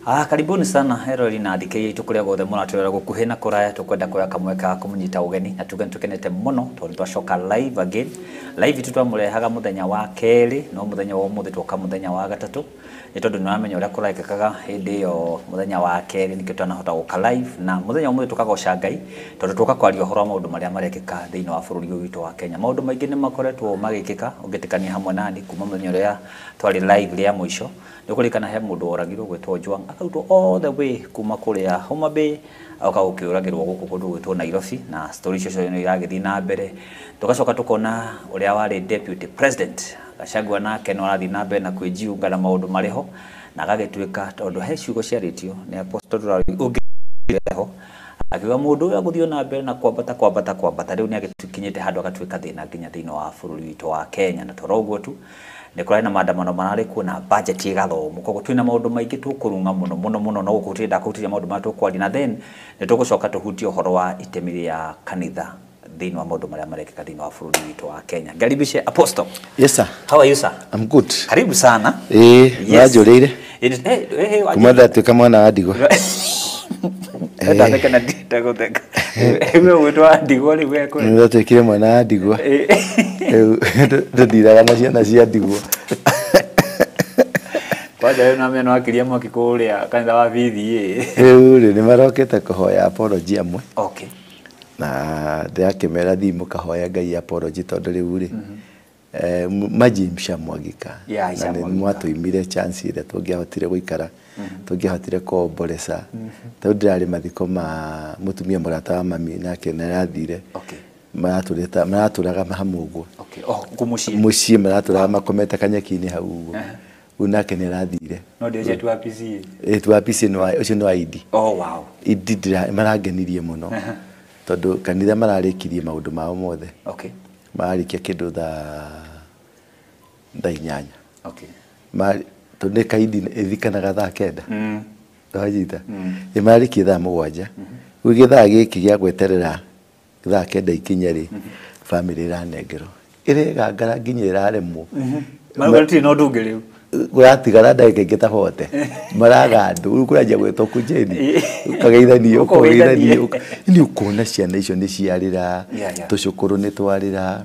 Karibuni sana erori na thikĩrĩria itũ kũrĩa guothe mũratwĩrora gũkuhĩ na kũraya. Tũkwenda kuoya kamweke ga kũmũnyita ũgeni na tuge nĩtũkenete mũno tondũ twacoka live again. Live itũ twamũrehaga mũthenya wa kerĩ, no mũthenya wa ũmũthĩ twoka mũthenya wa gatatũ, nĩ tondũ nĩũramenya ũrĩa kũrekĩkaga hĩndĩ ĩyo mũthenya wa kerĩ, nĩkĩo twanahota gũka live. Na mũthenya wa ũmũthĩ tũkagoca Ngai tondũ tũka kwaria ũhoro wa maũndũ marĩa marekĩka thĩinĩ wa bũrũri ũyũ witũ wa Kenya. Maũndũ maingĩ nĩ makoretwo magĩkĩka ũngĩtĩkania hamwe nani kuma mũthenya ũrĩa twarĩ live rĩa mũico. Nĩkũririkana he mũndũ woragirwo gwĩtwo Ojwang, akarutwo all the way kuma kũrĩa Homa Bay agoka gũkĩũragĩrwo gũkũ kũndũ gwĩtwo Nairobi, na story icio ciothe nĩ iragĩthiĩ na mbere. Tũgacoka tũkona ũrĩa warĩ deputy president Gachagua nake no arathiĩ na mbere na kwĩjiunga na maũndũ marĩ ho, na agagĩtuĩka tondũ he ciugo ciarĩtio nĩ apostle ũngĩ ho akiuga mũndũ ũyũ agũthiĩ na mbere na kwambata kwambata kwambata, rĩu nĩ agĩkinyĩte handũ agatuĩka thĩna nginya thĩinĩ wa bũrũri witũ wa Kenya. Na toro ũguo tu nĩ kũrarĩ na maandamano mararĩ kuo na budget ĩgathomwo, koguo twĩna maũndũ maingĩ tũkũrung'a mũno mũno mũno, no gũkũ tũrenda kũhutĩria maũndũ marĩa tũkwaria, na then nĩ tũgũcoka tũhutie ũhoro wa itemi rĩa kanitha thĩinĩ wa maũndũ marĩa marekĩka thĩinĩ wa bũrũri witũ wa Kenya. Ngaribishe Apostle. Yes sir. How are you, sir? I'm good. Karibu sana. Ũranjũrĩire. Kuma ndatuĩka mwana wa ndigwa. Ndatheka na ndagũtheka. We gwĩtwo wa ndigwa rĩu we kũrĩ. Ndatuĩkire mwana wa ndigwa. Rĩu ndĩthiraga na ciana cia ndigwa. Kwanja rĩu na meno akiria mwaki kũrĩa kanitha wa BBA. Rĩu rĩ nĩ marokĩte kũhoya apology amwe. Okay. Na ndĩrakĩmera thiĩ mũkahoya Ngai apology tondũ rĩu rĩ maji mshamwagika. Na nĩ mwatũimire chance ĩrĩa tũngĩahotire gũikara, tũngĩahotire kuomboreca. Tondũ ndĩrarĩ mathiko ma mũtumia mũrata wa mami nake nĩ arathire. Maratũraga hamwe ũguo. Mũciĩ maratũraga makomete kanyeki-inĩ hau ũguo. Rĩu nake nĩ arathire. No ndĩreciria tu wa PCA. Tu wa PCA ũcio nĩ wa Idi. Oh wow. Idi marangenirie mũno. Tondũ kanitha mararĩkirie maũndũ mao mothe. Okay. Mararĩkia kĩndũ thaa 8:00. Okay. Tondũ nĩ kaindi ĩthikanaga thaa 9. Wanyita? Mararĩkia thaa 7. Rĩu gĩthaa gĩkĩ gĩa gweterera thaa 9 ikinye rĩ, bamĩrĩ ĩranengerwo. Ĩregangara nginya ĩraremwo. Marauga gũtirĩ na ũndũ ũngĩ rĩu. Kũratigara ndagĩka ingĩ ta 40. Maraga andũ, rĩu kũranjia gwĩtwo kunjeni. Ũkageithania, ũkogeithania. Nĩ ũkuona ciana icio nĩ ciarĩra, tũcũkũrũ nĩ twarĩra.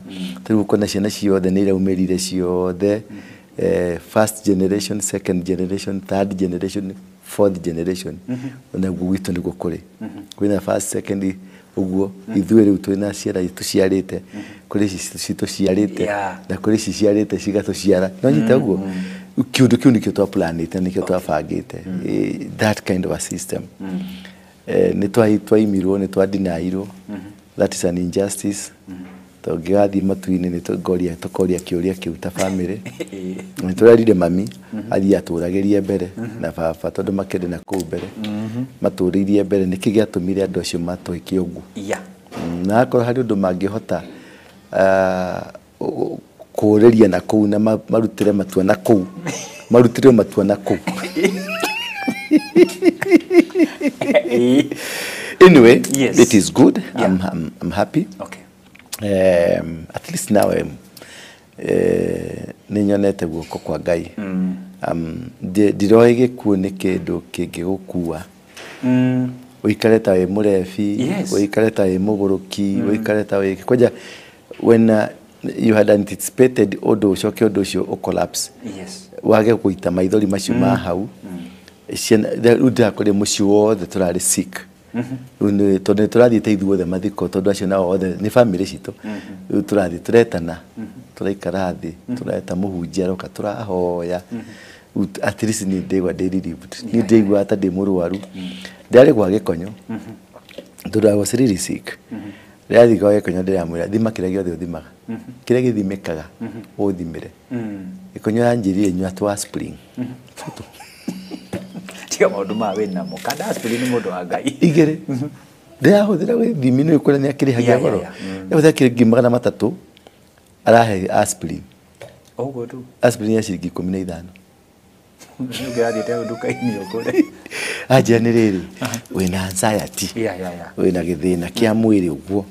Rĩu ũkona ciana ciothe nĩ iraumĩrire ciothe. First generation, second generation, third generation, fourth generation. Ona guo gwitũ nĩguo kũrĩ. Kwĩna first, second, ũguo ithuĩ rĩu twĩna ciana tũciarĩte, kũrĩ ici tũciarĩte, na kũrĩ ici ciarĩte cigatũciara. No nyita ũguo? Kĩũndũ kĩu nĩkĩo twaplanĩte, nĩkĩo twabangĩte. That kind of a system. Nĩ twaimirwo, nĩ twadinairwo. That is an injustice. Tũngĩgathiĩ matu-inĩ nĩ tũkoria kĩũria kĩu ta bamĩrĩ. Nĩ tũrerire mami athiĩ atũragĩrie mbere na baba tondũ makĩrĩ na kũu mbere. Matũrĩirie mbere nĩkĩ gĩatũmire andũ acio matwĩke ũguo. Na akorwo harĩ ũndũ mangĩhota kũrĩria na kũu na marutĩre matua na kũu. Marutĩre matua na kũu. Anyway, yes. It is good. Yeah. I'm happy. Okay. At least now nĩnyonete guoko kwa Ngai. Ndiroĩ gĩkuũ nĩ kĩndũ kĩngĩgũkua. Ũikare ta wĩ mũrebi, ũikare ta wĩ mũgũrũki, ũikare ta wĩ kwanja when you had anticipated ũndũ ũcoke ũndũ ũcio ũcollapse. Yes. Wage gũita maithori macio ma hau. Rĩu ndĩrakorire mũciĩ wothe tũrarĩ sick. Rĩu tondũ nĩ tũrathiĩte ithuothe mathiko tondũ acio nao othe nĩ bamĩrĩ citũ. Rĩu tũrathiĩ tũretana, tũraikara thĩ, tũreta mũhunjia aroka tũrahoya. At least niĩ ndĩigua ndĩ relieved. Niĩ ndĩiguaga ta ndĩ mũrwaru. Ndĩrarĩ gwa Gĩkonyo tondũ I was really sick. Ndĩrathiĩ gwa Gĩkonyo ndĩramwĩra thima kĩrĩa gĩothe ũthimaga. Kĩrĩa gĩthimĩkaga ũthimĩre. Gĩkonyo aranjĩrire nyua tũ aspirin. Tiga maũndũ maya wĩna namo. Kanda aspirin nĩ mũndũ wa Ngai. Igĩrĩ. Ndĩrahũthĩra gĩthimi nĩ ũkũrĩa nĩ akĩrĩhagia goro. Ndĩrahũthĩra ciringi 300 arahe aspirin. Ũguo tu. Aspirin ya ciringi 15. Ũngĩrathiĩte nduka-inĩ ũgũre. Anjĩra nĩ rĩrĩ, wĩna anxiety. Wĩna gĩthĩna kĩa mwĩrĩ ũguo.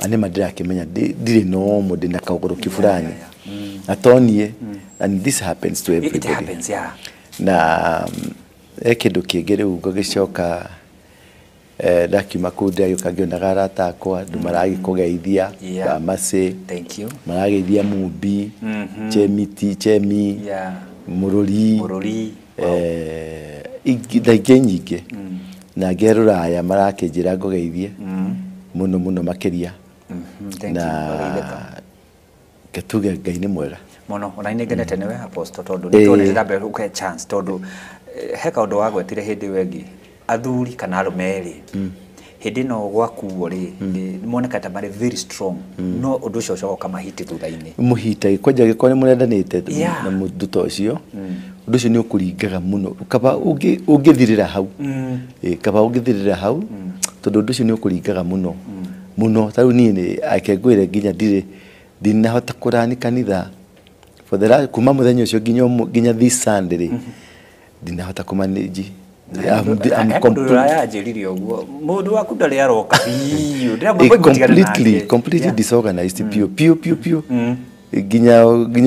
Na nĩma ndĩrakĩmenya ndirĩ normal, ndĩna kaũgũrũki fulani. Na to niĩ, and this happens to everybody. It happens, yeah. Na Kindu kingi riu ngigicoka ndakiuma kuu ndagĩũka ngĩonaga arata akwa andũ maragĩkũgeithia Bamasi, thank you, marageithia Mumbi, Chemiti, Chemi, Mururi, na ingĩ nyingĩ na angĩ rũraya marakĩnjĩra ngũgeithie mũno mũno makĩria na ngetuge Ngai nĩ mwega mũno. Ona nĩ ngenete nĩwe Apostle tondũ nĩ tuonete ndambe ũke chance tondũ he kaũndũ wagwetire hĩndĩ ĩyo ĩngĩ athuri kana arũme erĩ hĩndĩ ĩno gwakuo rĩ moneka ta marĩ very strong no ũndũ ũcio ũcoka ũkamahiti thutha-inĩ mũhita kwanja gĩkorwo nĩ mũrendanĩte na mũndũ ta ũcio ũndũ ũcio nĩ ũkũringaga mũno kaba ũngĩthirĩra hau kaba ũngĩthirĩra hau tondũ ũndũ ũcio nĩ ũkũringaga mũno mũno. Ta rĩu niĩ nĩ ake ngwĩre nginya ndirĩ ndinahota kũrani kanitha for the last kuma mũthenya ũcio nginya this Sunday rĩ ndinahota kũmanage. Completely disorganized, pure pure pure pure. Nginya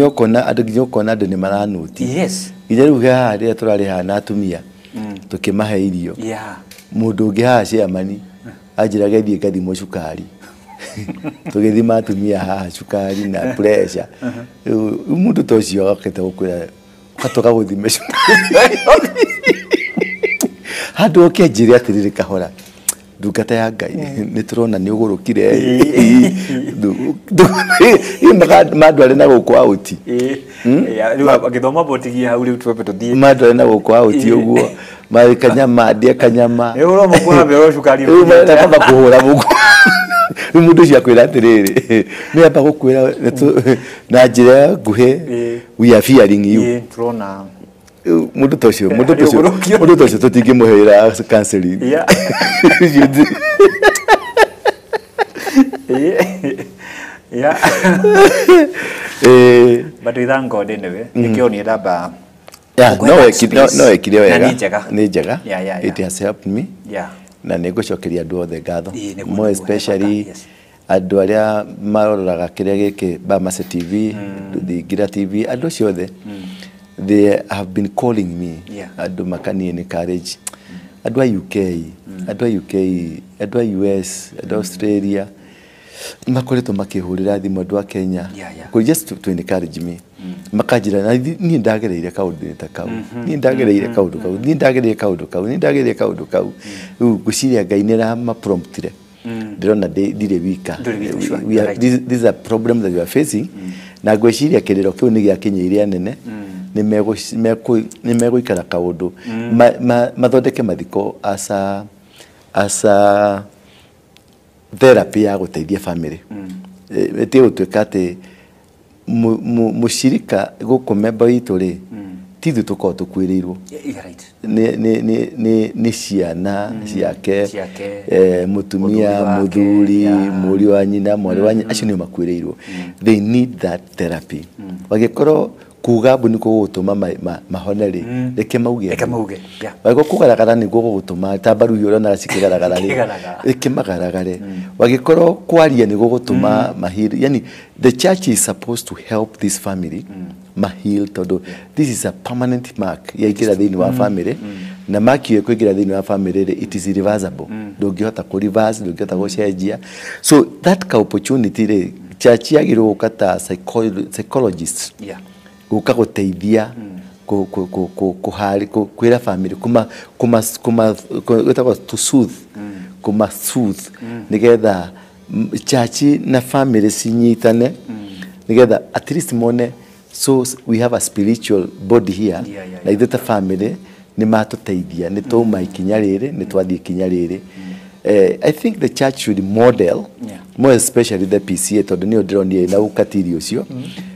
ũkona andũ nĩ maranũti. Nginya rĩu haha rĩrĩa tũrarĩ haha na atumia tũkĩmahe irio mũndũ ũngĩ haha chairman anjĩraga thiĩ ngathimwo cukari tũgĩthima atumia haha cukari na pressure. Rĩu mũndũ ta ũcio okĩte gũkwĩra ũgatoka gũthima cukari handũ oke njĩre atĩrĩrĩ kahora ndungata ya Ngai nĩ tũrona nĩ ũgũrũkire mandware na gũkũ auti agĩthoma botigie hau rĩu twambe tũthiĩ mandware na gũkũ auti ũguo marĩ kanyama ndie kanyama kamba kũhũra mũguo. Rĩu mũndũ ũcio akwĩra atĩrĩrĩ nĩ amba gũkwĩra na njĩra nguhĩ we are fearing you. Tũrona mũndũ ta ũcio mũndũ ta ũcio tũtingĩmũheera counseling. But we thank God anyway. Nĩkĩo niĩ ndamba no ekire wega nĩ njega. It has helped me na nĩ ngũcokeria andũ othe ngatho more especially andũ arĩa maroraga kĩrĩa gĩkĩ Bamasi TV, Thingira TV, andũ acio othe they have been calling me. Andũ makanie encourage andũ a UK, andũ a UK, andũ a US, andũ a Australia makoretwo makĩhũrĩra thimũ andũ a Kenya just to encourage me makanjĩra na niĩ ndagereire kaũndũ ta kau, niĩ ndagereire kaũndũ kau, niĩ ndagereire kaũndũ kau, niĩ ndagereire kaũndũ kau. Rĩu ngwĩciria Ngai nĩ aramapromptire ndĩrona ndirĩ wika. This is a problem that we are facing na ngwĩciria kĩrĩro kĩu nĩ gĩakinyĩire anene nĩ megũikara kaũndũ mathondeke mathiko as a therapy ya gũteithia family. Ĩtige gũtuĩka atĩ mũcirika gũkũ memba witũ rĩ ti ithuĩ tũkoragwo tũkuĩrĩirwo nĩ ciana ciake, mũtumia, mũthuri, mũriũ wa nyina, mwarĩ wa nyina, acio nĩo makuĩrĩirwo. They need that therapy. Wagĩkorwo kuga mbu nĩkuo gũgũtũma mahone rĩ reke mauge, wagĩkorwo kũgaragara nĩguo gũgũtũma ta mbaru iria ũronaga cikĩgaragara rĩ reke magaragare, wagĩkorwo kwaria nĩguo gũgũtũma maheal. Yani the church is supposed to help this family maheal tondũ this is a permanent mark yaingĩra thĩinĩ wa family na mark ĩyo ĩkũingĩra thĩinĩ wa family rĩ it is irreversible, ndũngĩhota kũ reverse, ndũngĩhota gũcenjia. So that ka opportunity rĩ church yagĩrĩirwo gũka ta psychologist gũka gũteithia kwĩra family gwĩtagwo to soothe, kũma soothe nĩgetha church na family cinyitane nĩgetha at least mone so we have a spiritual body here na ithuĩ ta family nĩ matũteithia nĩ twauma ikinya rĩrĩ nĩ twathiĩ ikinya rĩrĩ. I think the church should model, more especially the PCA, tondũ nĩyo ndĩronire na ũkatiri ũcio,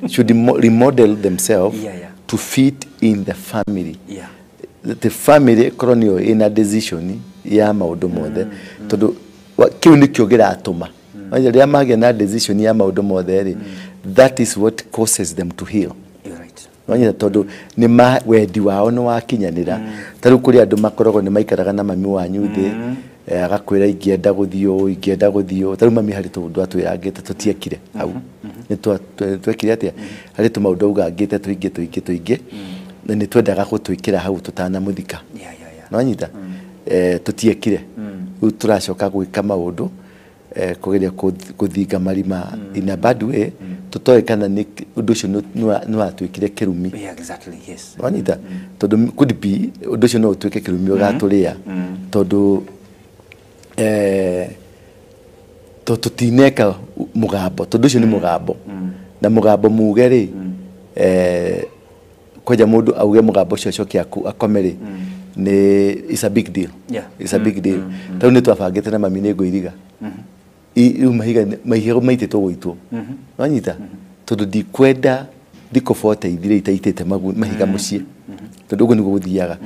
should remodel themselves to fit in the family. The family korwo nĩyo ĩna decision ya maũndũ mothe tondũ kĩu nĩkĩo kĩratũma rĩrĩa magĩa na decision ya maũndũ mothe rĩ that is what causes them to heal. Wanyita tondũ nĩ wendi wao nĩ wakinyanĩra. Ta rĩu kũrĩ andũ makoragwo nĩ maikaraga na mami wanyu thĩ agakwĩra ingĩenda gũthiĩ ũũ, ingĩenda gũthiĩ ũũ. Ta rĩu mami harĩ tũũndũ atwĩrangĩte tũtiekire hau nĩ twekire atĩa harĩ tũmaũndũ augangĩte tũingĩ tũingĩ tũingĩ na nĩ twendaga gũtwĩkĩra hau tũtanamũthika. Nĩwanyita? Tũtiekire. Rĩu tũracoka gwĩka maũndũ kũgeria kũthinga marima in a bad way, tũtoĩ kana nĩ ũndũ ũcio nĩ watuĩkire kĩrumi. Yeah, exactly, yes. Wanyita? Tondũ could be ũndũ ũcio no ũtuĩke kĩrumi ũgatũrĩa, tondũ tũtineka mũgambo, tondũ ũcio nĩ mũgambo, na mũgambo muge rĩ, kwanja mũndũ auge mũgambo ũcio acoke akome rĩ, nĩ it's a big deal. It's a big deal. Tarĩu nĩ twabangĩte na mami nĩ ngũiriga. Rĩu mahiga mahiga maitĩtwo gũitwo, wanyita? Tondũ ndikwenda thikũ 40 ithire itaitĩte mahiga mũciĩ, tondũ ũguo nĩguo gũthiaga.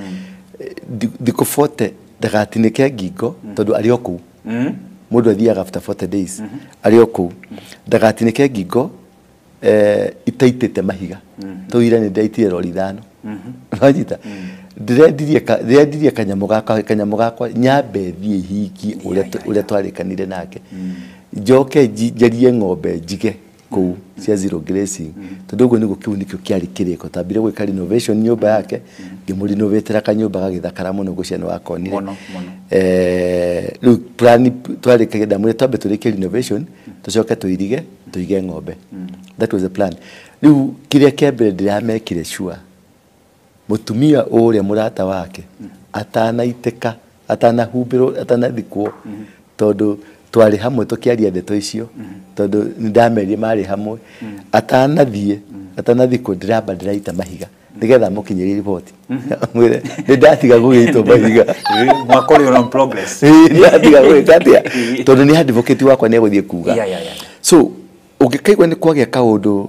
Thikũ 40 ndagatinĩke ngingo, tondũ arĩ o kũu. Mũndũ athiaga after 40 days, arĩ o kũu, ndagatinĩke ngingo itaitĩte mahiga. Tondũ ira nĩ ndaitire rori 5, wanyita? Ndĩrendirie kanyamũ gakwa nyambe thiĩ hingie ũrĩa ũrĩa twarĩkanire nake, njoke njerie ng'ombe njige kũu cia zero grazing, tondũ ũguo nĩguo kĩu nĩkĩo kĩarĩ kĩrĩko. Twambire gwĩka renovation nyũmba yake, ngĩmũrenovatĩra kanyũmba gagĩthakara mũno, ngũcia nĩ wakonire. Mũno, mũno. Rĩu plan twarĩkagia, ndamwĩra twambe tũrĩkie renovation, tũcoke tũirige, tũige ng'ombe. That was the plan. Rĩu kĩrĩa kĩa mbere ndĩramekire sure, mũtumia ũrĩa mũrata wake atanaitĩka, atanahumbĩrwo, atanathikwo, tondũ twarĩ hamwe tũkĩaria ndeto icio, tondũ nĩ ndamerire marĩ hamwe, atanathiĩ, atanathikwo, ndĩramba ndĩraita mahiga nĩgetha mũkinyĩrie riboti, mwĩre nĩ ndatiga gũgĩitwo mahiga. Mwaka ũrĩ on progress. Ĩĩ, ndatiga gwĩka atĩa, tondũ nĩ advocate wakwa nĩ egũthiĩ kuga. So ũngĩkaigua nĩ kwagĩa kaũndũ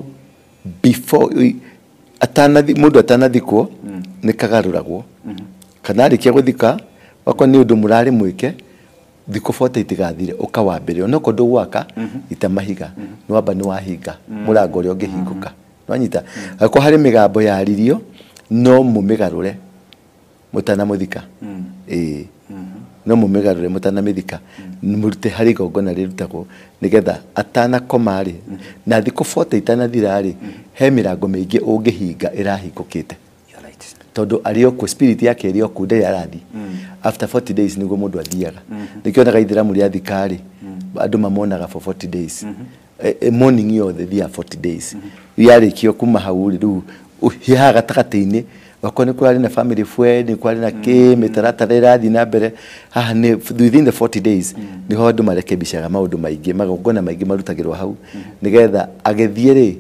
before atanathi, mũndũ atanathikwo, nĩ kagarũragwo, kana arĩkia gũthika, wakorwo nĩ ũndũ mũrarĩ mwĩke thikũ 40 itigathire, ũkawambĩrĩria onokorwo ndũgwaka ita mahiga, nĩ wamba nĩ wahinga mũrango ũrĩa ũngĩhingũka, nĩwanyita? Angĩkorwo harĩ mĩgambo yaririo, no mũmĩgarũre mũtanamũthika. Ĩĩ, no mũmĩgarũre mũtanamĩthika, mũrute harĩ igongona rĩrutagwo nĩgetha atanakoma rĩ, na thikũ 40 itanathira rĩ, he mĩrango mĩingĩ ũngĩhinga ĩrahingũkĩte. You're right. Tondũ arĩ o kuo, spirit yake ĩrĩ o kũu, ndarĩ arathiĩ. After 40 days nĩguo mũndũ athiaga. Nĩkĩo onaga ithĩramu rĩathika rĩ, andũ mamonaga for 40 days. Morning yothe thiaga 40 days. Yarĩkio kuma hau rĩ, rĩu haha gatagatĩ-inĩ wakorwo nĩ kũrarĩ na family friend, nĩ kwarĩ na kĩ mĩtaratara ĩrathiĩ na mbere haha, nĩ within the 40 days nĩho andũ marekebicaga maũndũ maingĩ, magongona maingĩ marutagĩrwo hau nĩgetha agĩthiĩ rĩ,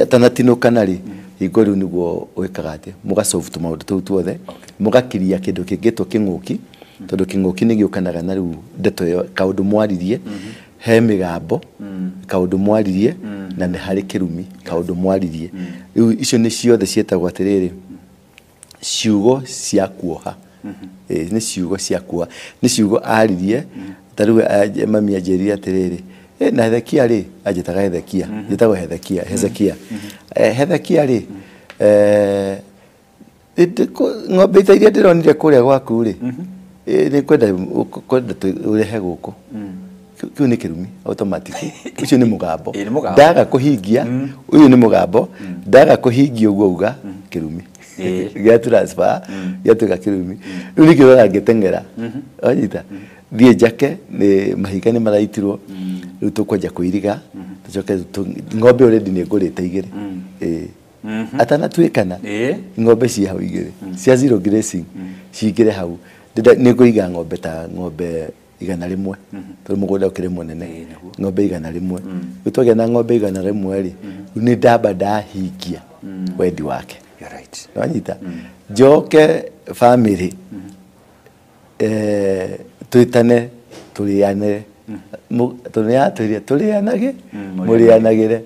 atanatinũkana rĩ, hingo rĩu nĩguo wĩkaga atĩ mũgasolve tũmaũndũ tũu tuothe, mũgakiria kĩndũ kĩngĩtwo kĩng'ũki, tondũ kĩng'ũki nĩ gĩũkanaga na rĩu ndeto ĩyo, kaũndũ mwaririe, he mĩgambo, kaũndũ mwaririe, na nĩ harĩ kĩrumi, kaũndũ mwaririe. Rĩu icio nĩ ciothe ciĩtagwo atĩrĩrĩ, ciugo cia kuoha. Ĩĩ, nĩ ciugo cia kuoha, nĩ ciugo aririe. Ta rĩu mami anjĩrire atĩrĩrĩ, "Eh, na Hezekia rĩ," anjĩtaga Hezekia, njĩtagwo Hezekia, Hezekia. Hezekia rĩ, ng'ombe ita iria ndĩronire kũrĩa gwaku rĩ, nĩ kwenda ũrehe gũkũ. Kĩu nĩ kĩrumi automatic. Ũcio nĩ mũgambo. Ĩĩ, nĩ mũgambo. Ndaga kũhingia, ũyũ nĩ mũgambo, ndaga kũhingia ũguo uga, kĩrumi gĩa transfer gĩatuĩka kĩrumi. Rĩu nĩkĩo ũrona ngĩteng'era, wanyita, thiĩ njake nĩ mahiga nĩ maraitirwo. Rĩu tũkwanja kũiriga, tũcoke ng'ombe already nĩ ngũrĩte 2. Ĩĩ, atanatuĩkana, ng'ombe ciĩ hau 2 cia zero grazing cingĩre hau. Nĩ ngũiga ng'ombe ta ng'ombe 100, tondũ mũgũnda ũkĩrĩ mũnene. Ĩĩ, nĩguo. Ng'ombe 100. Rĩu twagĩa na ng'ombe 100 rĩ, rĩu nĩ ndamba ndahingia wendi wake. You're right. Wanyita? Njoke family, twĩtane tũrĩanĩre. Tondũ nĩyatwĩrire tũrĩanage, mũrĩanagĩre.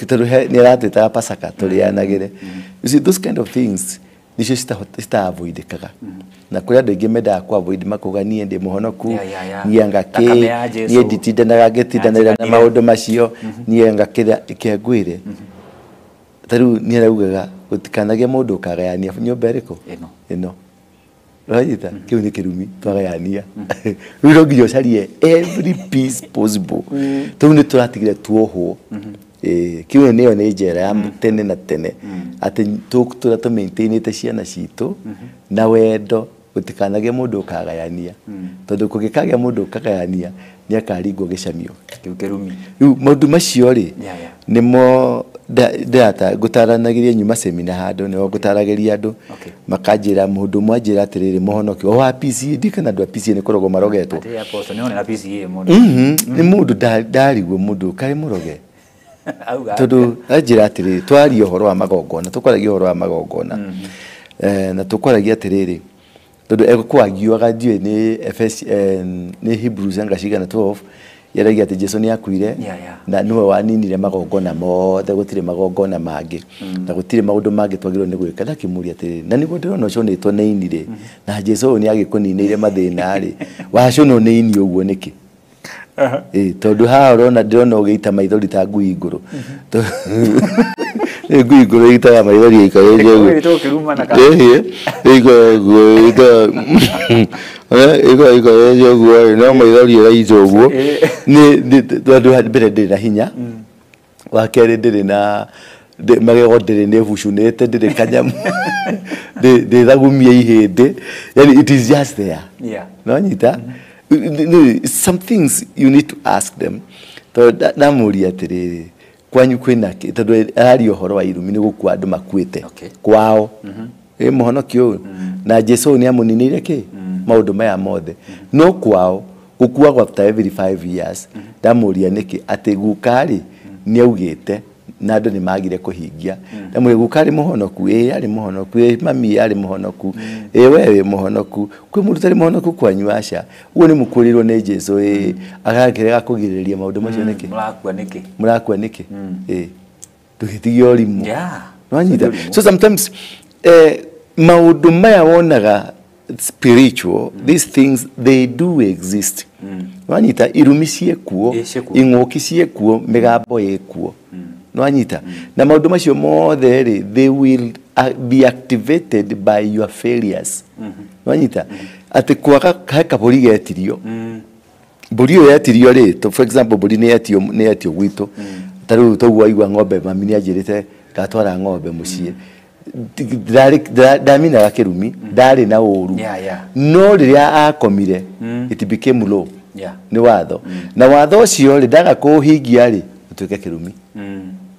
Tondũ nĩ aratwĩtaga pasaka, tũrĩanagĩre. You see, those kind of things nicio citaavoidĩkaga, na kũrĩ andũ aingĩ mendaga ku avoid, makauga niĩ ndĩ mũhonoku, niĩ anga Thakame kĩ ya Jesũ. niĩ nditindanaga ngĩtindanĩra na Yanjiganire. maũndũ macio, niĩ anga kĩrĩa ike ngwĩre. Ta rĩu nĩ araugaga gũtikanagĩe mũndũ ũkagayania nyũmba ĩrĩkũ. Ĩno. Ĩno, ũranyita? Kĩu nĩ kĩrumi twagayania. Rĩu no nginya ũcarie every piece possible. Rĩu nĩ tũratigire tuohwo. Kiu nĩyo nĩ njĩra ya tene na tene atĩ tũtũra tũmaintainĩte ciana citũ na wendo gũtikanagĩe mũndũ ũkagayania tondũ kũngĩkagĩa mũndũ ũkagayania nĩ akaringwo gĩcamio Kĩu kĩrumi. Rĩu maũndũ macio rĩ nĩmo ngũtaranagĩria nyuma semina handũ nĩho ngũtaragĩria andũ makanjĩra mũndũ ũmwe anjĩra atĩrĩrĩ mũhonokio o wa PCA ndikana andũ a PCA nĩ kũrogwo marogetwo. Atĩ apostle nĩ ona PCA mũndũ. Nĩ mũndũ ndarigwo mũndũ karĩ mũroge. Tondũ anjĩra atĩrĩrĩ twaria ũhoro wa magongona tũkwaragia ũhoro wa magongona na tũkwaragia atĩrĩrĩ tondũ egũkwagiaga ndiũĩ nĩ FS nĩ Hebrews anga cigana 12 yaragia atĩ Jesu nĩ akuire na nĩwe waninire magongona mothe gũtirĩ magongona mangĩ na gũtirĩ maũndũ mangĩ twagĩrĩirwo nĩ gwĩka. Ndakĩmũria atĩrĩrĩ na nĩguo ndĩrona ũconĩtwo nĩ ini rĩ na Jesu ũyũ nĩ agĩkũninĩire mathĩna rĩ waconwo nĩ ini ũguo nĩkĩ? Tondũ haha ũrona ndĩrona ũgĩita maithori ta ngui ngũrũ. Nĩ ngui ngũrũ ĩitaga maithori ĩikarĩte ũguo. Ĩikarĩte ũguo no maithori ĩraita ũguo. Nĩ tondũ mbere ndĩrĩ na hinya wa kerĩ ndĩrĩ na magego ndĩrĩ nĩ bucunĩte ndĩrĩ kanyamu ndĩthagumia ihĩndĩ yani it is just there. No nyita some things you need to ask them. Tondũ ndamũria atĩrĩrĩ kwanyu kwĩna kĩ tondũ araria ũhoro wa irumi nĩ gũkua andũ makuĩte kwao ĩ mũhonokio ũyũ na Jesu ũyũ nĩ amũninĩire kĩ maũndũ maya mothe no kwao gũkuagwo after every 5 years. Ndamũria nĩkĩ atĩ guka rĩ nĩ augĩte na andũ nĩ magire kũhingia. Ndamũria guka arĩ mũhonoku ĩ arĩ mũhonoku ĩ mami arĩ mũhonoku ĩ we wĩ mũhonoku kwĩ mũndũ ũtarĩ mũhonoku kwanyu aca ũguo nĩ mũkũrĩrwo nĩ Jesu ĩ agakĩrega kũgirĩrĩria maũndũ macio nĩkĩ mũrakua nĩkĩ mũrakua nĩkĩ ĩ ndũgĩtigie ũrimũ. Nwanyita. So sometimes maũndũ maya wonaga spiritual these things they do exist. Nwanyita irumi ciĩkuo ing'ũki ciĩkuo mĩgambo ĩkuo. Nwanyita na maũndũ macio mothe rĩ they will be activated by your failures. Nwanyita atĩ kwaga he kabũri getirio mbũri ĩyo yetirio rĩ for example mbũri nĩ yetio gwitũ ta rĩu toguo waigua ng'ombe mami nĩ anjĩrĩte ngatwara ng'ombe mũciĩ ndaminaga kĩrumi ndarĩ na ũru no rĩrĩa akomire it became law. Nĩ watho na watho ũcio rĩ ndaga kũũhingia rĩ ũtuĩke kĩrumi.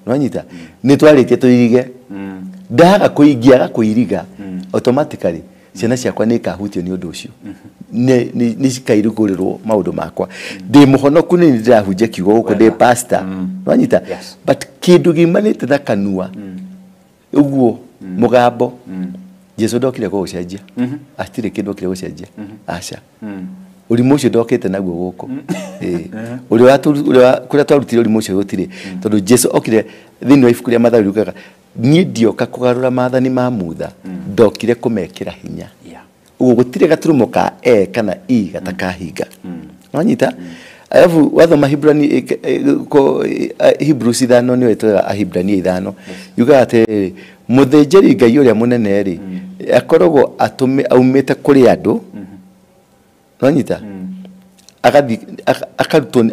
Nwanyita nĩ twarĩtie tũirige ndaga kũingiaga kũiriga automatically ciana ciakwa nĩ ikahutio nĩ ũndũ ũcio nĩ cikairugũrĩrwo maũndũ makwa. Ndĩ mũhonoku nĩ ndĩrahunjia kiugo gũkũ ndĩ pastor. Nwanyita but kĩndũ gĩumanĩte na kanua ũguo mũgambo Jesu ndokire kũũcenjia atirĩ kĩndũ okire gũcenjia aca ũrimũ ũcio ndokĩte naguo gũkũ ũrĩa kũrĩa twarutire ũrimũ ũcio gũtirĩ tondũ Jesu okire thĩinĩ wa ibuku rĩa Mathayo riugaga niĩ ndioka kũgarũra maathani ma Mutha ndokire kũmekĩra hinya. Ũguo gũtirĩ gaturumo ka e kana i gatakahinga. Nwanyita alafu wathoma Hebrews 5 nĩyo ĩtwĩraga Ahibrania 5 yugaga atĩrĩrĩ mũthĩnjĩri Ngai ũrĩa mũnene rĩ akoragwo aumĩte kũrĩ andũ. Nwanyita akarutwo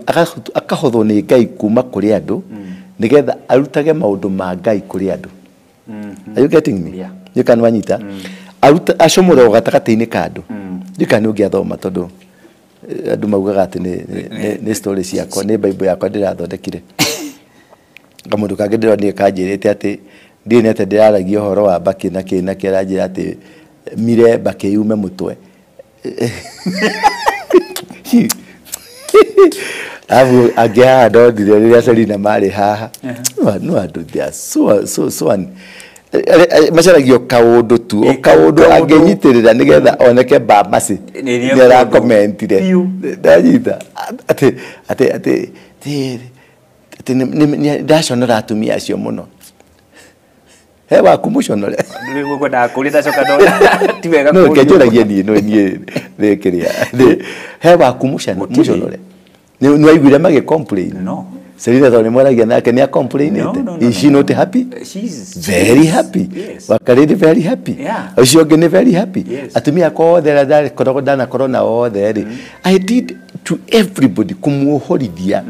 akahothwo nĩ Ngai kuma kũrĩ andũ nĩgetha arutage maũndũ ma Ngai kũrĩ andũ. Are you getting me? Nĩ kana nwanyita aruta acomoragwo gatagatĩ-inĩ ka andũ. Ndiũĩ kana nĩ ũngĩathoma tondũ andũ maugaga atĩ nĩ story ciakwa nĩ Bible yakwa ndĩrathondekire. Kamũndũ kangĩ ndĩronire kanjĩrĩte atĩ ndiũĩ nĩ atĩa ndĩraragia ũhoro wa mbakĩ na kĩ na kĩ aranjĩra atĩ mire mbakĩ yume mũtwe. Alafu angĩ haha ndonire rĩrĩa Selina marĩ haha no andũ they are so macaragio kaũndũ tu o kaũndũ angĩnyitĩrĩra nĩgetha oneke mbambaci nĩ arakomentire ndanyita atĩ atĩ atĩ atĩ ndaconora atumia acio mũno he waku mũconore nĩguo ngwendaga kũria ndacoka ndona ti wega kũria no kĩnjũragia niĩ no niĩ nĩ kĩrĩa he waku mũconore nĩ waiguire magĩ complain no Selina tondũ nĩ mwaragia nake nĩ acomplainĩte. Is she not happy? She's very happy. Wakarĩ nĩ very happy. Ũcio ũngĩ nĩ very happy. Atumia akwa othe arĩa ndanakorwo nao othe rĩ I did To everybody kumuohorithia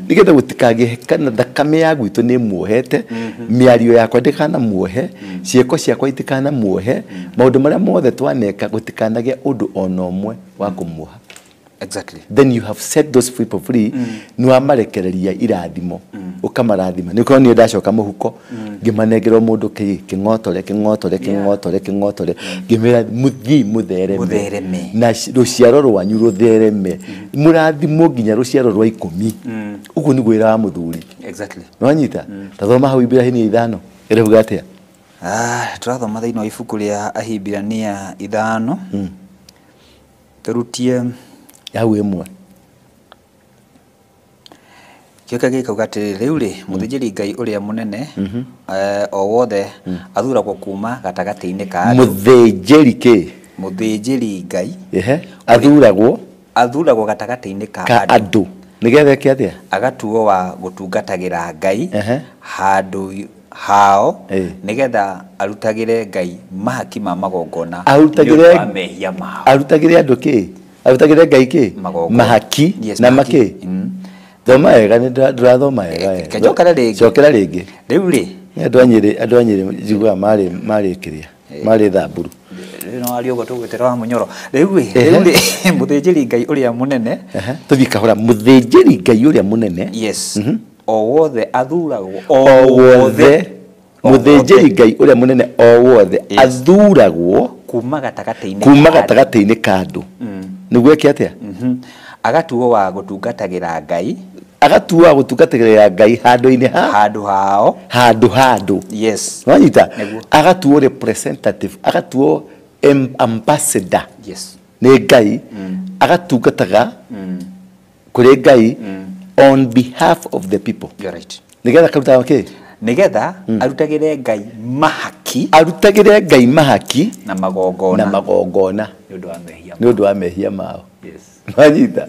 nigetha gutikagie kana thakame ya gwitũ nĩ muohete, mĩario yakwa ndĩkana muohe, ciĩko ciakwa itikana muohe, maũndũ marĩa mothe twaneka gũtikanagĩa ũndũ ona ũmwe wa kũmuoha. Exactly. Then you have set those people free. Nĩ wamarekereria irathimo, ũkamarathima. Nĩ ũkorwo niĩ ndacoka mũhuko ngĩmanengera mũndũ kĩng'otore kĩng'otore kĩng'otore kĩng'otore, ngĩmera mũthiĩ mũthereme na rũciaro rwanyu rũthereme, mũrathimwo nginya rũciaro rwa 10. Ũguo nĩguo wĩra wa mũthuri. Exactly. Nĩwanyita? Tathoma hau Iburahĩnia 5 ĩrauga atĩa? Tũrathoma thĩinĩ wa ibuku rĩa Ahibirania 5 tũrutie hau ĩmwe. Kĩoka gĩkauga atĩrĩrĩ, rĩu rĩ mũthĩnjĩri Ngai ũrĩa mũnene o wothe athuragwo kuma gatagatĩ-inĩ ka andũ. Mũthĩnjĩri kĩ? Mũthĩnjĩri Ngai. Ehe, athuragwo athuragwo gatagatĩ-inĩ ka andũ. Nĩgetha eke atĩa? Agatuo wa gũtungatagĩra Ngai handũ hao, nĩgetha arutagĩre Ngai mahaki ma magongona arutagĩre wa mehia mao. Arutagĩre andũ kĩ? Arutagĩre Ngai kĩ? Mahaki na makĩ. Thoma wega, nĩ ndĩrathoma wega. Cokera rĩngĩ. Cokera rĩngĩ. Rĩu rĩ andũ a Nyĩrĩ njiguaga marĩ kĩrĩa marĩ thamburu. Rĩu no aria ũguo tũgwĩtĩra wa mũnyoro. Rĩu rĩ mũthĩnjĩri Ngai ũrĩa mũnene. Tũthiĩ kahora. Mũthĩnjĩri Ngai ũrĩa mũnene. Yes. O wothe athuragwo. O wothe. Mũthĩnjĩri Ngai ũrĩa mũnene o wothe athuragwo kuma gatagatĩ-inĩ kuma gatagatĩ-inĩ ka andũ. Nĩguo eke atĩa? Agatuo wa gũtungatagĩra Ngai. Agatuo wa gũtungatagĩra Ngai handũ-inĩ ha? Handũ hao. Handũ handũ. Yes. Wanyita? Agatuo representative, agatuo ambassador. Yes. Nĩ Ngai. Agatungataga kũrĩ Ngai on behalf of the people. You're right. Nĩgetha karutaga kĩ? Nĩgetha arutagĩre Ngai mahaki. Arutagĩre Ngai mahaki na magongona. Na magongona. Nĩ ũndũ wa mehia. Nĩ ũndũ wa mehia mao. Yes. Wanyita?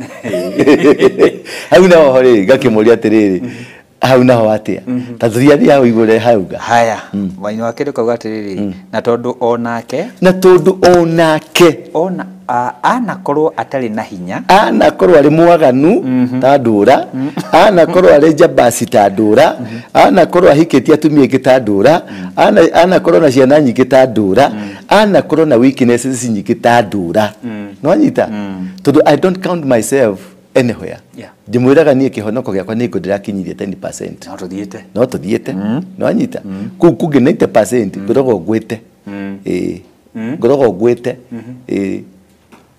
Hau naho rĩ ngakĩmũria atĩrĩrĩ, hau naho atĩa? Ta tũthiĩ hau igũrũ hauga. Haya, mwaini wake rĩkauga atĩrĩrĩ, na tondũ onake, na tondũ onake ona anakorwo atarĩ na hinya, anakorwo arĩ mwaganu ta ndũra, anakorwo arĩ njambasi ta ndũra, anakorwo ahikĩtie atumia aingĩ ta ndũra, anakorwo na ciana nyingĩ ta ndũra, anakorwo na weaknesses nyingĩ ta ndũra. Nĩwanyita? Tondũ I don't count myself anywhere. Ndĩmwĩraga niĩ kĩhonoko gĩakwa nĩ ndĩrakinyirie 10%. No tũthiĩte. No tũthiĩte. Nĩwanyita? Kũu kũngĩ 90% ngoragwo ngwĩte. Ĩĩ. Ngoragwo ngwĩte. Ĩĩ.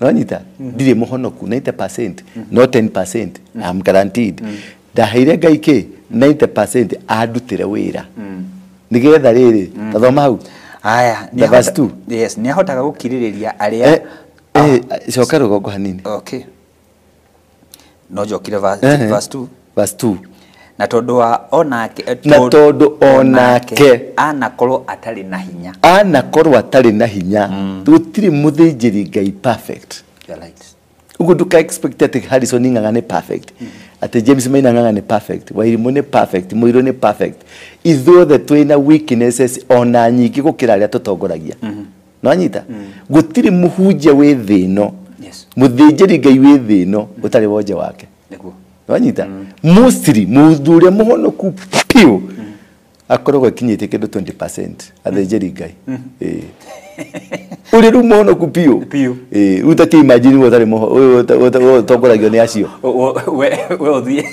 Nĩwanyita? Ndirĩ mũhonoku 90%, not 10%. I'm guaranteed. Ndaheire Ngai kĩ? 90% andutĩre wĩra. Nĩgetha rĩrĩ, tathoma hau. Haya, the verse 2. Yes, nĩahotaga gũkirĩrĩria arĩa coka rũgongo hanini. Okay. No njokire verse 2. Verse 2. Na tondũ wa onake, na tondũ onake anakorwo atarĩ na hinya, anakorwo atarĩ na hinya, gũtirĩ mũthĩnjĩri Ngai perfect. You're right. Ũguo ndũka expect atĩ Harrison Ng'ang'a nĩ perfect, atĩ James Maina Ng'ang'a nĩ perfect, Wairimũ nĩ perfect, Mũirũ nĩ perfect. Ithuothe twĩna weaknesses ona nyingĩ gũkĩra arĩa tũtongoragia. Nĩwanyita? Gũtirĩ mũhunjia wĩ thĩ ĩno, mũthĩnjĩri Ngai wĩ thĩ ĩno ũtarĩ wonje wake. Nĩwanyita? Mostly mũndũ ũrĩa mũhonoku piũ akoragwo akinyĩtie kĩndũ 20% athĩnjĩri Ngai. Ũrĩa rĩu mũhonoku piũ. Ĩĩ, rĩu ta kĩ-imagine we ũtarĩ ũtongoragio nĩ acio. We ũthiĩ.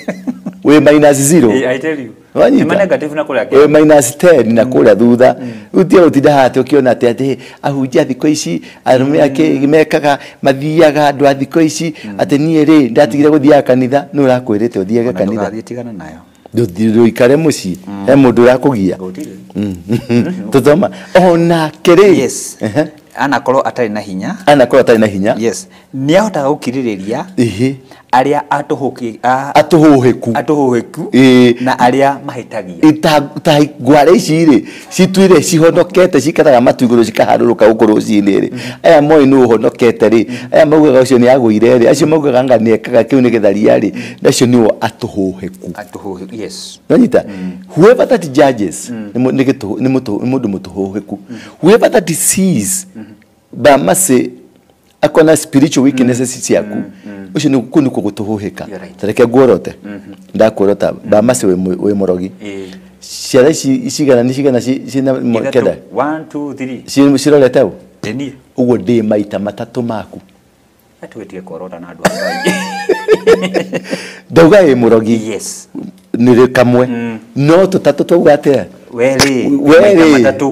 Wĩ minus 0. I tell you. Wanyita? Nĩ negative na kũrĩa Wĩ minus 10 na kũrĩa thutha. Rĩu tiga gũtinda haha atĩ ũkĩona atĩ atĩ ahunjia thikũ ici arũme ake mekaga mathiaga andũ a thikũ ici atĩ niĩ rĩ ndatigire gũthiaga kanitha, nĩ ũrakwĩrĩte ũthiage kanitha. Ndũgathiĩ tigana nayo. Ndũikare mũciĩ, he mũndũ ũrakũgia. Tũthoma onake rĩ. Yes. Anakorwo atarĩ na hinya. Anakorwo atarĩ na hinya. Yes. Nĩahotaga gũkirĩrĩria arĩa atũhũhĩku. Atũhũhĩku na arĩa mahĩtagia. Ta ngware ici rĩ cituire cihonokete cikaraga matu igũrũ cikaharũrũka gũkũ rũcinĩ rĩ, aya moĩ nũ ũhonokete rĩ, aya maugaga ũcio nĩ agũire rĩ, acio maugaga anga nĩekaga kĩu nĩ gĩtharia rĩ, acio nĩo atũhũhĩku. Atũhũhĩku, yes. Nĩwanyita? Whoever that judges nĩ mũndũ mũtũhũhĩku. Whoever that sees by mercy akona spiritual weaknesses ciaku Ucio ni kuu nikuo gutuhuhika. Tareke nguorote. Ndakuorota bamasi wi murogi. Ciana ici cigana ni cigana cina kenda. 1 2 3. Cirorete u? Ni. Uguo ndi maita matatu maku. Atuwetie kuorota na andu a Ngai. Ndauga wi murogi. Yes. Nĩ kamwe. No tutatu twauga atia? Weri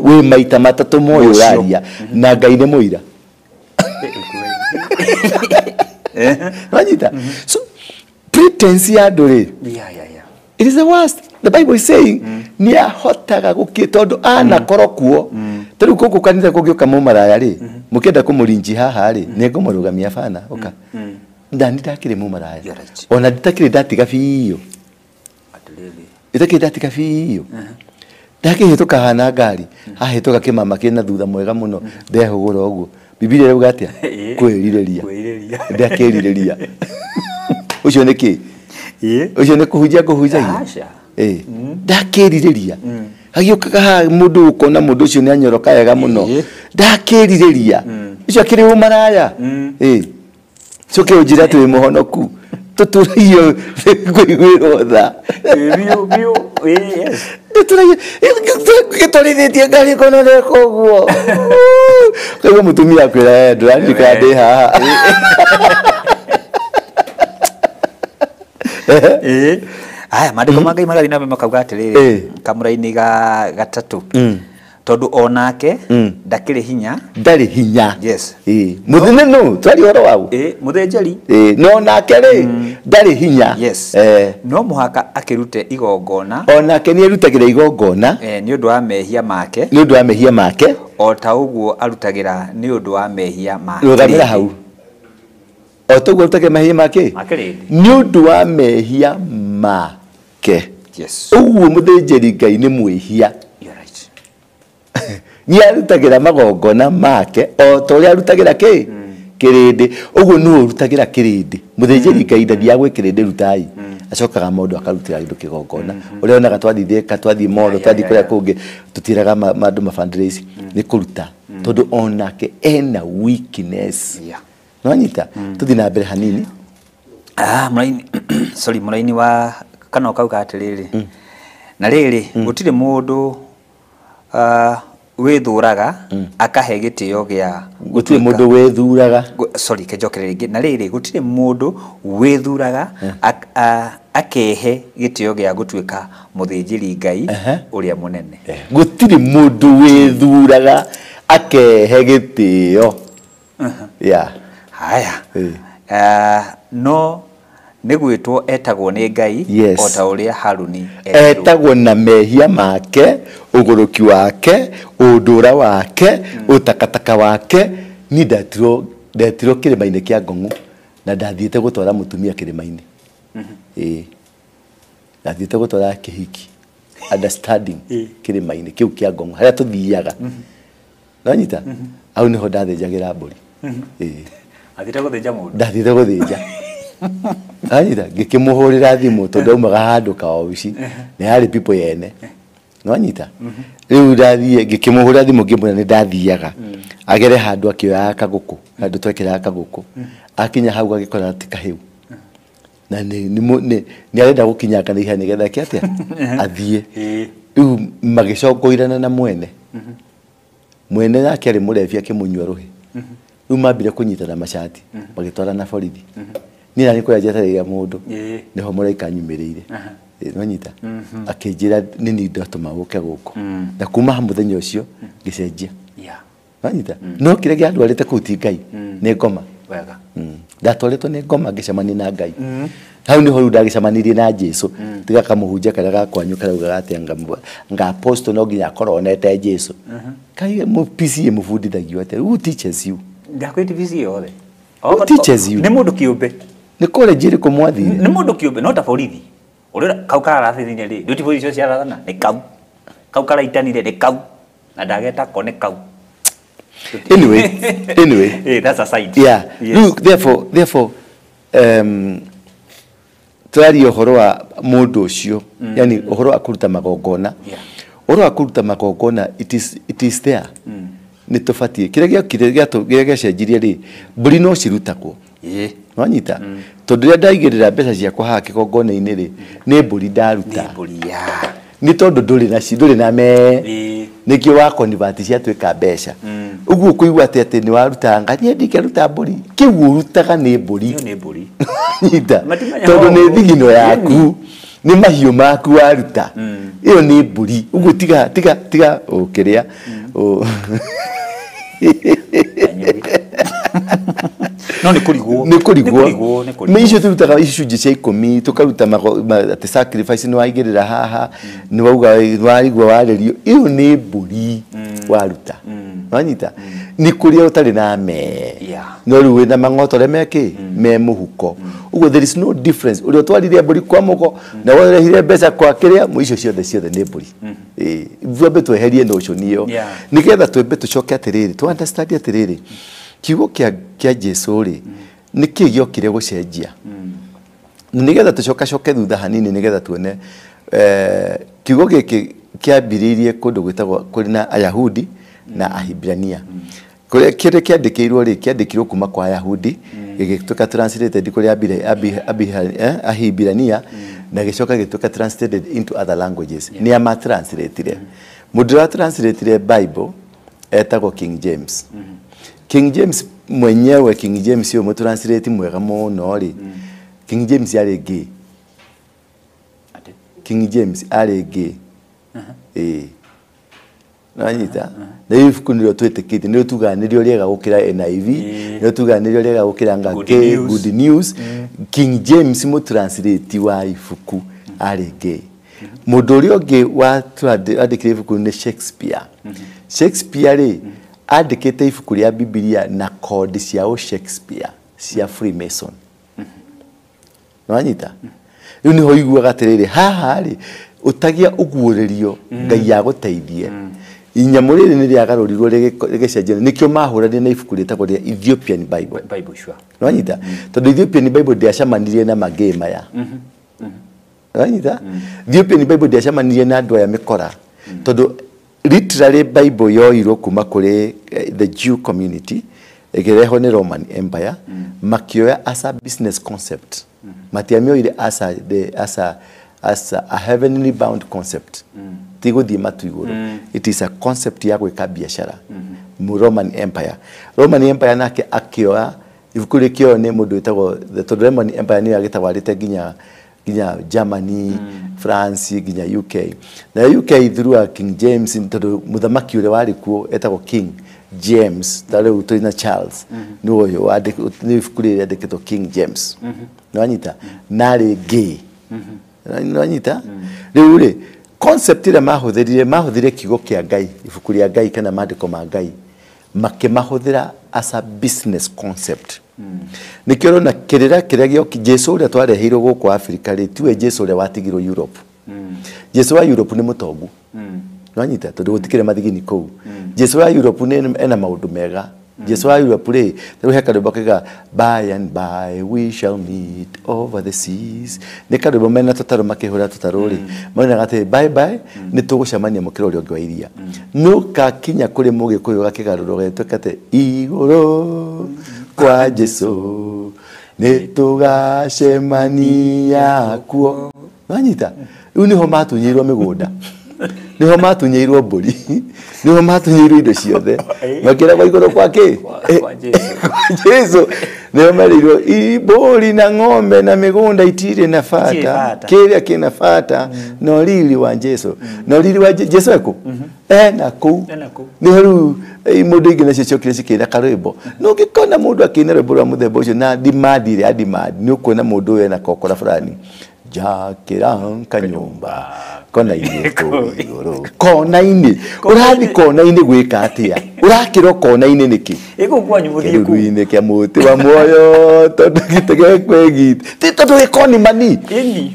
wi maita matatu moyo uraria na Ngai nĩ mũira. Wanyita? So pretense ya andũ rĩ. Yeah. It is the worst. The Bible is saying ni ahotaga guki tondu anakorwo kuo. Ta riu gũkũ kanitha kũngĩũka mũmaraya rĩ, mũkĩenda kũmũrinji haha rĩ, nĩ ngũmũrũgamia bana ũka. Ndani ndakĩrĩ mũmaraya. Ona nditakĩrĩ ndatiga biũ. Itakĩrĩ ndatiga biũ. Ndakĩhĩtũka hana ngari, hahĩtũka kĩmama kĩna thutha mwega mũno, ndehũgũra ũguo. Bibilia ĩrauga atĩa? Kwĩrirĩria. Ndakĩrirĩria. Ũcio nĩ kĩ? Ũcio nĩ kũhunjia kũhunjagia? Ndakĩrirĩria. Hagĩũkaga haha mũndũ ũkona mũndũ ũcio nĩ anyoroka wega mũno. Ndakĩrirĩria. Ũcio akĩrĩ ũmaraya. Coke ũnjĩre atĩ wĩ mũhonoku. Tũtũraio kũiguĩrwo tha. Biũ. Yes. Gĩtwarithĩtie ngari kono ndeka ũguo. Kaigua mũtumia akwĩra ndũraririkana ndĩ haha. Aya maandĩko ma Ngai marathiĩ na mbere makauga atĩrĩrĩ kamũra-inĩ ga gatatũ. Tondu onake ndakĩrĩ hinya. Ndarĩ hinya. Yes. Mũthene no twari ũhoro wau. Mũthĩnjĩri. No nake rĩ ndarĩ hinya. Yes. No mũhaka akĩrute igongona. Onake nĩ arutagĩra igongona. Nĩ ũndũ wa mehia make. Nĩ ũndũ wa mehia make. O ta ũguo arutagĩra nĩ ũndũ wa mehia make. Rũgamĩra hau. O ta ũguo arutagĩra mehia make. Nĩ ũndũ wa mehia make. Yes. Ũguo mũthĩnjĩri Ngai nĩ mwĩhia. Nĩ arutagĩra magongona make o ta ũrĩa arutagĩra kĩ kĩrĩndĩ. Ũguo nĩwe ũrutagĩra kĩrĩndĩ. Mũthĩnjĩri Ngai ndathiaga gwĩ kĩrĩndĩ rutai. Acokaga mũndũ akarutĩra kĩndũ kĩgongona. Ũrĩa onaga twathiĩ Thika, twathiĩ Molo, twathiĩ kũrĩa kũngĩ, tũtiraga mandũ ma fundraise nĩ kũruta. Tondũ onake ena weakness. Nĩwanyita? Tũthiĩ na mbere hanini. Mũraini sorry, mũraini wa kana ũkauga atĩrĩrĩ. Na rĩrĩ gũtirĩ mũndũ wĩthũraga akahe gĩtĩo gĩa gũtirĩ mũndũ wĩthuraga. Sorry, kenjokere rĩngĩ. Na rĩrĩ gũtirĩ mũndũ wĩthuraga akehe gĩtĩo gĩa gũtuĩka mũthĩnjĩri Ngai ũrĩa mũnene. Gũtirĩ mũndũ wĩthuraga akehe gĩtĩo. Yeah. Haya. No nĩ gwĩtwo etagwo nĩ Ngai o ta ũrĩa Haruni etagwo na mehia make, ũgũrũki wake, ũndũra wake, ũtakataka wake. Ni ndetirwo kĩrĩma-inĩ kĩa Ngong'u na ndathiĩte gũtwara mũtumia kĩrĩma-inĩ. Ndathiĩte gũtwara kĩhiki understanding kĩrĩma-inĩ kĩu kĩa Ngong'u harĩa tũthiaga. Nĩwanyita? Hau nĩho ndathĩnjagĩra mbũri. Athiĩte gũthĩnja mũndũ? Ndathiĩte gũthĩnja. Anyita ngĩkĩmũhũrĩra thimũ tondũ aumaga handũ kaobici na yarĩ people yene. Nĩwanyita? Rĩu ndathiĩ ngĩkĩmũhũrĩra thimũ ngĩmwĩra nĩ ndathiaga. Agere handũ akĩoyaga kagũkũ, handũ twekĩraga kagũkũ. Akinya hau agĩkora ti kahĩu. Na nĩ arenda gũkinyanga na ihenya nĩgetha eke atĩa? Athiĩ. Rĩu magĩcongoirana na mwene. Mwene nake arĩ mũrebi akĩmũnyua rũhĩ. Rĩu mambire kũnyitana macati magĩtwarana borithi. Niĩ nani kũrĩa njetereire mũndũ nĩho mũraika anyumĩrĩire. Nĩwanyita? Akĩnjĩra nĩ niĩ ndatũma ũke gũkũ. Na kuma mũthenya ũcio ngĩcenjia. Nĩwanyita? No kĩrĩa kĩandwarĩte kũu ti Ngai, nĩ ngoma. Ndatwarĩtwo nĩ ngoma ngĩcemania na Ngai. Hau nĩho rĩu ndagĩcemanirie na Jesũ. Tiga kamũhunjia karĩa ga kwanyu karaugaga atĩ anga apostle no nginya akorwo onete Jesũ. Kai PCA mũbundithagio atĩa? Who teaches you? Ndakwĩti PCA yothe. Who teaches you? Nĩ mũndũ kĩũmbe. Nĩ college ĩrĩkũ mwathire? Nĩ mũndũ kĩũmbe, no ta borithi. Ũrĩa kau kararathithire rĩ, nĩ ti borithi icio ciarathana, nĩ kau. Kau karaitanire nĩ kau. Na ndageta ko nĩ kau. Anyway. That's aside. Yeah. Yes. Look, therefore, tũraria ũhoro wa mũndũ ũcio, yani ũhoro wa kũruta magongona. Ũhoro wa kũruta magongona, it is there. Nĩ tũbatiĩ. Kĩrĩa gĩokire, kĩrĩa gĩacenjirie rĩ, mbũri no cirutagwo. Nwanyita tondu rĩrĩa ndaigĩrĩra mbeca ciakwa haha kĩgongona-inĩ rĩ nĩ mbũri ndaruta nĩ tondũ ndũrĩ na ndũrĩ na me nĩkĩo wa convert ciatuĩka mbeca ũguo kũigua atĩ atĩ nĩ waruta nga niĩ ndingĩruta mbũri kĩu ũrutaga nĩ mbũri nyita tondũ nĩ thigino yaku nĩ mahiũ maku waruta ĩyo nĩ mbũri ũguo tiga tiga tiga ũkĩrĩa no nĩ kũrigwo nĩ kũrigwo nĩ icio tũrutaga icunjĩ cia 10 tũkaruta atĩ sacrifice nĩ waigĩrĩra haha nĩ wauga warigwo warĩrio ĩyo nĩ mbũri waruta wanyita nĩ kũrĩa ũtarĩ na me no rĩu wĩna mang'otore mekĩ me mũhuko ũguo there is no difference ũrĩa ũtwarire mbũri kwa mũgo na warehire mbeca kwa kĩrĩa icio ciothe ciothe nĩ mbũri twambe tweherie notion ĩyo nĩgetha twambe tũcoke atĩrĩrĩ tũ understand atĩrĩrĩ kiugo kĩa Jesu rĩ nĩkĩ gĩokire gũcenjia nĩgetha tũcokacoke thutha hanini nĩgetha tuone kiugo gĩkĩ kĩambĩrĩirie kũndũ gwĩtagwo kũrĩ na Ayahudi na Ahibirania kũrĩa kĩrĩa kĩandĩkĩirwo rĩ kĩandĩkirwo kuma kwa Ayahudi gĩgĩtuĩka translated kũrĩ Ahibirania na gĩcoka gĩtuĩka translated into other languages nĩ ama translatire mũndũ ũrĩa translatire Bible etagwo King James. King James mwenyewe King James yo mutranslate mwega muno ri King James yari gay. King James ari gay. Nanyita na ibuku nĩrĩo twĩtĩkĩtie nĩrĩo tugaga nĩrĩo rĩega gũkĩra NIV nĩrĩo tugaga nĩrĩo rĩega gũkĩra ngake Good News. King James mutranslate wa ibuku ari gay. Mũndũ ũrĩa ũngĩ wa andĩkire ibuku nĩ Shakespeare. Shakespeare rĩ andĩkĩte ibuku rĩa Bibilia na kodi cia Shakespeare cia Freemason. Nwanyita rĩu nĩho iguaga atĩrĩrĩ haha rĩ ũtagia ũguũrĩrio Ngai agũteithie inyamũ rĩrĩ nĩ rĩagarũrirwo rĩgĩcenjia nĩkĩo mahũranire na ibuku rĩtagwo rĩa Ethiopian Bible. Bible sure. Nwanyita tondũ Ethiopian Bible ndĩacemanirie na magĩ maya. Nwanyita Ethiopian Bible ndĩacemanirie na andũ aya mĩkora tondũ literally Bible yoirwo kuma kuri the Jew community ĩkĩrehwo nĩ Roman Empire makĩoya as a business concept matiamĩoire as a the as a as a heavenly bound concept ti gũthiĩ matu igũrũ it is a concept ya gwĩka biashara Roman Empire. Roman Empire nake akĩoya ibuku rĩkĩoywo nĩ mũndũ wĩtagwo tondũ Roman Empire nĩyo yagĩtawarĩte nginya Germany, France, nginya UK. Na UK through a King James tondũ mũthamaki ũrĩa warĩ kuo etagwo King James ta rĩu tũrĩ na Charles nĩ ũyũ nĩ ibuku rĩrĩ rĩandĩkĩtwo King James. Nĩwanyita narĩ gay. Nĩwanyita rĩu rĩ concept ĩrĩa mahũthĩrire kiugo kĩa Ngai ibuku rĩa Ngai kana maandĩko ma Ngai makĩmahũthĩra as a business concept. Nĩkĩo ũrona kĩrĩra kĩrĩa gĩoki Jesu ũrĩa twareheirwo gũkũ Afrika rĩ tiwe Jesu ũrĩa watigirwo Europe. Jesu wa Europe nĩ mũtongu. Nĩwanyita tondũ gũtikĩrĩ mathigini kũu. Jesu wa Europe nĩ ena maũndũ mega. Jesu wa Europe rĩ rĩu he karwĩmbo kaiga by and by we shall meet over the seas. Nĩ karwĩmbo mena tũtarũ makĩhũra tũtarũ rĩ moinaga atĩ bye bye nĩ tũgũcemania mũkĩra ũrĩa ũngĩ wa iria. No kakinya kũrĩ mũgĩkũyũ gakĩgarũrwo gagĩtuĩka atĩ igũrũ kwa Jesu nĩ tũgacemania kuo. Wanyita rĩu nĩho matunyĩirwo mĩgũnda nĩho matunyĩirwo mbũri nĩho matunyĩirwo indo ciothe makĩragwo igũrũ kwa kĩ kwa Jesu nĩho merĩirwo mbũri na ng'ombe na mĩgũnda itirĩ na bata kĩrĩa kĩna bata no riri wa Jesu no riri wa Jesu ekũ ena kũu nĩho rĩu mũndũ ingĩ nacio ciokire cikĩina karwĩmbo no ũngĩkona mũndũ akĩina rwĩmbo rwa mũthemba ũcio na demand ĩrĩa demand nĩ ũkuona mũndũ ũyũ ena kokora fulani njakĩra kanyũmba kona-inĩ kũu igũrũ kona-inĩ ũrathiĩ kona-inĩ gwĩka atĩa ũrakĩrwo kona-inĩ nĩkĩ ĩkũ kwanyu mũthiĩ kũ kĩruru-inĩ kĩa mũtĩ wa muoyo tondũ gĩtĩ gĩkwĩgitĩ ti tondũ wĩ koni mani ĩni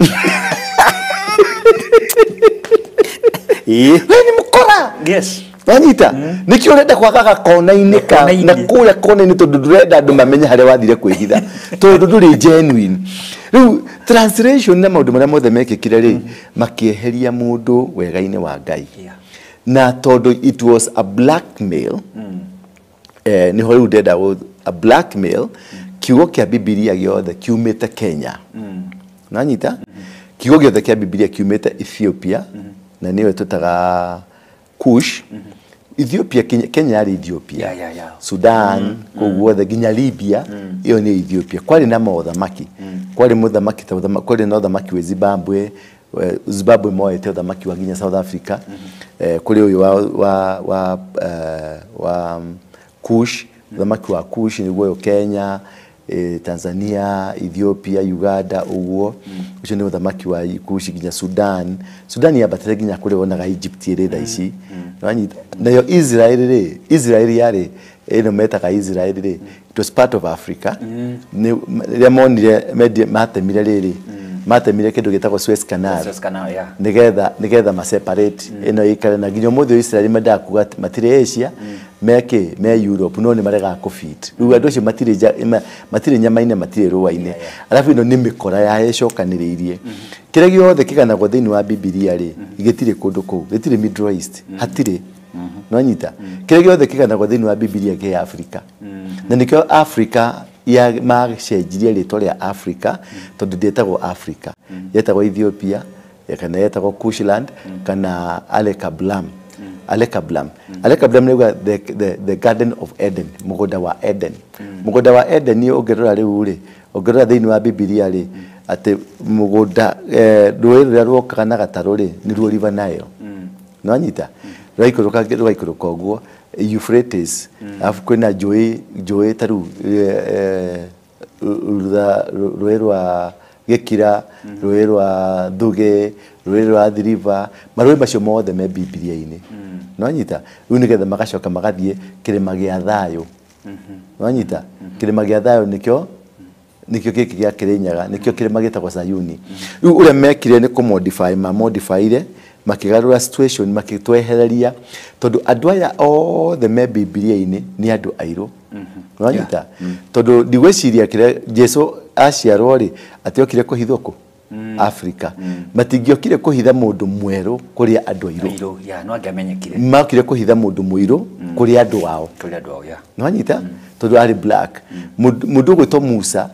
we nĩ mũkora. Yes. Wanyita nĩkĩo ũrenda kwagaga kona-inĩ ka na kũrĩa kona-inĩ tondũ ndũrenda andũ mamenye harĩa wathire kwĩhitha tondũ ndũrĩ genuine. Rĩu translation na maũndũ marĩa mothe mekĩkire rĩ makĩeheria mũndũ wega-inĩ wa Ngai na tondũ it was a blackmail nĩho rĩu ndenda a blackmail Kiugo kĩa Bibilia gĩothe kiumĩte Kenya. Nanyita? Kiugo gĩothe kĩa Bibilia kiumĩte Ethiopia na nĩyo tũtaga Kush. Ethiopia Kenya yarĩ Ethiopia. Sudan kũu guothe nginya Libya iyo nĩ Ethiopia. Kwarĩ na mothamaki. Kwarĩ mũthamaki ta kwarĩ na ũthamaki wa Zimbabwe, Zimbabwe moete ũthamaki wa nginya South Africa. Kũrĩ ũyũ wa Kush, ũthamaki wa Kush nĩguo ũyũ Kenya, Tanzania, Ethiopia, Uganda ũguo. Ũcio nĩ ũthamaki wa Kush nginya Sudan. Sudan yambatĩte nginya kũrĩa wonaga Egypt ĩrĩ thaa ici. Nĩwanyita? Nayo Israel rĩ, Israel yarĩ ĩno metaga Israel rĩ, it was part of Africa. Rĩrĩa monire matemire rĩrĩ, matemire kĩndũ gĩtagwo Suez Canal. Suez Canal, yeah. Nigetha ma separate ĩno ikare na nginya ũmũthĩ Israel mendaga kuga atĩ matirĩ Asia, meke me Europe no nĩ maregaga kũ fit. Rĩu andũ acio matirĩ nyama-inĩ, matirĩ rũa-inĩ. Alafu ĩno nĩ mĩkora ya ĩcokanĩrĩirie. Kĩrĩa gĩothe kĩganagwo thĩinĩ wa Bibilia rĩ, gĩtirĩ kũndũ kũu, gĩtirĩ Middle East, hatirĩ. Nĩwanyita? Kĩrĩa gĩothe kĩganagwo thĩinĩ wa Bibilia kĩ Africa. Na nĩkĩo Africa ya macenjirie rĩtwa rĩa Africa tondũ ndĩetagwo Africa. Yetagwo Ethiopia, kana yetagwo Kushland, kana Alekablam. Alekablam. Alekablam nĩ the Garden of Eden, mũgũnda wa Eden. Mũgũnda wa Eden nĩ ũngĩrora rĩu rĩ, ũngĩrora thĩinĩ wa Bibilia rĩ, atĩ mũgũnda rũĩ rũrĩa rwokaga na gatarũ rĩ, nĩruo River Nile. Nĩwanyita? Rũgaikũrũka ũguo Euphrates, alafu kwĩna njũĩ ta rĩu rũĩ rwa Gĩkira, rũĩ rwa Thuge, rũĩ rwa Athi River, marũĩ macio mothe me Bibilia-inĩ. Nĩwanyita? Rĩu nĩgetha magacoka magathiĩ kĩrĩma gĩa thayũ. Nĩwanyita? Kĩrĩma gĩa thayũ nĩkĩo gĩkĩ gĩa Kĩrĩnyaga, nĩkĩo kĩrĩma gĩtagwo Sayuni. Rĩu ũrĩa mekire nĩ kũmodify, mamodifyire, makĩgarũra situation, makĩtwehereria tondũ andũ aya othe me Bibilia-inĩ nĩ andũ airũ. Nĩwanyita? Tondũ ndigwĩciria kĩrĩa Jesu aciarwo rĩ, atĩ okire kũhithwo kũ? Africa. Matingĩokire kũhitha mũndũ mwerũ kũrĩa andũ airũ. No angĩamenyekire. Makire kũhitha mũndũ mũirũ kũrĩa andũ ao. Kũrĩa andũ ao, yeah. Nĩwanyita? Tondũ arĩ black. Mũndũ ũgwĩtwo Musa,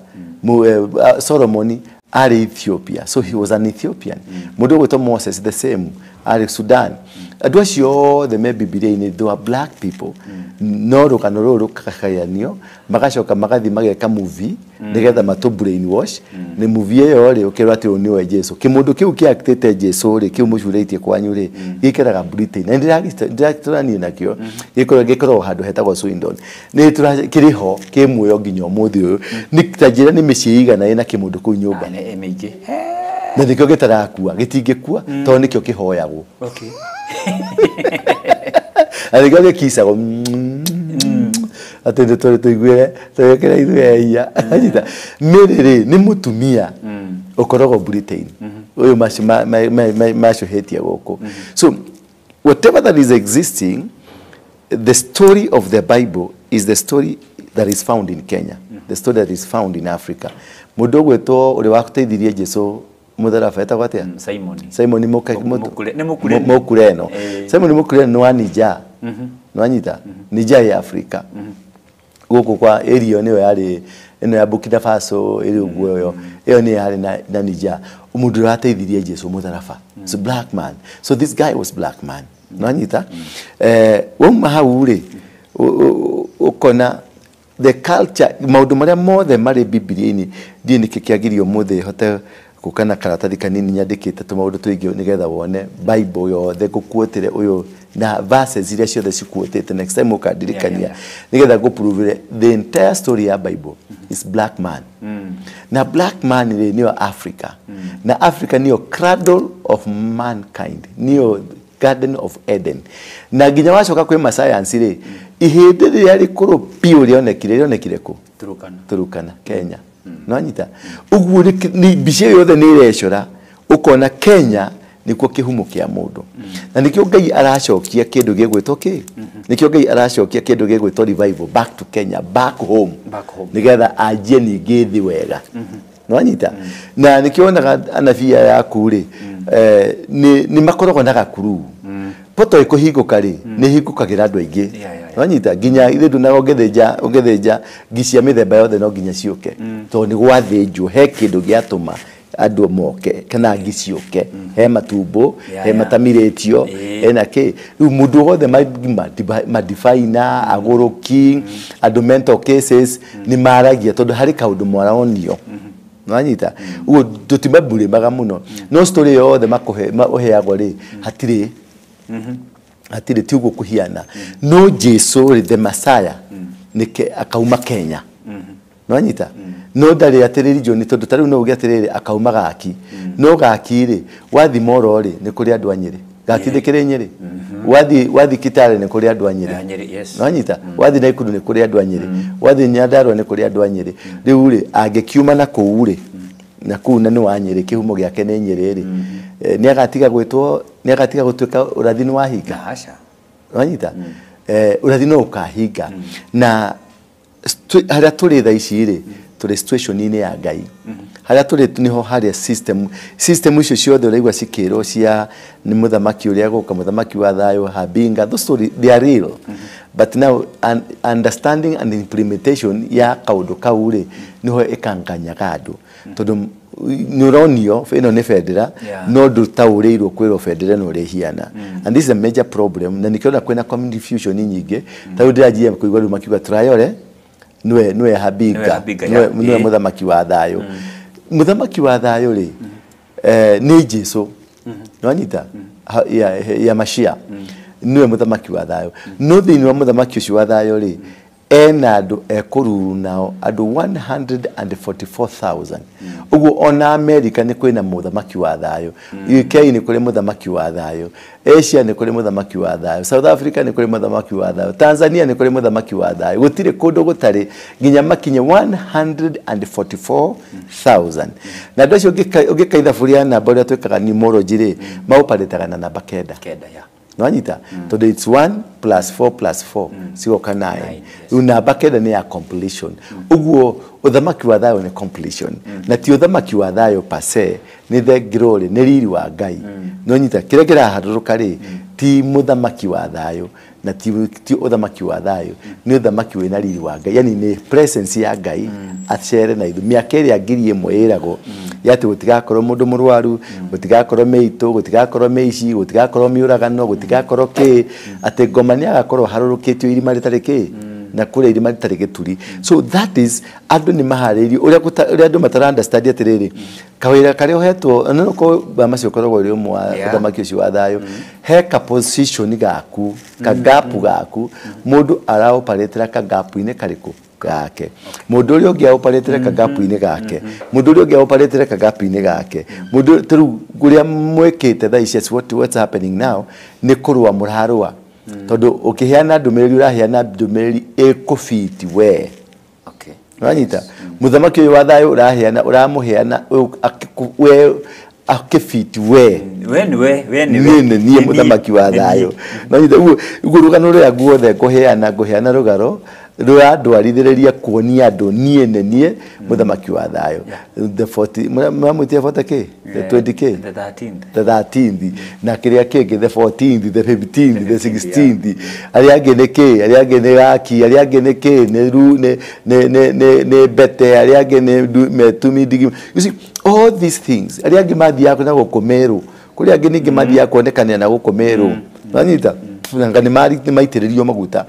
Solomon arĩ Ethiopia, so he was an Ethiopian. Mũndũ ũgwĩtwo Moses the same, arĩ Sudan. Andũ acio othe me Bibilia-inĩ they were black people. No rũgano rũrũ rũkagayanio, magacoka magathiĩ mageka movie nĩgetha matũ brainwash. Nĩ movie ĩyo rĩ, ũkerwo atĩ ũyũ nĩwe Jesu. Kĩmũndũ kĩu kĩaktĩte Jesu rĩ, kĩu mũcurĩtie kwanyu rĩ, gĩikaraga Britain. Na ndĩratũranie nakĩo, gĩkoragwo handũ hetagwo Swindon. Nĩ kĩrĩ ho, kĩ muoyo nginya ũmũthĩ ũyũ. Nĩ ta njĩra nĩ mĩciĩ igana ĩna kĩmũndũ kũu nyũmba. Nĩ mĩingĩ. Na nĩkĩo gĩtarakua, gĩtingĩkua, tondũ nĩkĩo kĩhoyagwo. Na nĩkĩo gĩkicagwo. Atĩ nĩ tũrĩ tũiguĩre, tũgĩkĩra ithuĩ ehia. Anyita? Mary rĩ, nĩ mũtumia ũkoragwo Britain. Ũyũ macũhĩtie gũkũ. So whatever that is existing, the story of the Bible is the story that is found in Kenya, the story that is found in Africa. Mũndũ ũgwĩtwo ũrĩa wateithirie Jesu mũtharaba etagwo atĩa? Simon. Simon Mũkureno. Simon Mũkureno nĩ wa Niger. Nĩwanyita? Niger ya Africa. Gũkũ kwa area nĩyo yarĩ ĩno ya Burkina Faso ĩrĩ ũguo ĩyo. Ĩyo nĩyo yarĩ na Niger. Mũndũ ũrĩa wateithirie Jesu mũtharaba. So black man. So this guy was black man. Nĩwanyita? Wauma hau rĩ, ũkona the culture, maũndũ marĩa mothe marĩ Bibilia-inĩ, ndiĩ nĩkĩ kĩagirio ũmũthĩ hote gũka na karatathi kanini nyandĩkĩte tũmaũndũ tũingĩ nĩgetha wone Bible yothe ngũkuotĩre ũyũ na verses iria ciothe cikuotĩte. Next time ũkandirikania nĩgetha ngũprove the entire story ya Bible is black man. Na black man rĩ nĩyo Africa. Na Africa nĩyo cradle of mankind, nĩyo Garden of Eden. Na nginya wacoka kwĩ ma science rĩ, ihĩndĩ rĩrĩa rĩkũrũ biũ rĩonekire kũ? Turkana, Kenya. Nĩwanyita? Ũguo nĩ mbica ĩyo yothe nĩ ĩrecora, ũkona Kenya nĩkuo kĩhumo kĩa mũndũ. Na nĩkĩo Ngai aracokia kĩndũ gĩgwĩtwo kĩ? Nĩkĩo Ngai aracokia kĩndũ gĩgwĩtwo revival back to Kenya, back home. Nĩgetha anjie ningĩ thĩ wega. Nĩwanyita? Na nĩkĩo wonaga anabii aya aku rĩ, nĩ makoragwo na gakuru. Poto ĩkũhingũka rĩ, nĩ hingũkagĩra andũ aingĩ. Wanyita nginya ithe nduna ũngĩthĩnja ngi cia mĩthemba yothe no nginya ciũke. Tondũ nĩ gwathĩnjwo he kĩndũ gĩatũma andũ moke kana ngi ciũke. He matumbo, he matamirĩtio, hena kĩ. Rĩu mũndũ wothe madifaina, agũrũki, andũ mental cases nĩ maragia tondũ harĩ kaũndũ maronio. Wanyita ũguo tũtimabũrĩmaga mũno. No story yothe makũhe ũheagwo rĩ, hatirĩ hatirĩ ti ũguo kũhiana. No Jesu rĩ, the Messiah, nĩke akauma Kenya. Nwanyita no ndarĩ atĩ religion tondũ ta rĩu no uge atĩrĩrĩ akauma Gaki. No Gaki rĩ, wathi Moro rĩ, nĩ kũrĩ andũ a Nyĩrĩ. Gaki ndĩkĩrĩ Nyĩrĩ. Wathi Kitale nĩ kũrĩ andũ a Nyĩrĩ. Nwanyita wathi Naikuru nĩ kũrĩ andũ a Nyĩrĩ. Wathi Nyandarua nĩ kũrĩ andũ a Nyĩrĩ. Rĩu rĩ, angĩkiuma na kũu rĩ, na kũu na nĩ wa Nyĩrĩ, kĩhumo gĩake nĩ Nyĩrĩ rĩ, nĩ agatiga gwĩtwo, nĩ agatiga gũtuĩka ũrathi nĩ wahinga. Nwanyita ũrathi no ũkahinga. Na harĩa tũrĩ thaa ici rĩ, tũrĩ situation-inĩ ya Ngai. Harĩa tũrĩ nĩho harĩa system icio ciothe ũraigua cikĩrwo cia nĩ mũthamaki ũrĩa gũka, mũthamaki wa thayũ, Habinga, those story they are real. But now understanding and implementation ya kaũndũ kau rĩ, nĩho ĩkanganyaga andũ. Tondũ nĩ ũronio ĩno nĩ bendera, no ndũtaũrĩirwo kwĩrwo bendera ĩno ũrĩa ĩhiana. And this is a major problem. Na nĩkĩo kwĩna community fusion nyingĩ. Ta rĩu ndĩranjia kũigua rĩu makiuga Traore nĩwe Habinga, nĩwe mũthamaki wa thayũ. Mũthamaki wa thayũ rĩ, nĩ Jesu. Nwanyita ya Mashia nĩwe mũthamaki wa thayũ. No thĩinĩ wa mũthamaki ũcio wa thayũ rĩ, ena andũ ekũruru nao andũ 144,000. Ũguo ona America nĩ kwĩna mũthamaki wa thayũ, UK nĩ kũrĩ mũthamaki wa thayũ, Asia nĩ kũrĩ mũthamaki wa thayũ, South Africa nĩ kũrĩ mũthamaki wa thayũ, Tanzania nĩ kũrĩ mũthamaki wa thayũ. Gũtirĩ kũndũ gũtarĩ nginya makinye 144,000. Na andũ acio ũngĩka ithabu rĩa namba ũrĩa twĩkaga numerology rĩ, maoparĩtaga na namba kenda. Nwanyita tondũ it's 1 plus 4 plus 4 cigoka 9. Rĩu namba kenda nĩ ya completion. Ũguo ũthamaki wa thayũ nĩ completion. Na ti ũthamaki wa thayũ per se, nĩ the glory, nĩ riri wa Ngai. Nwanyita kĩrĩa kĩraharũrũka rĩ, ti mũthamaki wa thayũ na ti ũthamaki wa thayũ, nĩ ũthamaki wĩna riri wa Ngai. Yani nĩ presence ya Ngai acere na ithuĩ. Mĩaka ĩrĩa 1000 ĩragwo ya atĩ gũtigakorwo mũndũ mũrwaru, gũtigakorwo mĩitũ, gũtigakorwo mĩici, gũtigakorwo mĩũragano, gũtigakorwo kĩ, atĩ ngoma nĩ agakorwo harũrũkĩtio irima rĩtarĩ kĩ, na kũrĩa irima rĩtarĩ gĩturi. So that is andũ nĩ maharĩirio ũrĩa andũ matara understand atĩrĩrĩ, kawĩra karĩa ũhetwo no ko macio ũkoragwo ũrĩ ũmwe wa ũthamaki ũcio wa thayũ, he ka position gaku, ka gap gaku, mũndũ araoparĩtĩra ka gap-inĩ karĩkũ gake, mũndũ ũrĩa ũngĩ aoparĩtĩre ka gap-inĩ gake, mũndũ ũrĩa ũngĩ aoparĩtĩre ka gap-inĩ gake, mũndũ rĩu ũrĩa mwĩkĩte thaa ici, what's happening now nĩ kũrũa mũrarũa. Tondũ ũkĩheana ndũmĩrĩri ũraheana ndũmĩrĩri ĩkũbiti we. Wanyita mũthamaki ũyũ wa thayũ ũraheana ũramũheana we akĩbiti we. We nĩ niĩ mũthamaki wa thayũ. Wanyita ũguo rũgano rũrĩa guothe ngũheana rũgaro rũrandwarithĩrĩria kuonia andũ niĩ nĩ niĩ mũthamaki wa thayũ. The 40 mũramwĩtia 40 k, the 20 k, the 13th, the 13th, na kĩrĩa kĩngĩ the 14th, the 15th, the 16th, arĩa angĩ nĩ kĩ, arĩa angĩ nĩ Gaki, arĩa angĩ nĩ kĩ, nĩ ru, nĩ Bete, arĩa angĩ nĩ Metumi Ndigi. You see all these things, arĩa angĩ mathiaga na gũkũ Meru, kũrĩa angĩ ningĩ mathiaga kuonekanĩra na gũkũ Meru. Wanyita nanga nĩ maitĩrĩrio maguta.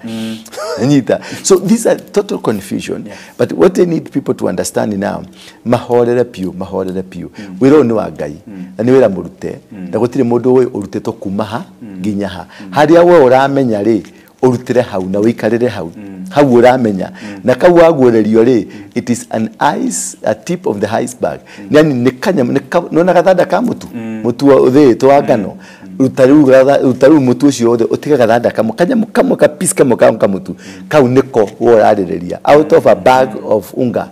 Nyita. So these are total confusion. But what they need people to understand now, mahorere piũ, mahorere piũ. Wĩra ũyũ nĩ wa Ngai, na nĩ wĩra mũrute, na gũtirĩ mũndũ ũĩ ũrutĩtwo kuma ha nginya ha. Harĩa we ũramenya rĩ, ũrutĩre hau na ũikarĩre hau. Hau ũramenya. Na kau waguũrĩrio rĩ, it is an ice, a tip of the iceberg. Yani nĩ kanyamũ, nĩwona gathanda ka mũtu, mũtu ũthĩĩtwo wa ngano. Ruta rĩu mũtu ũcio wothe ũtige gathanda kamwe, kanyamũ kamwe ka piece kamwe ka kamũtu, kau nĩko we ũrarĩrĩria out of a bag of unga.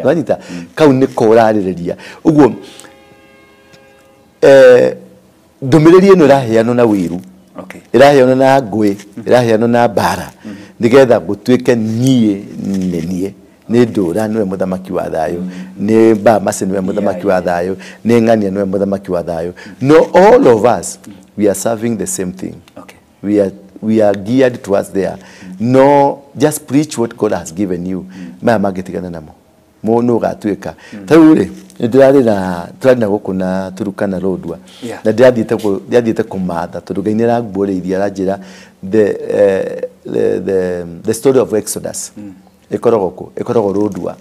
Wanyita kau nĩko ũrarĩrĩria. Ũguo ndũmĩrĩri ĩno ĩraheanwo na wĩru, ĩraheanwo na ngũĩ, ĩraheanwo na mbara, nĩgetha gũtuĩke niĩ nĩ niĩ. Nĩ Ndũra nĩwe mũthamaki wa thayũ, nĩ Bamasi nĩwe mũthamaki wa thayũ, nĩ Ng'ania nĩwe mũthamaki wa thayũ. No all of us we are serving the same thing. We are geared towards there. No, just preach what God has given you. Maya mangĩtigana namo mũndũ ũgatuĩka ta rĩu rĩ nĩndĩrarĩ na tũrarĩ na gũkũ na Turukana Lodwar na ndĩrathiĩte kũmatha tondũ Ngai nĩaranguũrĩirie aranjĩra the story of Exodus ĩkoragwo kũ ĩkoragwo Lodwar,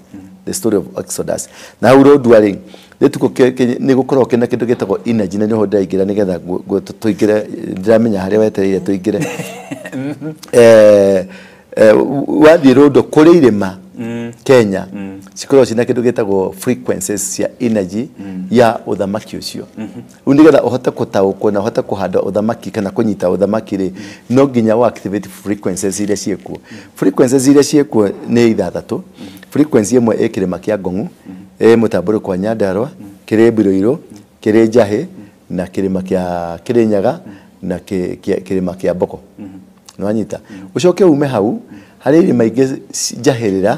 the story of Exodus. Na hau Lodwar rĩ nĩtukũ nĩ gũkoragwo kĩna kĩndũ gĩtagwo energy na nĩho ndĩraingĩra nĩgetha tũingĩre ndĩramenya harĩa wetereire tũingĩre. Wathiĩ Lodwar kũrĩ irĩma Kenya cikoragwo ciĩna kĩndũ gĩtagwo frequencies cia energy ya ũthamaki ũcio. Rĩu nĩgetha ũhote gũtaũkwo na ũhote kũhanda ũthamaki kana kũnyita ũthamaki rĩ no nginya ũ activate frequencies iria ciĩkuo. Frequencies iria ciĩkuo nĩ ithathatũ. Frequency ĩmwe ĩ kĩrĩma kĩa Ngong'u, ĩ mũtambũrũko wa Nyandarua, kĩrĩ Mbiroirũ, kĩrĩ Njahĩ na kĩrĩma kĩa Kĩrĩnyaga na kĩrĩma kĩa Mboko. Nĩwanyita? Ũcoke ume hau harĩ irĩma ingĩ Njahĩrĩra,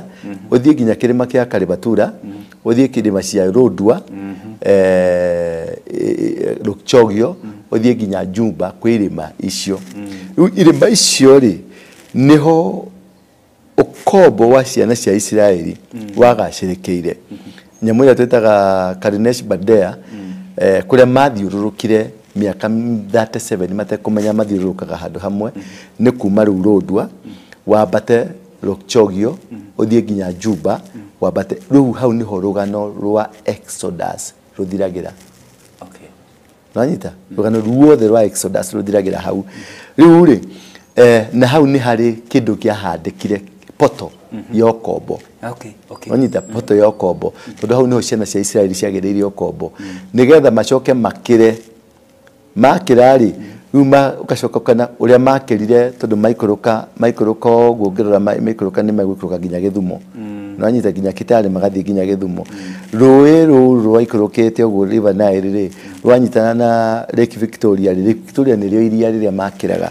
ũthiĩ nginya kĩrĩma kĩa Karibatura, ũthiĩ kĩrĩma cia Lodwar, Lokchogio, ũthiĩ nginya Jumba kwĩ irĩma icio. Rĩu irĩma icio rĩ nĩho ũkombo wa ciana cia Isiraeli wagacĩrĩkĩire. Nyamũ ĩrĩa twĩtaga Kadesh Barnea, kũrĩa mathiũrũrũkire mĩaka 37 matekũmenya mathiũrũrũkaga handũ hamwe, nĩ kuma rĩu Lodwar wambate Lokchogio ũthiĩ nginya Juba wambate rĩu hau nĩho rũgano rwa Exodus rũthiragĩra. Nĩwanyita? Rũgano ruothe rwa Exodus rũthiragĩra hau. Rĩu rĩ na hau nĩ harĩ kĩndũ kĩahandĩkire poto ya ũkombo. Nĩwanyita? Poto ya ũkombo tondũ hau nĩho ciana cia Isiraeli ciagĩrĩire ũkombo nĩgetha macoke makĩre makĩra rĩ rĩu ũgacoka ũkona ũrĩa makĩrire tondũ maikũrũka ũguo ũngĩrora maikũrũka nĩ megũikũrũka nginya Gĩthumo. Nĩwanyita? Nginya Kitale magathiĩ nginya Gĩthumo. Rũĩ rũu rwaikũrũkĩte ũguo River Nile rĩ rwanyitana na Lake Victoria rĩ, Lake Victoria nĩrĩo iria rĩrĩa makĩraga.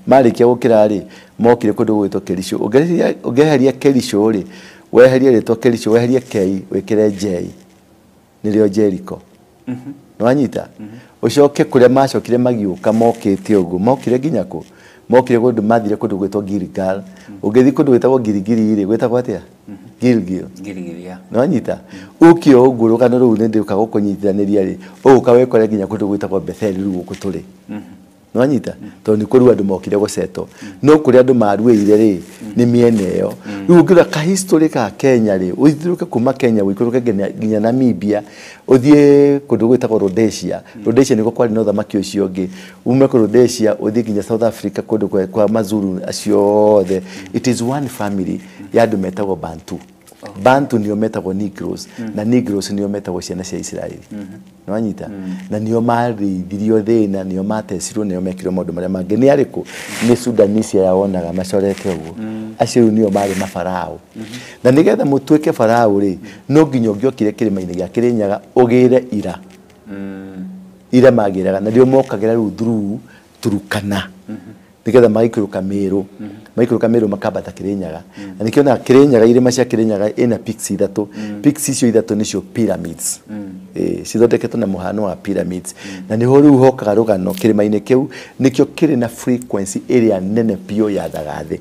Marĩkia gũkĩra rĩ mokire kũndũ gũgwĩtwo Kericho. Ũngĩeheria Kericho rĩ weherie rĩtwa Kericho weherie K wĩkĩre J nĩrĩo Jericho. Nĩwanyita? Ũcoke kũrĩa macokire magiũka mokĩte ũguo mokire nginya kũ mokire kũndũ mathire kũndũ gwĩtwo Gilgal. Ũngĩthiĩ kũndũ gwĩtagwo Giligili rĩ gwĩtagwo atĩa? Gilgil. Nĩwanyita? Ũke ũguo rũgano rũu nĩndĩũka gũkũnyitithanĩria rĩ ũgũka wĩkore nginya kũndũ gwĩtagwo Betheli rĩu gũkũ tũrĩ. Nĩwanyita? Tondũ nĩ kũrĩ andũ mokire gũcetwo no kũrĩa andũ maruĩire rĩ nĩ mĩena ĩyo. Rĩu ũngĩrora ka history ka Kenya rĩ ũthiũrũrũke kuma Kenya ũikũrũke nginya Namibia ũthiĩ kũndũ gwĩtagwo Rhodesia. Rhodesia nĩkuo kwarĩ na ũthamaki ũcio ũngĩ. Ume kũ Rhodesia ũthiĩ nginya South Africa kũndũ kwa Mazulu acio othe. It is one family ya andũ metagwo Bantu. Bantu nĩo metagwo Negroes na Negroes nĩo metagwo ciana cia Isiraeli. Nĩwanyita? Na nĩo marĩithirio thĩna, nĩo matecirwo, nĩo mekirwo maũndũ marĩa mangĩ. Nĩ arĩkũ? Nĩ Sudanese aya wonaga macorete ũguo. Acio rĩu nĩo marĩ mabarao. Na nĩgetha mũtuĩke barao rĩ no nginya ũngĩokire kĩrĩma-inĩ gĩa Kĩrĩnyaga ũgĩre ira. Ira magĩraga na nĩo mokagĩra rĩu through Turukana. Nĩgetha magaikũrũka Meru. Maikũrũka Meru makambata Kĩrĩnyaga. Na nĩkĩo na Kĩrĩnyaga irĩma cia Kĩrĩnyaga ĩna peaks ithatũ. Peaks icio ithatũ nĩcio pyramids. Cithondeketwo na mũhano wa pyramids. Na nĩho rĩu hokaga rũgano kĩrĩma-inĩ kĩu nĩkĩo kĩrĩ na frequency ĩrĩa nene biũ yathaga thĩ.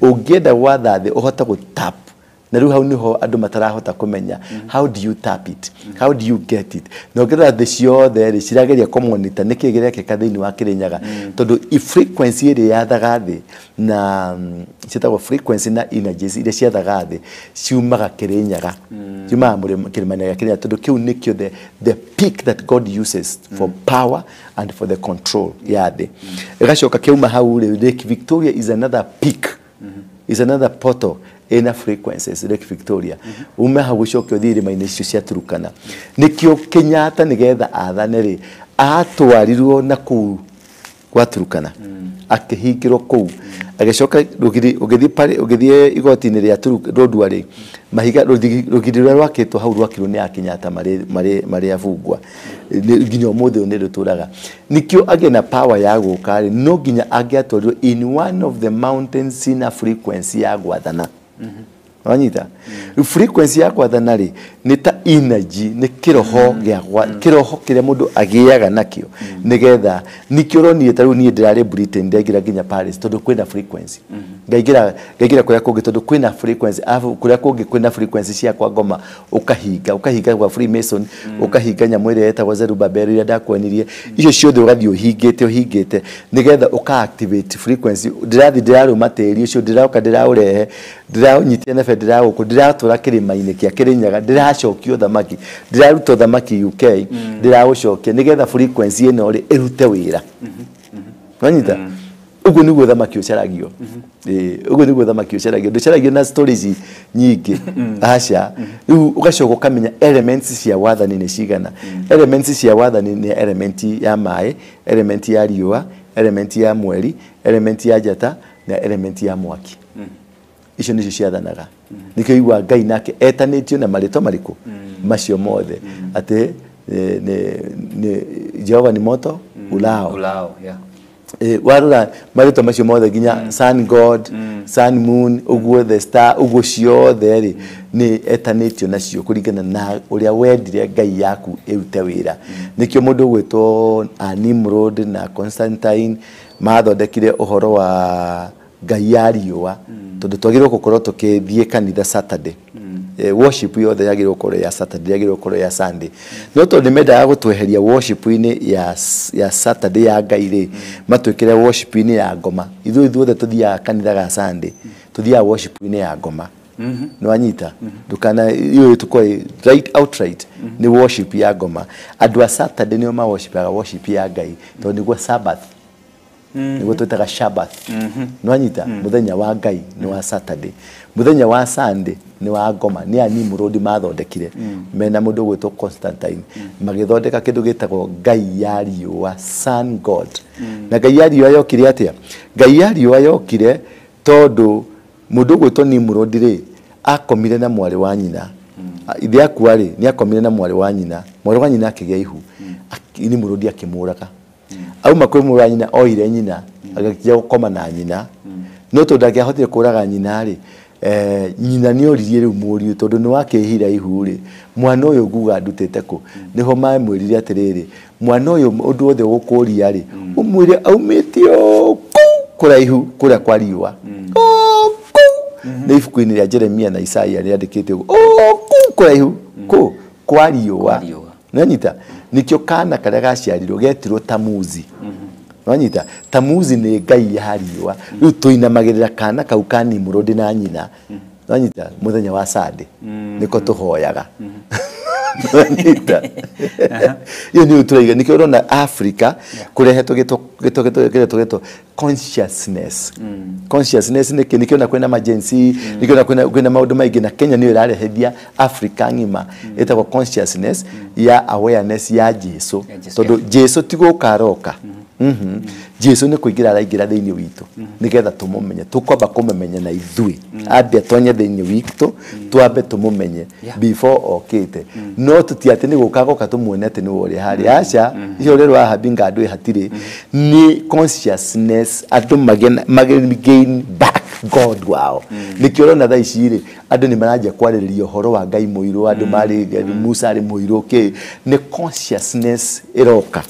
Ũngĩenda gwatha thĩ ũhote gũ-tap. Na rĩu hau nĩho andũ matarahota kũmenya how do you tap it, how do you get it. Na ũngĩrora thĩ ciothe rĩ cirageria kũmonitor nĩkĩĩ kĩrekĩka thĩinĩ wa Kĩrĩnyaga tondũ i frequency ĩrĩa yathaga thĩ na ciĩtagwo frequency na energies iria ciathaga thĩ ciumaga Kĩrĩnyaga, ciumaga kĩrĩma-inĩ gĩa Kĩrĩnyaga tondũ kĩu nĩkĩo the peak that God uses for power and for the control ya thĩ. Ĩgacoka kĩauma hau rĩ Lake Victoria is another peak, is another portal ina frequencies Lake Victoria. Ume hau ũcoke ũthiĩ irĩma-inĩ icio cia Turukana. Nĩkĩo Kenyatta nĩgetha athane rĩ atwarirwo na kũu gwa Turukana akĩhingĩrwo kũu agĩcoka ũgĩthiĩ ũgĩthiĩ igoti-inĩ rĩa Lodwar rĩ mahiga rũgiri rũrĩa rwakĩtwo hau rwakirwo nĩ a Kenyatta marĩ abungwa nginya ũmũthĩ ũyũ nĩ rũtũraga. Nĩkĩo agĩe na power ya gũka rĩ no nginya angĩatwarirwo in one of the mountains ina frequency ya gwathana. Wanyita? Frequency ya gwathana rĩ nĩ ta energy nĩ kĩroho gĩa kĩroho kĩrĩa mũndũ agĩaga nakĩo nĩgetha nikĩo ũronire ta rĩu niĩ ndĩrarĩ Britain ndaingĩra nginya Paris tondũ kwĩna frequency ngaingĩra kũrĩa kũngĩ tondũ kwĩna frequency alafu kũrĩa kũngĩ kwĩna frequency cia kwa ngoma ũkahinga gwa Freemason ũkahinga nyamũ ĩrĩa ĩtagwo Zerubbabel ĩrĩa ndakuonirie icio ciothe ũgathiĩ ũhingĩte nĩgetha ũka activate frequency ndĩrathiĩ ndĩrarũma tĩri ũcio ndĩroka ndĩraũrehe ndĩraũnyitia na bendera gũkũ ndĩratwara kĩrĩma-inĩ kĩa Kĩrĩnyaga ndĩracokia ũthamaki ndĩraruta ũthamaki UK ndĩraũcokia nĩgetha frequency ĩno rĩ ĩrute wĩra wanyita ũguo nĩguo ũthamaki ũcaragio ũguo nĩguo ũthamaki ũcaragio ndũcaragio na stories nyingĩ aca rĩu ũgacoka ũkamenya elements cia wathani nĩ cigana elements cia wathani nĩ element ya maĩ element ya riũa element ya mweri element ya njata na element ya mwaki icio nicio ciathanaga nikio igua Ngai nake etanĩtio na marĩtwa marĩkũ macio mothe atĩ nĩ Jehova ni moto ulao yeah. Warora marĩtwa macio mothe nginya sun god sun moon ũguo the star ũguo ciothe rĩ nĩ etanĩtio nacio kũringana na ũrĩa wendire Ngai yaku ĩrute wĩra nĩkĩo mũndũ ũgwĩtwo Nimrod na Constantine mathondekire ũhoro wa Ngai ya riũa tondũ twagĩrĩirwo gũkorwo tũkĩthiĩ kanitha Saturday worship yothe yagĩrĩirwo gũkorwo ya Saturday yagĩrĩirwo gũkorwo ya Sunday no tondũ nĩmendaga gũtweheria worship-inĩ ya Saturday ya Ngai rĩ matwĩkĩre worship-inĩ ya ngoma ithuĩ ithuothe tũthiaga kanitha ga Sunday tũthiaga worship-inĩ ya ngoma nĩwanyita ndũkana iyo tũkoe right outright nĩ worship ya ngoma andũ a Saturday nĩo ma worshipaga worship ya Ngai tondũ nĩguo Sabbath nĩguo twĩtaga Shabbat nĩwanyita mũthenya wa Ngai nĩ wa Saturday mũthenya wa Sunday nĩ wa ngoma nĩ a Nimrod mathondekire mena mũndũ ũgwĩtwo Constantine magĩthondeka kĩndũ gĩtagwo Ngai ya riũa sun god na Ngai ya riũa yokire atĩa Ngai ya riũa yokire tondũ mũndũ ũgwĩtwo Nimrod rĩ akomire na mwarĩ wa nyina ithe akua rĩ nĩ akomire na mwarĩ wa nyina mwarĩ wa nyina akĩgĩa ihu Nimrod akĩmũraga auma kwĩ mũrũ wa nyina oire nyina agĩkinya gũkoma na nyina no tondũ ndangĩahotire kũraga nyina rĩ nyina nĩ oririe rĩu mũriũ tondũ nĩ wakĩhira ihu rĩ mwana ũyũ nguga ndutĩte kũ nĩho mamwĩrire atĩrĩrĩ mwana ũyũ ũndũ wothe ũgũkũria rĩ ũmwĩre aumĩte kũu kũraihu kũrĩa kwa riũa kũu nĩ ibuku-inĩ rĩa Jeremia na Isaia rĩandĩkĩte ũguo kũu kũraihu kũ kwa riũa nĩwanyita nikio kana karĩa gaciarirwo getirwo Tamuzi nĩwanyita Tamuzi nĩ Ngai ya riũa rĩu tũinamagĩrĩra kana kau ka Nimrod na nyina nĩwanyita mũthenya wa Sunday nĩko tũhoyaga nĩwanyita iyo nĩyo tũraiga nĩkĩo ũrona Africa kũrehetwo gĩtwo consciousness consciousness nĩkĩ nĩkĩo na kwĩna emergency nĩkĩo na kwĩna maũndũ maingĩ na Kenya nĩyo ĩrarehethia Africa ng'ima ĩtagwo consciousness ya awareness ya Jesu tondũ Jesu ti gũka aroka Jesu nĩ kũingĩra araingĩra thĩinĩ witũ nĩgetha tũmũmenye tũkwamba kũmũmenya na ithuĩ ambe atonye thĩinĩ witũ twambe tũmũmenye before okĩte no tũti atĩ nĩ gũka goka tũmuone atĩ nĩwe ũrĩa harĩa aca icio ũrĩa wahabinga andũ hatirĩ nĩ consciousness andũ gain back God wao nĩkĩo ũrona thaa ici rĩ andũ nĩ maranjia kwarĩrĩria ũhoro wa Ngai mũirũ andũ marĩ Musa arĩ mũirũ kĩ nĩ consciousness ĩroka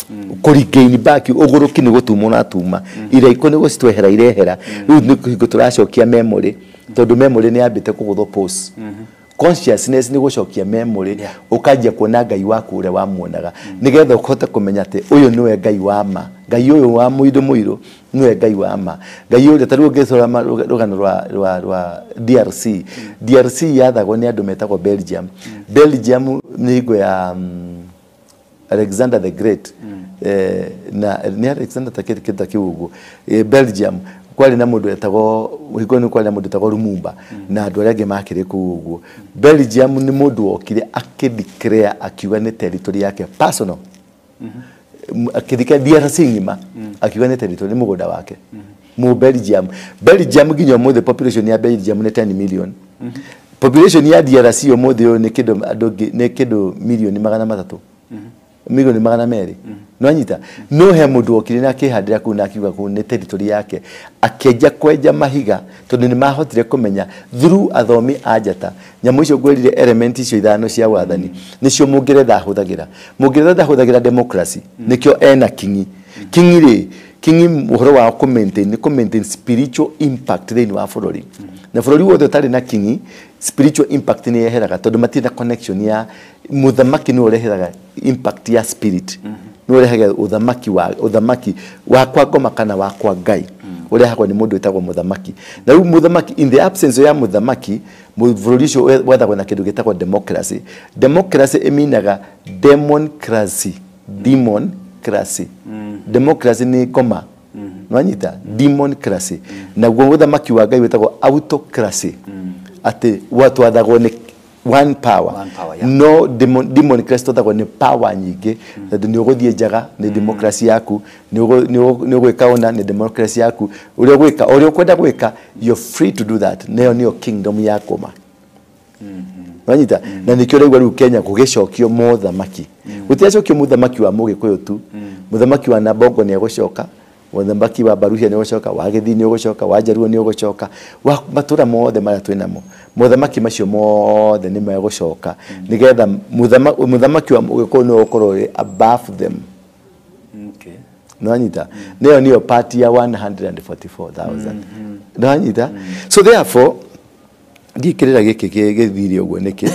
kũ regain back ũgũrũki nĩ gũtuma ũratuma iraiko nĩ gũcitwehera irehera rĩu nĩ kũhingo tũracokia memory tondũ memory nĩ yambĩte kũgũthwo pause consciousness nĩ gũcokia memory ũkanjia kuona Ngai waku ũrĩa wamuonaga nĩgetha ũhote kũmenya atĩ ũyũ nĩwe Ngai wa ma Ngai ũyũ wa mũirũ mũirũ nĩwe Ngai wa ma Ngai ũrĩa ta rĩu ũngĩcora rũgano rwa DRC DRC yathagwo nĩ andũ metagwo Belgium Belgium nĩ hingo ya Alexander the Great na nĩ Alexander ta kĩndũ ta kĩu ũguo Belgium kwari na mundu etagwo hingo ni kwari na mundu etagwo Lumumba na andu aria angi makire kuu uguo Belgium ni mundu wokire akideclare akiuga ni territory yake personal akideclare DRC ng'ima akiuga ni territory mugunda wake mu Belgium Belgium nginya umuthi population ya Belgium ni 10 million population ya DRC umuthi ni kindu andu ni kindu milioni 300 milioni 200. Nwanyita no he mundu okire na akihandira kuu na akiuga kuu ni territory yake akĩenja kwenja mahiga tondu ni mahotire kumenya through athomi a njata nyamu icio ngwirire element icio ithano cia wathani nicio Mũngeretha ahũthagĩra. Mũngeretha ndahũthagĩra democracy nikio ena kingi kingi rĩ kingi ũhoro wa kũ maintain spiritual impact thĩinĩ wa bũrũri na bũrũri wothe ũtarĩ na kingi spiritual impact ni yeheraga tondu matirĩ na connection ya mũthamaki nĩ ũreheraga impact ya spirit nĩ ũrehaga ũthamaki wa kwa ngoma kana wa kwa Ngai ũrehagwo nĩ mũndũ wĩtagwo mũthamaki. Na rĩu mũthamaki in the absence ya mũthamaki bũrũri ũcio wethagwo na kĩndũ gĩtagwo democracy. Democracy ĩminaga demoncracy. Demoncracy. Democracy nĩ ngoma. Nwanyita demoncracy. Naguo ũthamaki wa Ngai wĩtagwo autocracy. Atĩ watwathagwo nĩ one power. One power, yeah. No democracy twathagwo nĩ power nyingĩ tondũ nĩ ũgũthiĩ njaga nĩ democracy yaku, nĩ ũgwĩka ũna nĩ democracy yaku, ũrĩa ũgwĩka ũrĩa ũkwenda gwĩka you're free to do that. Nayo nĩyo kingdom ya ngoma. Wanyita na nĩkĩo ũraigua rĩu Kenya gũgĩcokio mothamaki. Gũtiracokio mũthamaki wa Mũgĩkũyũ tu, mũthamaki wa Nabongo nĩ egũcoka, mũthamaki wa Baruhia nĩ ũgũcoka, wa Gĩthii nĩ ũgũcoka, wa Njaruo nĩ ũgũcoka, wa matũra mothe marĩa twĩ namo mothamaki macio mothe nĩ megũcoka nĩgetha mũthamaki wa Mũgĩkũyũ nĩwe ũkorwo ũrĩ above them. Okay. Nwanyita nĩyo nĩyo part ya 144,000. Nwanyita so therefore ndikĩrĩra gĩkĩ gĩthire ũguo nĩkĩ?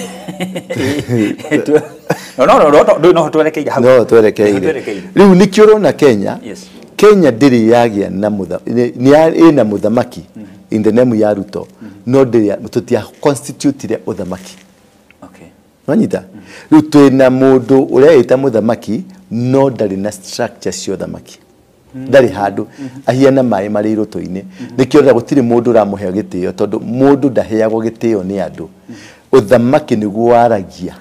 No no twerekeire hau. No twerekeire. Rĩu nĩkĩo ũrona Kenya. Yes. Kenya ndĩrĩ yagĩa na ĩna mũthamaki in the name ya Ruto no ndĩrĩ tũtia constitutire ũthamaki. Okay. Nwanyita rĩu twĩna mũndũ ũreĩta mũthamaki no ndarĩ na structure cia ũthamaki. Ndarĩ handũ ahiana maĩ marĩ irũtũ-inĩ. Nĩkĩo ũrona gũtirĩ mũndũ ũramũhe gĩtĩo tondũ mũndũ ndaheagwo gĩtĩo nĩ andũ. Ũthamaki nĩguo waragia.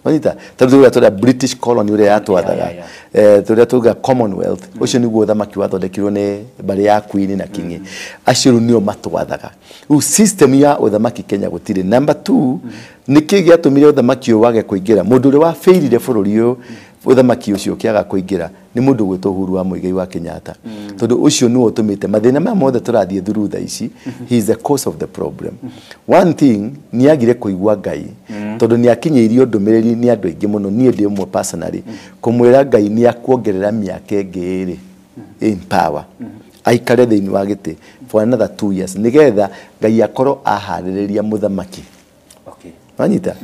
Wanyita tondũ tũrĩa British colony ũrĩa yatwathaga tũrĩa tuga Commonwealth ũcio nĩguo ũthamaki wathondekirwo nĩ mbarĩ ya Queen na King. Acio rĩu nĩo matwathaga. Rĩu system ya ũthamaki Kenya gũtirĩ. Number 2 nĩkĩ gĩatũmire ũthamaki ũyũ wage kũingĩra? Mũndũ ũrĩa wabĩirire bũrũri ũyũ ũthamaki ũcio ũkĩaga kũingĩra nĩ mũndũ ũgwĩtwo Uhuru wa Muigai wa Kenyatta. Tondũ ũcio nĩwe ũtũmĩte mathĩna maya mothe tũrathiĩ through thaa ici. He is the cause of the problem. One thing nĩ agire kũigua Ngai tondũ nĩ akinyĩirio ndũmĩrĩri nĩ andũ aingĩ mũno, niĩ ndĩ ũmwe personally kũmwĩra Ngai nĩ akuongerera mĩaka ĩngĩ ĩrĩ in power aikare thĩinĩ wa gĩtĩ for another 2 years nĩgetha Ngai akorwo aharĩrĩria mũthamaki. Okay. Wanyita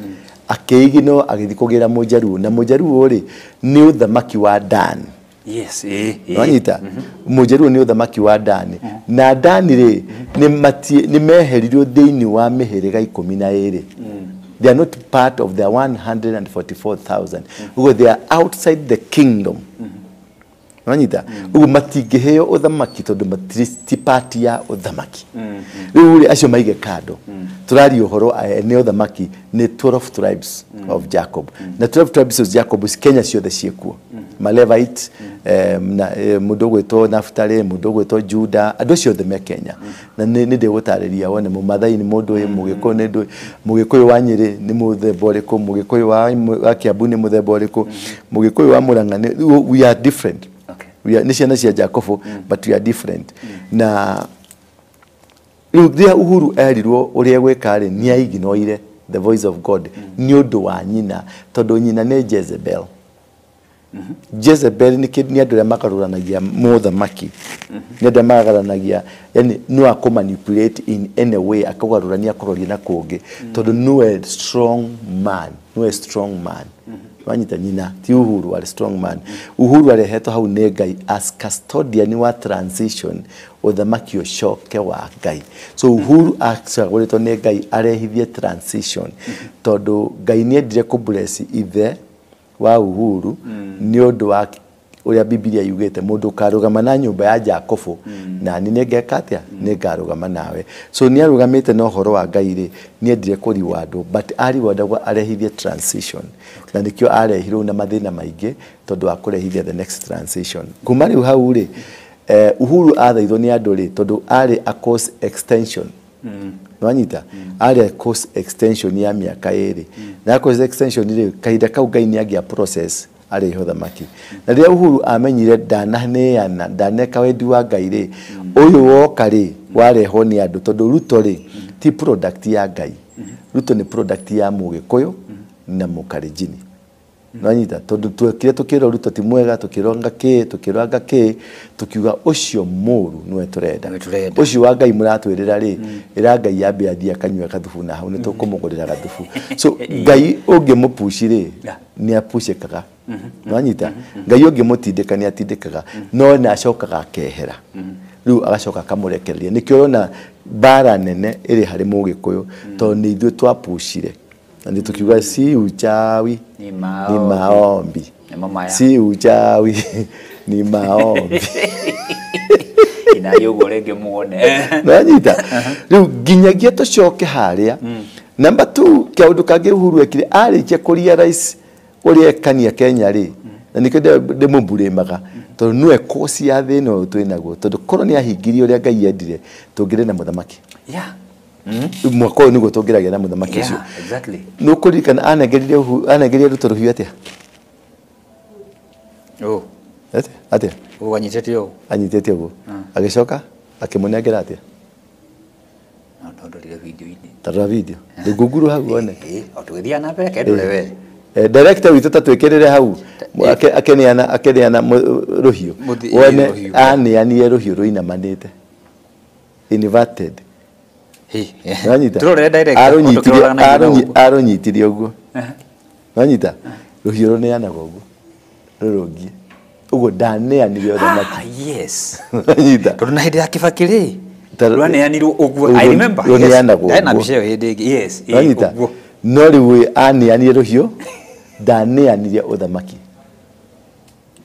akĩigino agĩthiĩ kũgĩra Mũjaruo na Mũjaruo rĩ nĩ ũthamaki wa Dan. Yes. Wanyita Mũjaruo nĩ ũthamaki wa Dan na Dan rĩ nĩ meherirwo thĩinĩ wa mĩhĩrĩga 12. They are not part of the 144,000. Ugo they are outside the kingdom. Wanyita ugo matingĩheo ũthamaki tondũ matirĩ part ya ũthamaki. Rĩu rĩ acio maige kando. Tũraria ũhoro nĩ ũthamaki nĩ 12 tribes of Jacob. Na 12 tribes of Jacob Kenya ciothe ciĩkuo. Malevite, mũndũ ũgwĩtwo Naftali, mũndũ ũgwĩtwo Juda, andũ acio othe me Kenya. Na nĩ ndĩgũtarĩria wone Mũmathai nĩ mũndũ ũyũ, Mũgĩkũyũ nĩ ndũ, Mũgĩkũyũ wa Nyĩrĩ nĩ mũthemba ũrĩkũ, Mũgĩkũyũ wa Kiambu nĩ mũthemba ũrĩkũ, Mũgĩkũyũ wa Murang'a nĩ, we are different. Okay. We are nĩ ciana cia Jacobo but we are different. Na rĩu rĩrĩa Uhuru erirwo ũrĩa gwĩka rĩ nĩ aignoire the voice of God nĩ ũndũ wa nyina tondũ nyina nĩ Jezebel. Jezebel nĩ andũ arĩa magarũranagia mũthamaki. Nĩ andũ arĩa magarũranagia, yani no akũ manipulate in any way akũgarũrania akũroria na kũngĩ tondũ nĩwe strong man, nĩwe strong man. Wanyita nyina ti Uhuru arĩ strong man. Uhuru arehetwo hau nĩ Ngai as custodian wa transition ũthamaki ũcoke wa Ngai. So Uhuru acagũrĩtwo nĩ Ngai arehithie transition tondũ Ngai nĩendire kũ bless ithe wa Uhuru nĩ ũndũ wa ũrĩa Biblia yugĩte mũndũ ũkarũgama na nyũmba ya Jakobo na niĩ nĩngeka atĩa nĩngarũgama nawe. So nĩ arũgamĩte na ũhoro wa Ngai rĩ nĩendire kũriwandwo but ariwandagwo arehithie transition na nĩkĩo arehirwo na mathĩna maingĩ tondũ wa kũrehithia the next transition. Kuma rĩu hau rĩ Uhuru athaithwo nĩ andũ rĩ tondũ arĩ a cause extension Nwanyita arĩa course extension ya mĩaka 2 na course extension rĩ kahinda kau Ngai nĩ angĩa process arĩ ũthamaki. Na rĩrĩa Uhuru amenyire ndananeana ndaneka wendi wa Ngai rĩ, ũyũ woka rĩ warehwo nĩ andũ, tondũ Ruto rĩ ti product ya Ngai. Ruto nĩ product ya Mũgĩkũyũ na Mũkalenjini. Nwanyita tondũ twekire tukĩrwo Ruto ti mwega, tukĩrwo ngakĩ tukiuga ũcio mũru nĩwe tũrenda, ũcio wa Ngai mũratwĩrĩra rĩ, ĩra Ngai yambe athiĩ akanyue gathubu na hau nĩ tũkũmũgũrĩra gathubu. So Ngai ũngĩmũpuci rĩ nĩ apucĩkaga. Nwanyita Ngai ũngĩmũtindĩka nĩ atindĩkaga, no nĩ acokaga akehera. Rĩu agacoka akamũrekereria. Nĩkĩo ũrona mbara nene ĩrĩ harĩ Mũgĩkũyũ, tondũ nĩ ithuĩ twapucire. Na nĩ tukiuga si uchawi ni maombi, si uchawi ni maombi. Inayo rĩngĩ muone. Nwanyita rĩu nginyagia tũcoke harĩa. Number 2, kaũndũ kangĩ Uhuru ekire arĩkia kũria rais ũrĩa ekania Kenya rĩ, na nĩkĩo ndĩmũmburĩmaga tondũ nĩwe kosi ya thĩna ũyũ twĩnaguo, tondũ korwo nĩ ahingirie ũrĩa Ngai endire tũngĩrĩ na mũthamaki. Mwaka ũyũ nĩguo tũngĩragĩa na mũthamaki ũcio. Nĩ ũkũririkana anengerire Ruto rũhiũ atĩa? Atĩa? Anyitĩte ũũ. Anyitĩte ũguo. Agĩcoka akĩmũnengera atĩa? No ndorire video-inĩ. Tarora video. Ndũngũnguru hau wone. O tũgĩthiaga na mbere kendũre we. Director witũ ta twĩkĩrĩre hau akeneana rũhiũ. Wone aneanire rũhiũ rũinamanĩte. Inverted. Nwanyita arũnyitirie ũguo. Nwanyita rũhiũ rũneanagwo ũguo rũrũngie ũguo, ndaneanire ũthamaki. Yes. Nwanyita tondũ na hĩndĩ ya Kibaki rĩ rwaneanirwo ũguo. I remember. Rũneanagwo ũguo. Ndena mbica ĩyo hĩndĩ ĩngĩ. Yes. Nwanyita no rĩu aneanire rũhiũ, ndaneanire ũthamaki.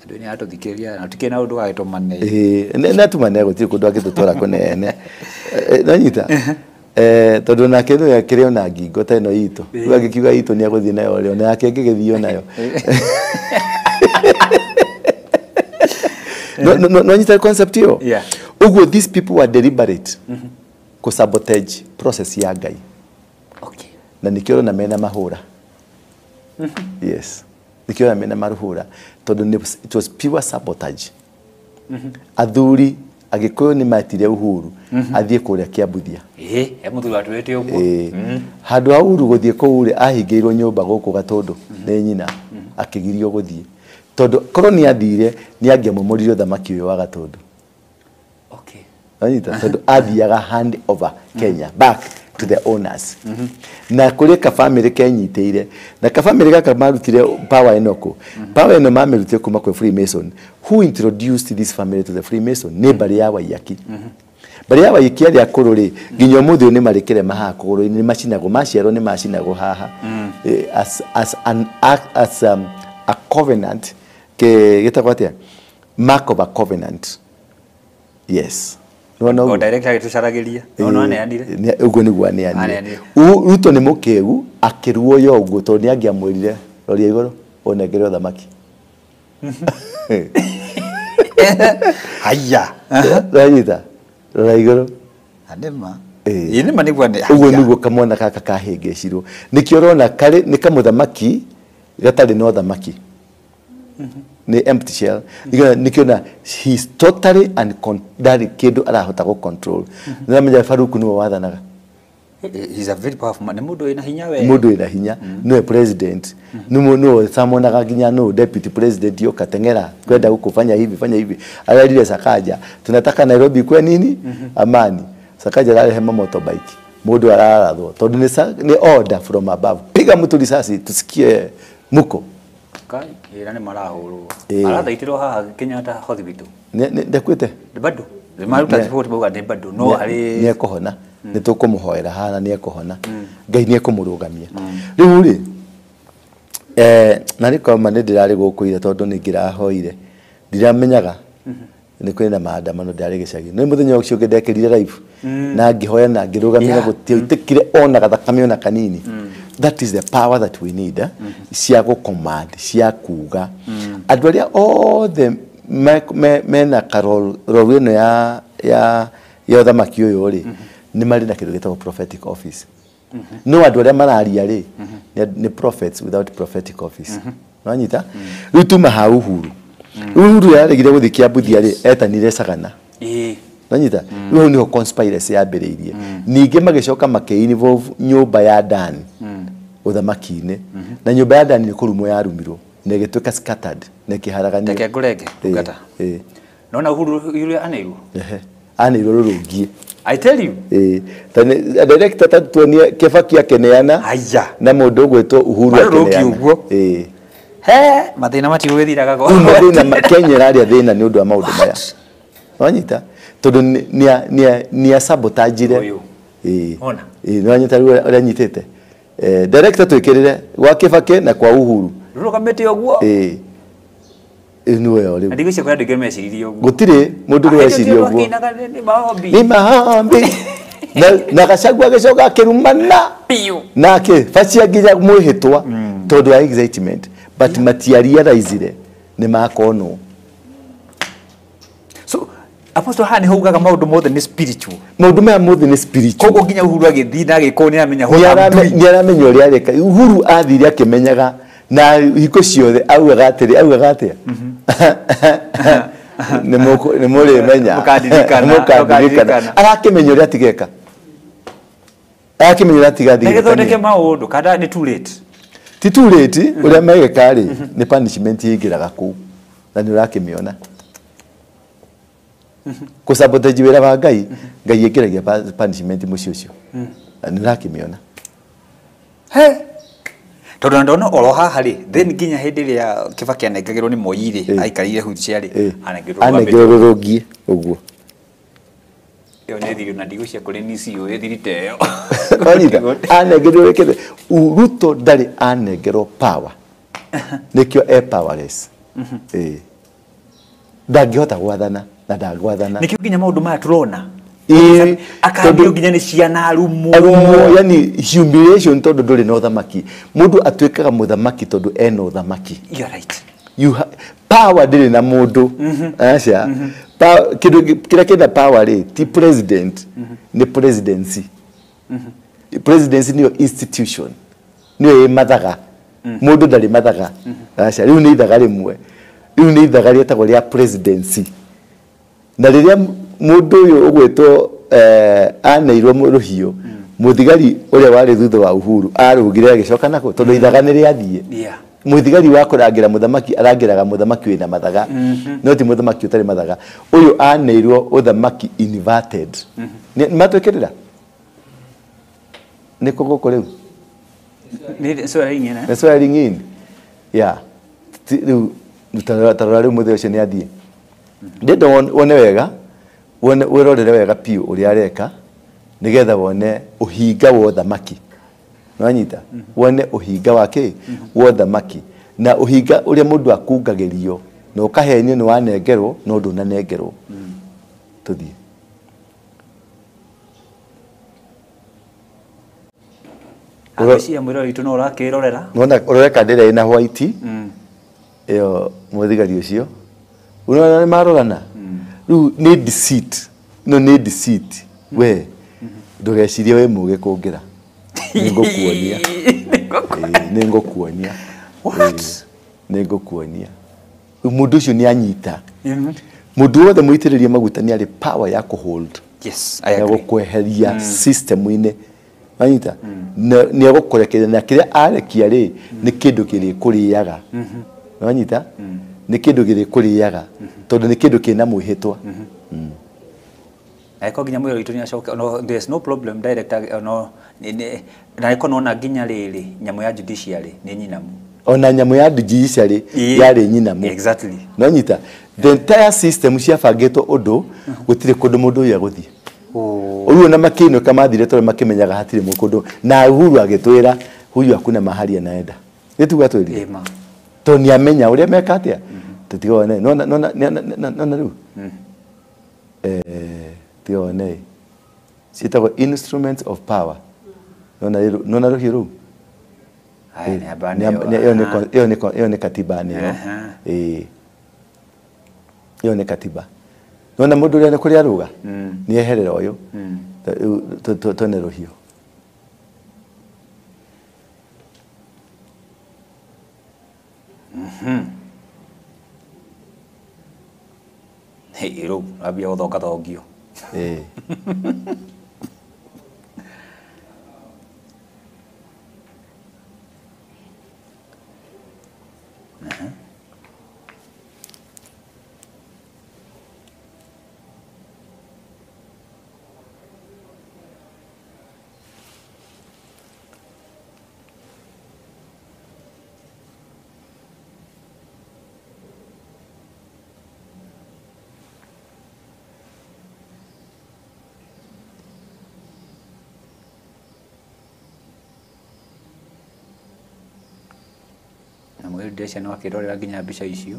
Andũ nĩ atũthikĩrĩria na tũtikĩrĩ na ũndũ wagĩtũmane. Nĩ atũmane gũtirĩ kũndũ angĩtũtwara kũnene. Nwanyita tondũ nake nĩwe akĩrĩ ona ngingo ta ĩno itũ, rĩu angĩkiuga itũ nĩ egũthiĩ nayo rĩ, ona yake ĩngĩgĩthiĩ nayo. Nwanyita concept ĩyo? Ũguo these people were deliberate kũ sabotage process ya Ngai. Na nĩkĩo ũrona mena mahũra. Yes. Nĩkĩo ũrona mena mahũra tondũ it was pure sabotage. Athuri Agĩkũyũ nĩ metire Uhuru athiĩ kũrĩa Kĩambuthia. He mũthuri watwĩrĩte ũguo. Handũ ha Uhuru gũthiĩ kũu rĩ, ahingĩirwo nyũmba gũkũ Gatũndũ nĩ nyina, akĩgirio gũthiĩ. Tondũ korwo nĩ athire nĩ angĩamomorire ũthamaki ũyũ wa Gatũndũ. Wanyita tondũ athiaga hand over Kenya back to the owners. Na kũrĩ kabamĩrĩ kenyitĩire, na kabamĩrĩ gaka marutire power ĩno kũ? Power ĩno mamĩrutire kuma kwĩ Freemason. Who introduced this family to the Freemason? Nĩ mbarĩ ya Waiyaki. Mbarĩ ya Waiyaki arĩa akũrũ rĩ, nginya ũmũthĩ ũyũ nĩ marĩ kĩrema haha kũgũrũ-inĩ, nĩ macinagwo, maciarwo nĩ macinagwo haha. As a covenant, gĩtagwo atĩa? Mark of a covenant. Yes. O director agĩtũcaragĩria. No aneanire. Ũguo nĩguo aneanire. Ruto nĩ mũkĩgu akĩruo yo ũguo tondũ nĩ angĩamwĩrire roria igũrũ ũnengere ũthamaki. Haya. Ranyita rora igũrũ. Nĩma. Ĩ nĩma nĩguo nĩ. Ũguo nĩguo kamwana gaka kahĩngĩcirwo. Nĩkĩo ũrona karĩ nĩ kamũthamaki gatarĩ na ũthamaki. Ni empty shell. Nĩkĩo na he's totally and ndarĩ kĩndũ arahota gũ control. Nĩramenya Faruku nĩwe wathanaga. He's a very powerful man. Nĩ mũndũ wĩna hinya we. Mũndũ wĩna hinya. Nĩwe president. Nĩwe samonaga nginya nũ deputy president yoka teng'era kwenda gũkũ fanya hivi fanya hivi. Ararire Sakaja. Tunataka Nairobi kwe nini? Amani. Sakaja ararehe motorbike. Mũndũ ararathwo tondũ nĩ order from above. Piga mtu risasi tusikie muko. Kai, ĩra nĩ marahũrwo. Arathaitĩrwo haha Kenyatta Hospital. Ndakuĩte? Bado. Maruta report bauga nĩ bado no arĩ nĩ ekũhona. Nĩ tũkũmũhoera haha nĩ ekũhona. Ngai nĩ ekũmũrũgamia. Rĩu rĩ na nĩ koma nĩ ndĩrarĩ gũkũ ira tondũ nĩ ngĩrahoire. Ndiramenyaga nĩ kwĩna na maandamano ndĩrarĩ gĩcagi. Nĩ mũthenya ũcio ũngĩ ndekĩrire live na ngĩhoya na ngĩrũgamia gũtiĩtĩkire ona gathakame ona kanini. That is the power that we need. Cia gũ command, cia kuga. Andũ arĩa othe mena karol ĩno ya ũthamaki ũyũ rĩ, Nĩ marĩ na kĩndũ gĩtagwo prophetic office. No andũ arĩa mararia rĩ nĩ prophets without prophetic office. Nĩwanyita? Rĩu tuma ha Uhuru. Uhuru yaregire gũthiĩ Kĩambuthia rĩ etanire Sagana. Nanyita? Rĩu hau nĩho conspiracy yambĩrĩirie. Ningĩ magĩcoka makĩ-involve nyũmba ya Dan ũthamaki-inĩ. Na nyũmba ya Dan nĩ kũrumwo yarumirwo na ĩgĩtuĩka scattered na ĩkĩharaganio. Reke ngũrenge ndungata. Nona Uhuru yule aneirwo? Aneirwo rũrũngie. I tell you. Director tatuonie Kibaki akeneana. Haya. Na mũndũ ũgwĩtwo Uhuru akeneana. He mathĩna matigũgĩthiraga go. Mathĩna Kenya ĩrarĩa thĩna nĩ ũndũ wa maũndũ maya. Wanyita? Tondũ nĩ sabotage-ire. Ona. Nĩwanyita rĩu ũrĩa anyitĩte. Director twĩkĩrĩre gwa Kibaki na kwa Uhuru. Rũrũgamĩte ũguo. Nĩwe rĩu. Na ndigwĩciria kwĩ andũ aingĩ meciririe ũguo. Gũtirĩ mũndũ ũreciria ũguo. Nĩ maombi. Na Gachagua agĩcoka akĩrumana. Na akĩbacia nginya mwĩhĩtwa tondũ wa excitement. But matiarealizire nĩ makonwo. So Apostle haha nĩho ugaga maũndũ mothe nĩ spiritual. Maũndũ maya mothe nĩ spiritual. Koguo nginya Uhuru agĩthiĩ na agĩkorwo nĩ aramenya what I'm doing. Nĩ aramenya ũrĩa areka. Uhuru athire akĩmenyaga na hingo ciothe augaga atĩrĩ, augaga atĩa? Nĩ mũrĩmenya. Mũkandirikana. Arakĩmenya ũrĩa atigeka. Arakĩmenya ũrĩa atigathiĩ. Na gĩthondeke maũndũ kana nĩ too late? Ti too late, ũrĩa megeka rĩ nĩ punishment ĩingĩraga kũu na nĩ ũrakĩmĩona. Kũsabotage wĩra wa Ngai, Ngai ĩngĩragia punishment mũciĩ ũcio. Na nĩ ũrakĩmĩona. He. Tondũ ndona oro haha rĩ, then nginya hĩndĩ ĩrĩa Kibaki anengagĩrwo nĩ Moi rĩ, aikarĩire wheelchair rĩ, anengerwo rũrũngie ũguo. Ĩyo nĩ thiri na ndigwĩciria kũrĩ NIS ĩyo ĩthirite ĩyo. Wanyita? Anengerwo wĩkĩte. Ruto ndarĩ anengerwo power. Nĩkĩo e powerless. Ndangĩhota gwathana na ndangwathana. Nĩkĩo nginya maũndũ maya tũrona. Akambio nginya nĩ ciana arumwo. Yani humiliation tondũ ndũrĩ na ũthamaki. Mũndũ atuĩkaga mũthamaki tondũ ena ũthamaki. You are right. You power ndĩrĩ na mũndũ. Aca. Kĩndũ kĩrĩa kĩna power rĩ ti president, nĩ presidency. Presidency nĩyo institution. Nĩyo ĩ mathaga. Mũndũ ndarĩ mathaga. Aca, rĩu nĩ ithaga rĩmwe. Rĩu nĩ ithaga rĩetagwo rĩa presidency. Na rĩrĩa mũndũ ũyũ ũgwĩtwo aneirwo rũhiũ, mũthigari ũrĩa warĩ thutha wa Uhuru arũgire agĩcoka nako tondũ ithaga nĩ rĩathiĩ. Mũthigari wa kũrangĩra mũthamaki arangĩraga mũthamaki wĩna mathaga, no ti mũthamaki ũtarĩ mathaga. Ũyũ aneirwo ũthamaki inverted. Nĩ matwĩkĩrĩra? Nĩ kũ gũkũ rĩu? Nĩ swearing in. Nĩ swearing in. Yeah. Rĩu tarora rĩu mũthee ũcio nĩ athiĩ. Ndĩrenda wone wega, wone wĩrorere wega piũ ũrĩa areka nĩgetha wone ũhinga wa ũthamaki. Nĩwanyita? Wone ũhinga wa kĩ? Wa ũthamaki. Na ũhinga ũrĩa mũndũ akungagĩrio na ũkahenio nĩ wanengerwo no ndũnanengerwo. Tũthiĩ. Agwĩciria mwĩrori witũ no ũrakĩrorera. Nĩwona ũrore kandĩ ĩrĩa ĩna white ĩyo mũthigari ũcio. Unaona nĩ marorana? Rĩu nĩ deceit. No nĩ deceit. We ndũgecirie wĩ mũũgĩ kũngĩra. Nĩngũkuonia. Nĩngũkuonia. What? Nĩngũkuonia. Mũndũ ũcio nĩ anyita. Mũndũ wothe mũitĩrĩrie maguta nĩ arĩ power ya kũhold. Yes, I agree. Ya gũkweheria system-inĩ. Wanyita? Nĩ egũkũrekereria na kĩrĩa arekia rĩ nĩ kĩndũ kĩrĩkũrĩaga. Wanyita? Nĩ kĩndũ kĩrĩkũrĩaga tondũ nĩ kĩndũ kĩna mwĩhĩtwa. Angĩkorwo nginya mwĩrori witũ nĩ acoke, no, there's no problem director, no, na angĩkorwo nĩwona nginya rĩrĩ nyamũ ya judiciary nĩ nyinamu. Ona nyamũ ya judiciary yarĩ nyinamu. Exactly. Nĩwanyita? The entire system ciabangĩtwo ũndũ gũtirĩ kũndũ mũndũ ũyũ egũthiĩ. Ũguo na makĩinũka mathire tondũ makĩmenyaga hatirĩ mũkũndũ. Na Uhuru agĩtwĩra huyu hakuna mahali anaenda. Nĩ tuga twĩrire. Tondũ nĩ amenya ũrĩa meka atĩa. Tũtiga one. Nona nona nona rĩu. Tiga one. Ciĩtagwo instruments of power. Nona rĩu, nona rũhiũ rũu. Ĩyo nĩ katiba nĩyo. Ĩyo nĩ katiba. Nona mũndũ ũrĩa nĩ kũrĩa arũga. Nĩ eherera ũyũ. Tone rũhiũ. Hey, rĩu ambia gũthonga thongio. Ndĩreciria nĩ wakĩrorera nginya mbica icio.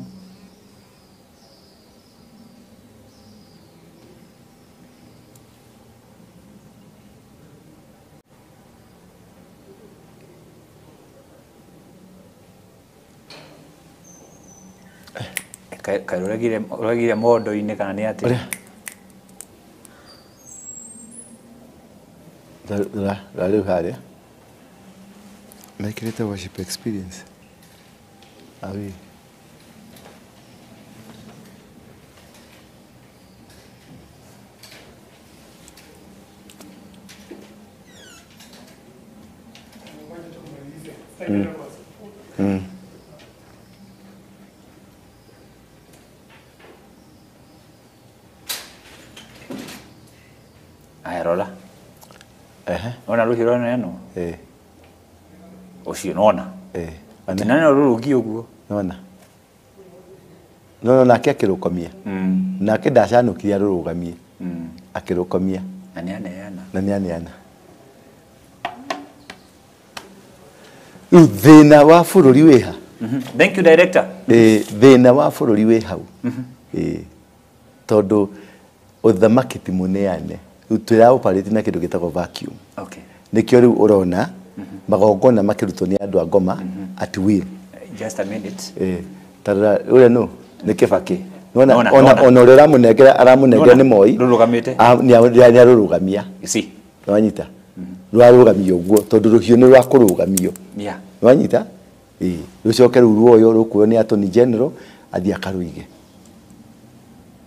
Kaĩ ũregire mondo-inĩ kana nĩ atĩa? Rora rĩu harĩa mekĩrĩte worship experience. Awi. Aya rora. Ona rũhiũ rũneanwo? Ũcio nona. Atĩ rũrũngi ũguo. Nona. No nake akĩrũkomia. Nake ndacanũkire arũrũgamie. Akĩrũkomia. Na nĩaneana. Na nĩaneana. Rĩu thĩna wa bũrũri wĩ ha? Thank you director. Thĩna wa bũrũri wĩ hau. Tondũ ũthamaki ti mũneane. Rĩu twĩra operate na kĩndũ gĩtagwo vacuum. Okay. Nĩkĩo rĩu ũrona magongona makĩrutwo nĩ andũ a ngoma at will. Just a minute. Tarora ũrĩa nũ nĩ Kibaki. Nona ona ũrĩa ũramũnengera aramũnengera nĩ Moi. Rũrũgamĩte. Nĩ arũrũgamia. You see. Nĩwanyita? Rwarũgamio ũguo tondũ rũhiũ nĩ rwa kũrũgamio. Yeah. Nĩwanyita? Rũcoke rĩu ruoyo rũkuoyo nĩ Attorney General athiĩ akarũige.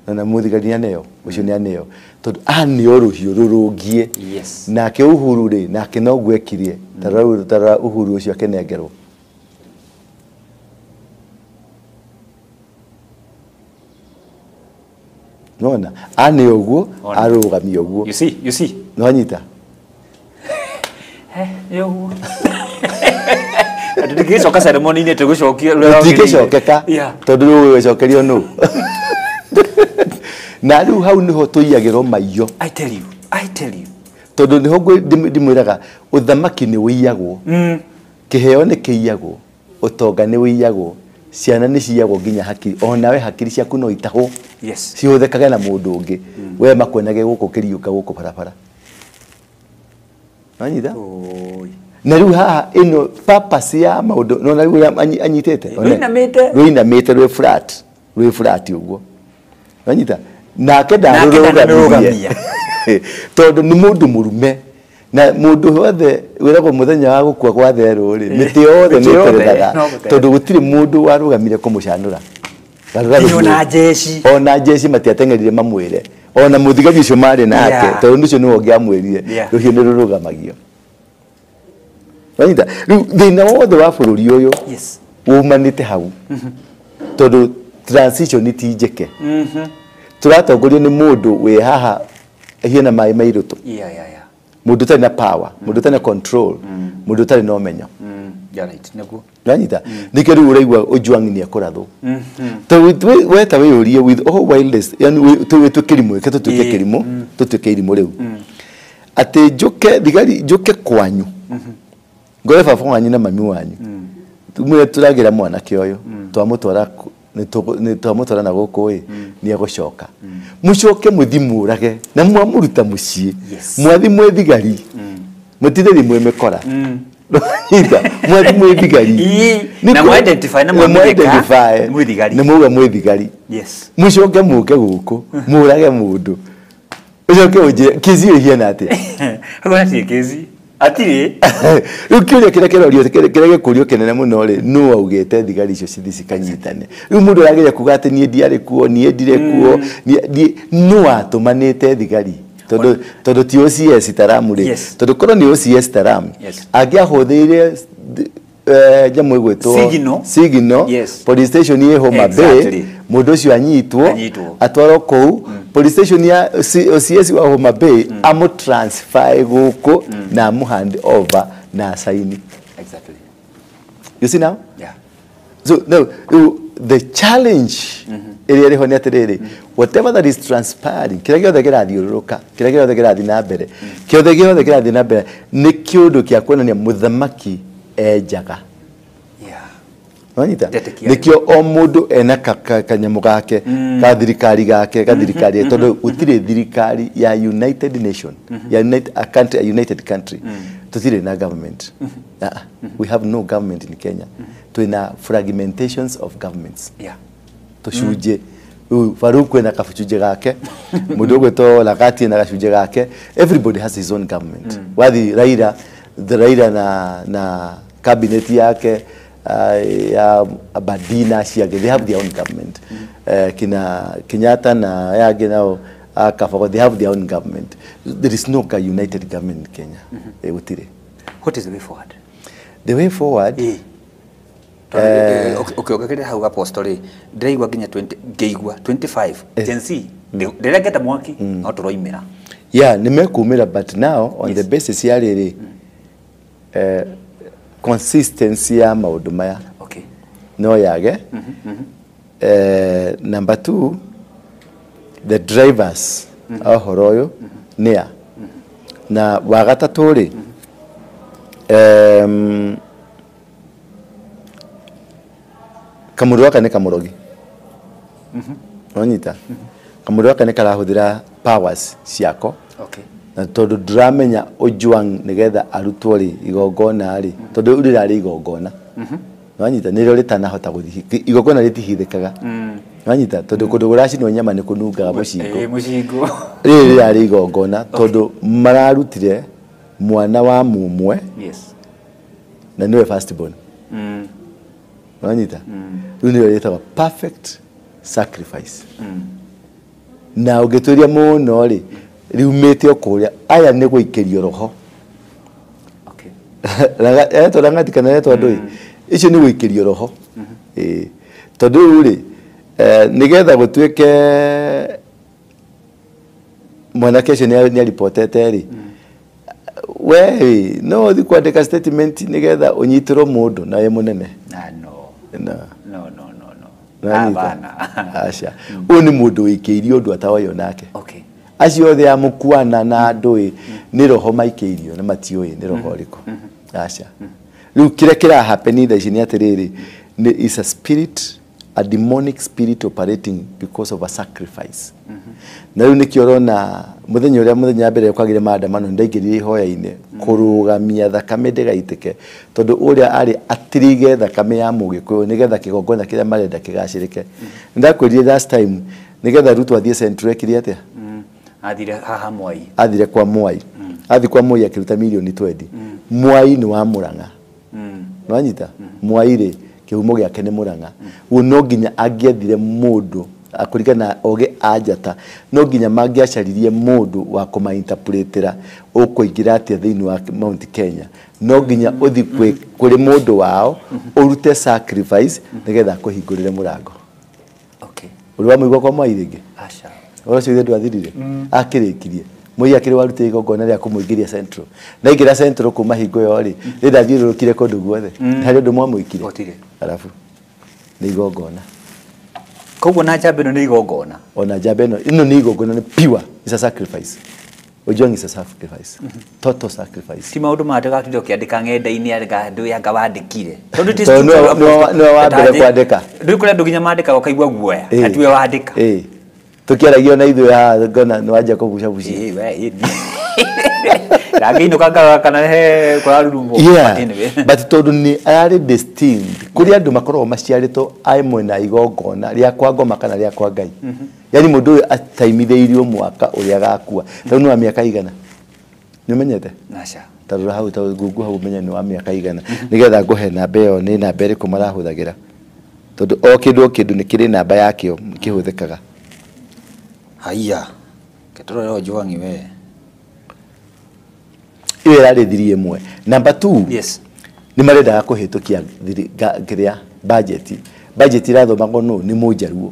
Na mũthigari nĩaneo, ũcio nĩaneo. Tondũ aneo rũhiũ rũrũngie. Yes. Nake Uhuru rĩ, nake noguo ekirie. Tarora Uhuru ũcio akĩnengerwo. Nona, aneo ũguo, arũgamio ũguo. You see, you see. Nĩwanyita? Nĩ ũguo. Tũtingĩcoka ceremony-inĩ tũgũcokia. Tũtingĩcokeka tondũ rĩu ũgũcokerio nũ. Na rĩu hau nĩho tũiyagĩrwo maiyo. I tell you, I tell you. Tondũ nĩho ndĩmwĩraga ũthamaki nĩ ũiyagwo. Kĩheo nĩ kĩiyagwo, ũtonga nĩ ũiyagwo, ciana nĩ ciyagwo nginya hakiri. Onawe hakiri ciaku no itahwo. Yes. Cihũthĩkage na mũndũ ũngĩ. We makuonage gũkũ kĩriũka gũkũ barabara. Nĩwanyita? Na rĩu haha ĩno purpose ya maũndũ nona rĩu ũrĩa anyitĩte. Rũinamĩte. Rũinamĩte rwĩ flat. Rwĩ flat ũguo. Nĩwanyita? Nake ndarũrũgamia. Tondũ nĩ mũndũ mũrume. Na mũndũ wothe wĩragwo mũthenya wa gũkua gwa therũ rĩ, mĩtĩ yothe nĩ ĩterethaga. Tondũ gũtirĩ mũndũ warũgamire kũmũcanũra. Ona jeshi. Ona jeshi matiateng'erire mamwĩre. Ona mũthigari ũcio marĩ nake, tondũ ũcio nĩwe ũngĩamwĩrire, rũhiũ nĩ rũrũgamagio. Wanyita? Rĩu thĩna wothe wa bũrũri ũyũ umanĩte hau. Tondũ transition ti njĩke. Tũratongorio nĩ mũndũ wĩ haha hiana maĩ mairũtũ. Mũndũ ũtarĩ na power, mũndũ ũtarĩ na control, mũndũ ũtarĩ na ũmenyo. Yeah, right. Nĩguo. Nĩwanyita? Nĩkĩo rĩu ũraigua Ojwang nĩ ekũrathwo. Tondũ we ta wĩyũrie with all wildness, yani twĩ kĩrimũ, reke tũtuĩke kĩrimũ, tũtuĩke irimũ rĩu. Atĩ njũke thigari, njũke kwanyu. Ngore baba wanyu na mami wanyu. Mwĩre tũragĩra mwanake ũyũ, twamũtwara nĩ twamũtwara na gũkũ ĩ, nĩ egũcoka. Mũcoke mũthi mũrage na mwamũruta mũciĩ. Mwathi mwĩ thigari. Mũtithĩri mwĩ mĩkora. Mwathi mwĩ thigari. Na mwa-identify na mwamenyeka mwĩ thigari. Na mwauga mwĩ thigari. Yes. Mũcoke mũke gũkũ, mũrage mũndũ. Ũcoke ũnjĩre kĩci ĩhiana atĩa? Hakuna kĩci. Atirĩ. Rĩu kĩũria kĩrĩa kĩrorio kĩrĩa gĩkũrio kĩnene mũno rĩ, nũ augĩte thigari icio cithiĩ cikanyitane? Rĩu mũndũ arageria kuga atĩ niĩ ndiarĩ kuo, niĩ ndirĩ kuo, nũ watũmanĩte thigari? Tondũ ti OCS Taram rĩ, tondũ korwo nĩ OCS Taram, angĩahũthĩire nyamũ ĩgwĩtwo Signal, police station ĩ Homa Bay, mũndũ ũcio anyitwo, atwarwo kũu police station ya OCS wa Homa Bay, amũtransfer gũkũ na amũ hand over na asaini. Exactly. You see now? Yeah. So now the challenge ĩrĩa ĩrĩho nĩ atĩrĩrĩ, whatever that is transpiring, kĩrĩa gĩothe kĩrathiũrũrũka, kĩrĩa gĩothe kĩrathiĩ na mbere, kĩothe gĩothe kĩrathiĩ na mbere nĩ kĩũndũ kĩa kuonania mũthamaki enjaga. Wanyita? Nĩkĩo o mũndũ ena kanyamũ gake ka thirikari gake ka thirikari, tondũ gũtirĩ thirikari ya United Nation, ya a country, a united country. Tũtirĩ na government. We have no government in Kenya. Twĩna fragmentations of governments. Tũcunjĩ. Farouk ena kabucunjĩ gake, mũndũ ũgwĩtwo Lagati ena gacunjĩ gake. Everybody has his own government. Wathi Raila, the Raila na cabinet yake ya Abadina ciake, they have their own government. Kina Kenyatta na yake nao Kafago, they have their own government. There is no united government in Kenya. Gũtirĩ. What is the way forward? The way forward, ũkĩongerera hau Apostle rĩ, ndĩraigua nginya 20 ngĩigua 25 Gen Z ndĩrengete mwaki no tũroimĩra. Yeah, nĩ mekumĩra, but now on the basis ya rĩrĩ, consistency ya maũndũ maya no yage. Number 2, the drivers a ũhoro ũyũ nĩ a. Na wa gatatũ rĩ, kamũndũ gaka nĩ kamũrogi. Wanyita? Kamũndũ gaka nĩ karahũthĩra powers ciako. Na tondũ ndĩramenya Ojwang nĩgetha arutwo rĩ igongona rĩ, tondũ rĩu rĩrarĩ igongona. Wanyita? Nĩrĩo rĩtanahota gũthiĩ, igongona rĩtihithĩkaga. Wanyita? Tondũ kũndũ kũracinwo nyama nĩ kũnungaga mũcingo. Mũcingo. Rĩrĩ rĩrarĩ igongona tondũ mararutire mwana wa mumwe. Na nĩwe first born. Wanyita? Rĩu nĩrĩo rĩtagwo perfect sacrifice. Na ũngĩtũria mũno rĩ, riumĩte o kũrĩa, aya nĩ gũikĩrio roho. Etwo Rang'ati kana etwo andũ ĩ, icio nĩ gũikĩrio roho. Tondũ rĩu rĩ, nĩgetha gũtuĩke mwanake ũcio nĩ aripotete rĩ, we rĩ, no ũthiĩ kwandĩka statement nĩgetha ũnyitĩrwo mũndũ na wĩ mũnene? No. No, no, no, no. Hapana. Aca. Ũyũ nĩ mũndũ wĩikĩirio ũndũ ataoywo nake. Acio othe a mũkuana na andũ ĩ, nĩ roho maikĩirio na matiũĩ nĩ roho ũrĩkũ. Aca. Rĩu kĩrĩa kĩra happen thaa ici nĩ atĩrĩrĩ, nĩ is a spirit, a demonic spirit operating because of a sacrifice. Na rĩu nĩkĩo ũrona mũthenya ũrĩa mũthenya wa mbere kwagĩire maandamano, nĩndaingĩrire ihoya-inĩ kũrũgamia thakame ndĩgaitĩke, tondũ ũrĩa arĩ atirige thakame ya mũgĩkũyũ nĩgetha kĩgongona kĩrĩa marenda kĩgacĩrĩke. Nĩndakwĩrire last time nĩgetha Ruto athiĩ Central ekire atĩa? Athire haha Mwai. Athire kwa Mwai. Athi kwa Mwai akĩruta mirioni 20. Mwai nĩ wa Mũrang'a. Nĩwanyita? Mwai rĩ, kĩhumo gĩake nĩ Mũrang'a. Ũguo no nginya angĩethire mũndũ kũringana na ogĩ a njata, no nginya mangĩacaririe mũndũ wa kũmainterpretĩra ũkũingĩra atĩa thĩinĩ wa Mount Kenya. No nginya ũthiĩ kũrĩ mũndũ wao ũrute sacrifice nĩgetha akũhingũrĩre mũrango. Ũrĩ wamũigua kwa Mwai rĩngĩ? Aca. Ũhoro ũcio ithe ndwathirire? Akĩrĩkirie. Moi akĩrĩ warutire igongona rĩa kũmũingĩria Central. Na aingĩra Central kuma hingo ĩyo rĩ, rĩ ndathiũrũrũkire kũndũ guothe. Harĩ ũndũ mwamũikire? Gũtirĩ. Arabu nĩ igongona. Koguo na njamba ĩno nĩ igongona. Ona njamba ĩno nĩ igongona, nĩ pure, it's a sacrifice. Ojwang is a sacrifice. Total sacrifice. Ti maũndũ maya ndũgatinde ũkĩandĩka ng'enda-inĩ andũ anga wandĩkire. Tondũ ti Tondũ nĩwe wa mbere kwandĩka. Rĩu kũrĩ andũ nginya mandĩkaga ũkaigua guoya, ati we wandĩka. Tũkĩaragia ona ithuĩ haha ngona nĩ wanjia kũgucagucia. We, Ndangĩinũka ngarora kana he kũrarurumwo. But tondũ nĩ ararĩ destined, kũrĩ andũ makoragwo maciarĩtwo amwe na igongona rĩa kwa ngoma kana rĩa kwa Ngai. Yani mũndũ ũyũ ataimithĩirio mwaka ũrĩa agakua. Rĩu nĩ wa mĩaka igana. Nĩ ũmenyete? Aca. Tarora hau ta Google hau ũmenye nĩ wa mĩaka igana. Nĩgetha ngũhe namba ĩyo nĩ namba ĩrĩkũ marahũthagĩra. Tondũ o kĩndũ nĩ kĩrĩ namba yakĩo kĩhũthĩkaga. Haiya. Ketũrore Ojwang we. Ĩyo ĩrarĩ thiri ĩmwe. Namba 2. Yes. Nĩ marendaga kũhĩtũkia kĩrĩa budget. Budget irathomagwo nũ? Nĩ Mũnjaruo.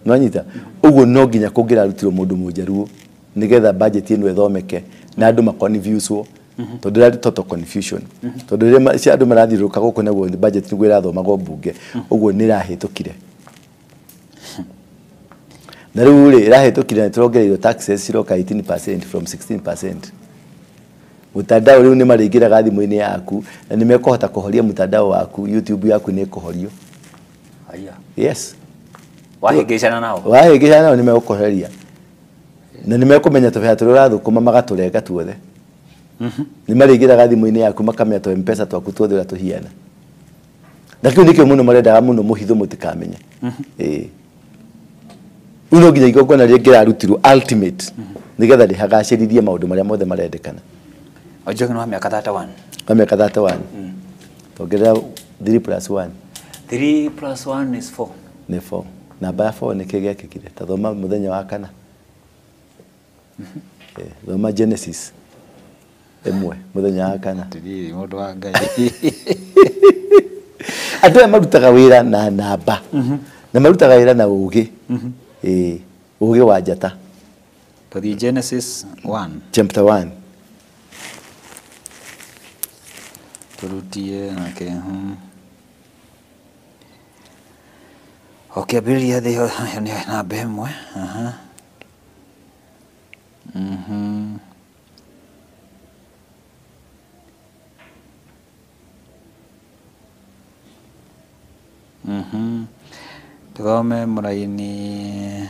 Nĩwanyita? Ũguo no nginya kũngĩrarutirwo mũndũ Mũnjaruo nĩgetha budget ĩno ĩthomeke na andũ maconfuswo. Tondũ ĩrarĩ total confusion. Tondũ rĩrĩa andũ marathiũrũrũka gũkũ naguo budget nĩguo ĩrathomagwo mbunge. Ũguo nĩ ĩrahĩtũkire. Na rĩu rĩ ĩrahĩtũkire na tũrongereirwo taxes ciroka 18% from 16%. Mutandao rĩu nĩ marĩingĩraga thimũ-inĩ yaku na nĩ mekũhota kũhoria mutandao waku, YouTube yaku nĩ ĩkũhorio. Haiya. Yes. Wahĩngĩcana nao. Wahĩngĩcana nao nĩ megũkũhoreria. Na nĩ mekũmenya tũbeca tũrĩa ũrathũkũma magatũrenga tuothe. Nĩ marĩingĩraga thimũ-inĩ yaku makamenya tũ M-Pesa twaku tuothe ũrĩa tũhiana. Na kĩu nĩkĩo mũno marendaga mũno mũhitho mũtikamenye. Ĩĩ. Rĩu no nginya igongona rĩngĩrarutirwo ultimate nĩgetha rĩhagacĩrithie maũndũ marĩa mothe marendekana. Ojwang nĩ wa mĩaka 31. Wa mĩaka 31. Ongerera 3 plus 1. 3 plus 1 is 4. Nĩ 4. Namba ya 4 nĩ kĩ gĩekĩkire? Ta thoma mũthenya wa kana. Thoma Genesis ĩmwe mũthenya wa kana. Atĩrĩrĩ mũndũ wa Ngai. Andũ aya marutaga wĩra na namba. Na marutaga wĩra na ũgĩ. Ũgĩ wa njata. Tũthiĩ Genesis 1. Chapter 1. Turutie nake. Ũkĩambĩrĩria thĩ nĩ namba ĩmwe. Tũthome mũraini.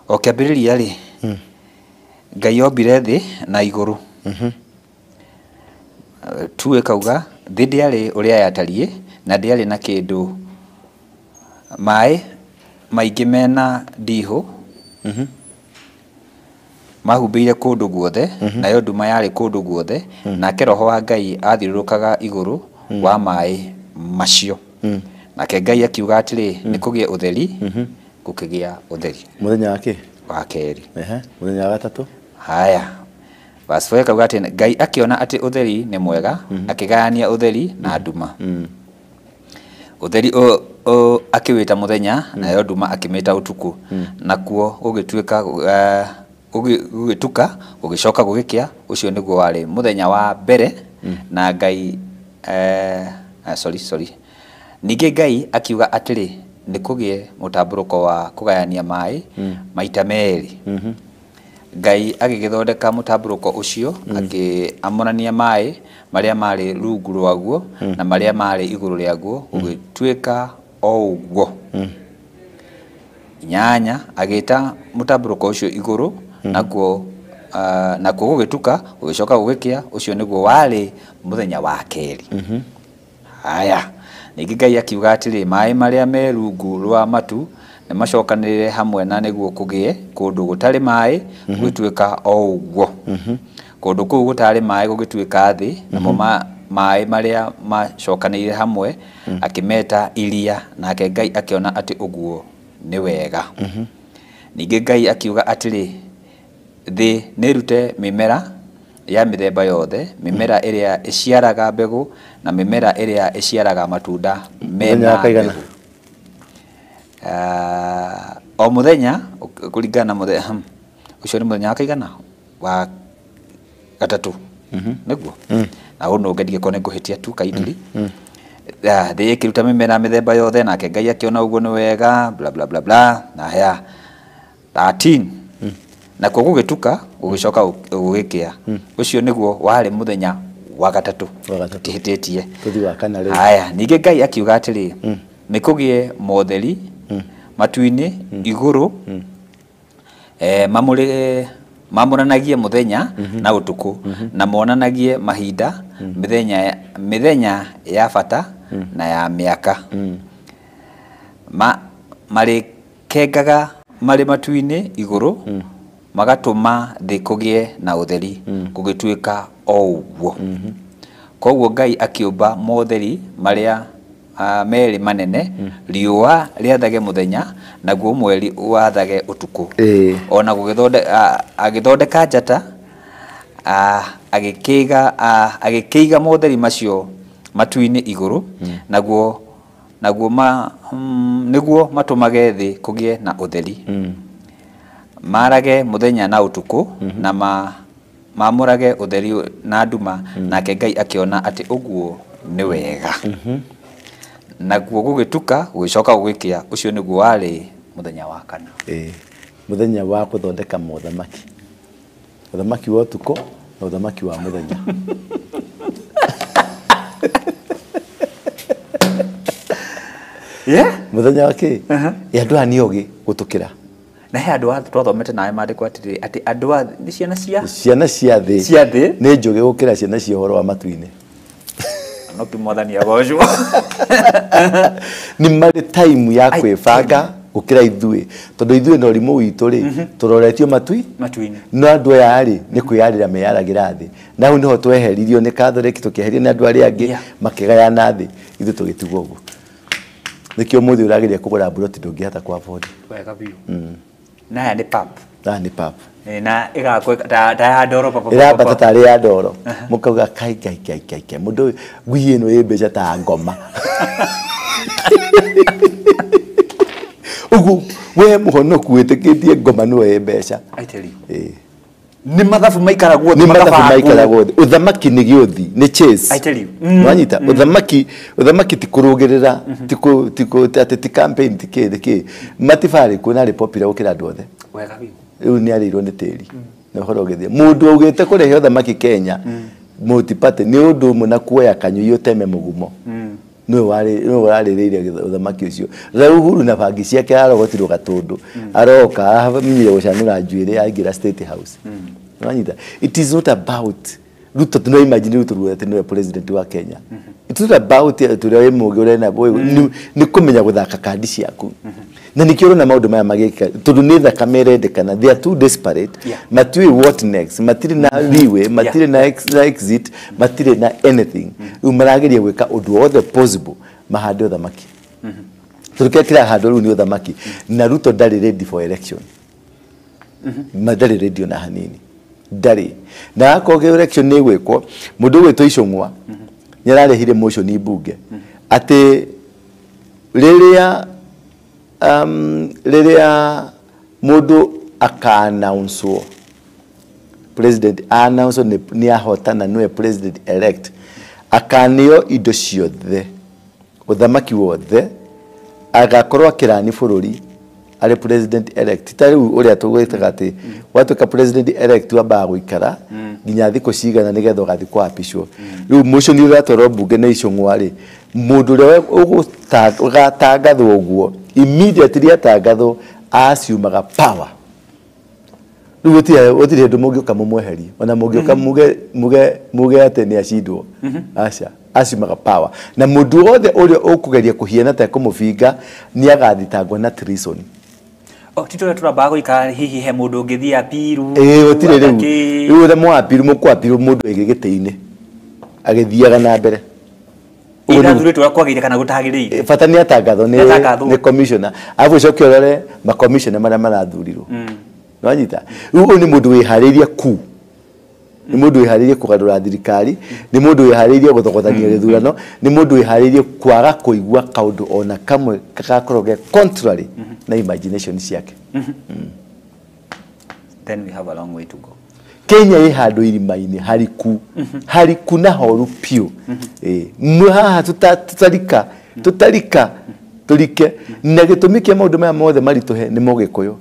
Ũkĩambĩrĩria rĩ, Ngai ombire thĩ na igũrũ. Tu ĩkauga thĩ ndĩarĩ ũrĩa yatariĩ na ndĩarĩ na kĩndũ. Maĩ maingĩ mena ndihũ mahumbĩire kũndũ guothe, nayo nduma yarĩ kũndũ guothe, nake roho wa Ngai athiũrũrũkaga igũrũ wa maĩ macio. Nake Ngai akiuga atĩrĩ, nĩ kũgĩe ũtheri, gũkĩgĩa ũtheri. Mũthenya wa kĩ? Wa kerĩ. Mũthenya wa gatatũ? Haya. Verse 4 ĩkauga atĩ Ngai akĩona atĩ ũtheri nĩ mwega, akĩgayania ũtheri na nduma. Ũtheri akĩwĩta mũthenya, nayo nduma akĩmĩta ũtukũ. Nakuo gũgĩtuĩka, gũgĩtuka, gũgĩcoka gũgĩkĩa, ũcio nĩguo warĩ mũthenya wa mbere, na Ngai, sorry. Ningĩ Ngai akiuga atĩrĩ, nĩ kũgĩe mũtambũrũko wa kũgayania maĩ maita merĩ. Ngai agĩgĩthondeka mũtambũrũko ũcio, akĩamũrania maĩ marĩa marĩ rungu rwaguo na marĩa marĩ igũrũ rĩaguo, gũgĩtuĩka o ũguo. 8 agĩta mũtambũrũko ũcio igũrũ, nakuo gũgĩtuka, gũgĩcoka gũgĩkĩa, ũcio nĩguo warĩ mũthenya wa kerĩ. Haya. Ningĩ Ngai akiuga atĩrĩ, maĩ marĩa me rungu rwa matu nĩ macokanĩrĩre hamwe na nĩguo kũgĩe kũndũ gũtarĩ maĩ, gũgĩtuĩka o ũguo. Kũndũ kũu gũtarĩ maĩ gũgĩtuĩka thĩ, namo maĩ marĩa macokanĩrĩire hamwe akĩmeta iria, nake Ngai akĩona atĩ ũguo nĩ wega. Ningĩ Ngai akiuga atĩrĩ, thĩ nĩrute mĩmera ya mĩthemba yothe, mĩmera ĩrĩa ĩciaraga mbegũ na mĩmera ĩrĩa ĩciaraga matunda mena mbegũ. O mũthenya kũringana na mũthenya, ũcio nĩ mũthenya wa kaigana? Wa gatatũ. Nĩguo? Na ũũ nũnge ndigĩkorwo nĩ ngũhĩtia tu kindly. Thĩ ĩkĩruta mĩmera mĩthemba yothe, nake Ngai akĩona ũguo nĩ wega, bla bla bla bla, na haya. 13. Nakuo gũgĩtuka, gũgĩcoka gũgĩkĩa. Ũcio nĩguo warĩ mũthenya wa gatatũ. Tihĩtĩtie. Tũthiĩ wa kana rĩu. Haya, ningĩ Ngai akiuga atĩrĩ, nĩ kũgĩe motheri matu-inĩ igũrũ, mamũranagie mũthenya na ũtukũ, na monanagie mahinda, mĩthenya ya bata na ya mĩaka. Marĩkengaga marĩ matu-inĩ igũrũ, magatũma thĩ kũgĩe na ũtheri. Gũgĩtuĩka o ũguo. Koguo Ngai akĩũmba motheri marĩa merĩ manene, riũa rĩathage mũthenya, naguo mweri wathage ũtukũ. Ona agĩthondeka njata, agĩkĩiga motheri macio matu-inĩ igũrũ, naguo naguo ma, nĩguo matũmage thĩ kũgĩe na ũtheri, marage mũthenya na ũtukũ, na mamũrage ũtheri na nduma. Nake Ngai akĩona atĩ ũguo nĩ wega. Naguo gũgĩtuka, gũgĩcoka gũgĩkĩa, ũcio nĩguo warĩ mũthenya wa kana. Mũthenya wa gũthondeka mothamaki, ũthamaki wa ũtukũ na ũthamaki wa mũthenya. Mũthenya wa kĩ? Andũ aya nĩ ogĩ gũtũkĩra. Na he andũ twathomete nawe maandĩko atĩrĩrĩ, atĩ andũ a nĩ ciana cia ciana cia thĩ cia thĩ nĩ njũgĩ gũkĩra ciana cia ũhoro wa matu-inĩ. No ki Mwathani agocwo. Nĩ marĩ time ya kwĩbanga gũkĩra ithuĩ, tondũ ithuĩ na ũrimũ witũ rĩ, tũroretio matu-inĩ. No andũ aya rĩ, nĩ kwĩyarĩra meyaragĩra thĩ, na hau nĩho tweheririo nĩ Catholic, tũkĩeherio nĩ andũ arĩa angĩ, makĩgayana thĩ, ithuĩ tũgĩtigwo ũguo. Nĩkĩo ũmũthĩ ũrageria kũgũra mburoti ndũngĩhota kũ afford. Wega biũ. Na aya nĩ pap. Aya nĩ pap. Na ĩgakwo ta ya ndoro papa. Ĩrambata tarĩ ya ndoro. Mũkauga kai kai kai kai kai, mũndũ ũyũ ngui ĩno ĩ mbeca ta ngoma. Ũguo we mũhonoku wĩtĩkĩtie ngoma nĩwe ĩ mbeca. I tell you. Nĩ mathabu maikaragwo thĩ. Nĩ mathabu maikaragwo thĩ. Ũthamaki nĩ gĩũthi, nĩ chase. I tell you. Wanyita, ũthamaki ti kũrũgĩrĩra, ti atĩ ti campaign, ti kĩ, ti kĩ. Matibarĩ kuo na arĩ popular gũkĩra andũ othe. Wega biũ. Rĩu nĩ arĩirwo nĩ tĩri. Na ũhoro ũgĩthiĩ. Mũndũ augĩte kũrehe ũthamaki Kenya, multi-party, nĩ ũndũ ũmwe na kuoya kanyũi ũteme mũgumo. Nĩwe ũrarĩrĩire ũthamaki ũcio. Rĩu Uhuru na bangi ciake arogotirwo gatũndũ. Aroka amenyire gũcanũra njuĩrĩ aingĩra State House. Wanyita. It is not about Ruto, no imagine Ruto atĩ nĩwe president wa Kenya. It's not about atĩ ũrĩa wĩ mũũgĩ ũrĩa nĩ kũmenya gũthaka kandi ciaku. Na nĩkĩo ũrona maũndũ maya magĩkĩka, tondũ nĩ thakame ĩrendekana. They are too desperate. Matiũĩ what next, matirĩ na leeway, matirĩ na exit, matirĩ na anything. Rĩu marageria gwĩka ũndũ wothe possible mahande ũthamaki. Tondũ kĩrĩa kĩrahandwo rĩu nĩ ũthamaki. Na Ruto ndarĩ ready for election. Ndarĩ ready ona hanini. Ndarĩ. Na akorwo election nĩ ĩgwĩkwo, mũndũ ũgwĩtwo Icũng'wa nĩ ararehire motion mbunge atĩ rĩrĩa mũndũ aka-announcewo, president announcewo nĩ ahotana nĩwe president elect, akaneo indo ciothe, ũthamaki wothe, agakorwo akĩrani bũrũri arĩ president elect. Ta rĩu ũrĩa tũgwĩtaga atĩ watuĩka president elect wambaga gũikara nginya thikũ cigana nĩgetha ũgathiĩ kũapishwo. Rĩu motion ũratwarwo mbunge nĩ Icũng'wa rĩ, mũndũ ũrĩa ũgatangathwo ũguo immediately atangathwo aciumaga power. Rĩu gũtirĩ hĩndĩ mũngĩũka mũmweherie, ona mũngĩũka muge atĩ nĩ acindwo. Aca, aciumaga power. Na mũndũ wothe ũrĩa ũkũgeria kũhiana ta ekũmũbinga nĩ agathitangwo na treason. Ti tũrĩa tũrambaga gũikara hihi he mũndũ ũngĩthiĩ apiru. Gũtirĩ rĩu. Rĩu ũrĩa mwapiru, mũkwapiru mũndũ aige gĩtĩ-inĩ agĩthiaga na mbere. Irathurĩtwo ũrĩa kwagĩrĩire kana gũtagĩrĩire. Bata nĩ atangathwo nĩ commissioner. Arabu ũcoke ũrore ma-commissioner marĩa marathurirwo. Nĩwanyita? Rĩu ũyũ nĩ mũndũ wĩharĩirie ku. Nĩ mũndũ wĩharĩirie kũgarũra thirikari, nĩ mũndũ wĩharĩirie gũthogothania gĩthurano, nĩ mũndũ wĩharĩirie kwaga kũigua kaũndũ ona kamwe gagakorwo ge contrary na imagination ciake. Then we have a long way to go. Kenya ĩ handũ irima-inĩ hariku, hariku na horu piũ. Haha tũtarika tũrike, na gĩtũmi kĩa maũndũ maya mothe maritũhe nĩ Mũgĩkũyũ.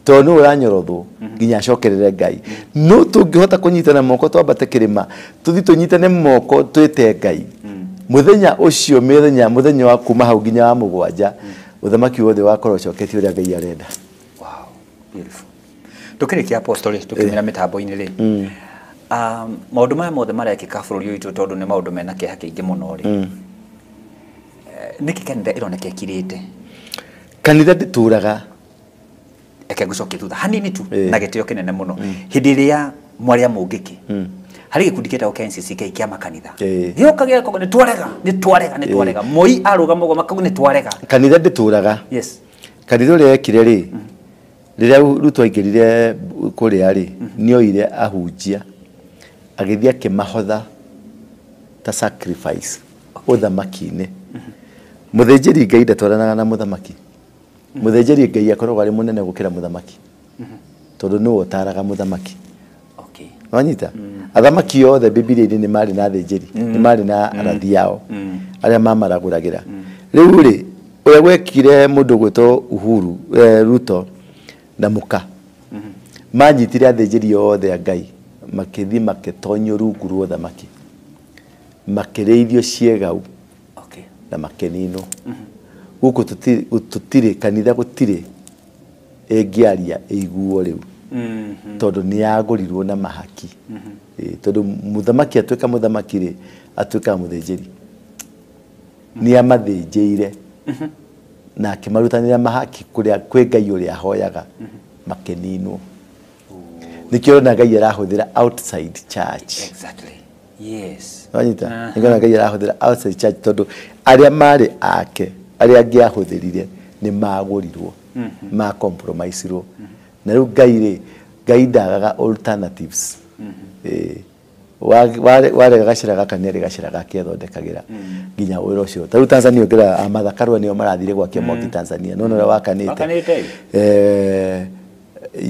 Tondũ nĩwe ũranyorothwo nginya acokerere Ngai. No tũngĩhota kũnyitana moko twambate kĩrĩma, tũthiĩ tũnyitane moko twĩte Ngai. Mũthenya ũcio, mũthenya wa kuma hau nginya wa mũgwanja, ũthamaki wothe wakorwo ũcoketie ũrĩa Ngai arenda. Wow, beautiful. Tũkĩrĩkia Apostle, tũkĩmĩra mĩtambo-inĩ rĩ, maũndũ maya mothe marekĩka bũrũri witũ tondũ nĩ maũndũ mena kĩeha kĩingĩ mũno rĩ, nĩkĩ kanitha ĩroneka ĩkirĩte? Kanitha ndĩtũraga. Reke ngũcokie thutha hanini tu na gĩtĩo kĩnene mũno. Hĩndĩ ĩrĩa mwarĩ a Mũngĩki harĩ gĩkundi gĩtagwo KNCCK kĩa makanitha gĩoka gĩakoga nĩ twarega nĩ twarega nĩ twarega Moi arũgama ũguo makauga nĩ twarega. Kanitha ndĩtũraga. Yes. Kanitha ũrĩa ekire rĩ, rĩrĩa Ruto aingĩrire kũrĩa rĩ, nĩoire ahunjia agĩthiĩ akĩmahotha ta sacrifice ũthamaki-inĩ. Mũthĩnjĩri Ngai ndatwaranaga na mũthamaki. Mũthĩnjĩri Ngai akoragwo arĩ mũnene gũkĩra mũthamaki tondũ nĩwe ũtaraga mũthamaki. Okay. Wanyita? Athamaki othe Bibilia-inĩ nĩ marĩ na athĩnjĩri, nĩ marĩ na arathi ao arĩa mamaragũragĩra. Rĩu rĩ, ũrĩa gwekire mũndũ gwĩtwo Uhuru Ruto na mũka manyitire athĩnjĩri othe a Ngai makĩthiĩ makĩtonyio rungu rwa ũthamaki, makĩrĩithio ciĩgau na makĩninwo. Gũkũ tũtirĩ kanitha, gũtirĩ ĩngĩaria ĩiguo rĩu tondũ nĩ yagũrirwo na mahaki. Tondũ mũthamaki atuĩka mũthamaki rĩ, atuĩkaga mũthĩnjĩri. Nĩ amathĩnjĩire na akĩmarutanĩra mahaki kũrĩa kwĩ Ngai ũrĩa ahoyaga, makĩninwo. Nĩkĩo ũrona Ngai arahũthĩra outside church. Exactly. Yes. Wanyita? Nĩkĩo ũrona Ngai arahũthĩra outside church tondũ arĩa marĩ ake, arĩa angĩ ahũthĩrire nĩ magũrirwo, ma compromise-irwo. Na rĩu Ngai rĩ, Ngai ndagaga alternatives. Warega gacĩra gaka nĩ arĩ gacĩra gake athondekagĩra nginya wĩra ũcio. Ta rĩu Tanzania ũngĩrora a Martha Karua nĩo marathire gwakia mwaki Tanzania. No ũrĩa wakanĩte.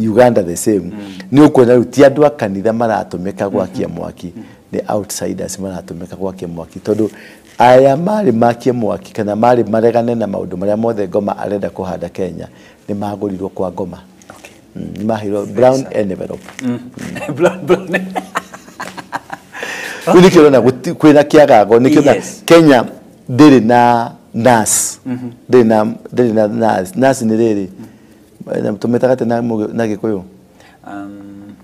Uganda the same. Nĩ ũkuona rĩu ti andũ a kanitha maratũmĩka gwakia mwaki, nĩ outsiders maratũmĩka gwakia mwaki tondũ aya marĩ makie mwaki kana marĩ maregane na maũndũ marĩa mothe Ngoma arenda kũhanda Kenya nĩ magũrirwo kwa Ngoma. Nĩ maheirwo brown envelope. Brown. Rĩu nĩkĩo ũrona kwĩna kĩagago, nĩkĩo ũrona Kenya ndĩrĩ na nurse. Ndĩrĩ na nurse. Nurse nĩ rĩrĩ, tũmĩtaga atĩa na Gĩkũyũ?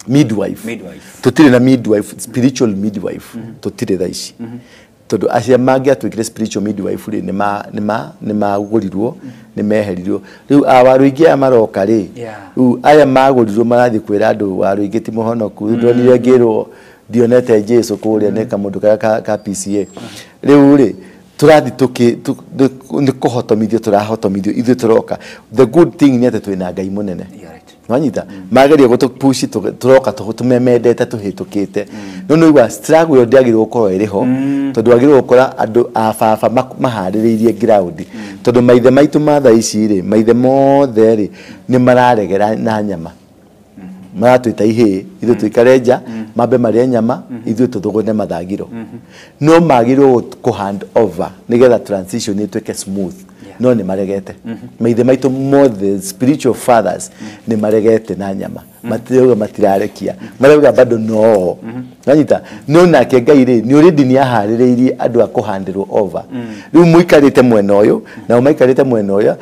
Midwife. Tũtirĩ na midwife, spiritual midwife. Tũtirĩ thaa ici. Tondũ acio mangĩatuĩkire spiritual midwife rĩ, nĩ magũrirwo, nĩ meherirwo. Rĩu a Waruingi aya maroka rĩ, rĩu aya magũrirwo marathiĩ kwĩra andũ Waruingi ti mũhonoku. Ndonire ngĩrwo ndionete Jesu kũrĩa nĩ kamũndũ karĩa ka PCA. Rĩu rĩ, tũrathiĩ nĩ kũhotomithio tũrahotomithio ithuĩ tũroka. The good thing nĩ atĩ twĩna Ngai mũnene. Wanyita? Mageria gũtũpush tũroka tũmemendete tũhĩtũkĩte. No nĩ ũigua struggle ĩyo ndĩagĩrĩirwo gũkorwo ĩrĩ ho tondũ wagĩrĩirwo gũkora andũ a baba maharĩrĩirie ground. Tondũ maithe maitũ ma thaa ici rĩ, maithe mothe rĩ nĩ mararegera na nyama. Maratwĩta ihĩĩ, ithuĩ tũikare nja, mambe marĩe nyama, ithuĩ tũthũgũne mathagiro. No magĩrĩirwo kũ hand over nĩgetha transition ĩtuĩke smooth. No nĩ maregete. Maithe maitũ mothe spiritual fathers nĩ maregete na nyama. Matirauga matirarekia. Marauga bado no. Wanyita? No nake Ngai rĩ, nĩ already nĩ aharĩrĩirie andũ a kũhandĩrwo over. Rĩu mũikarĩte mwena ũyũ, nao maikarĩte mwena ũyũ,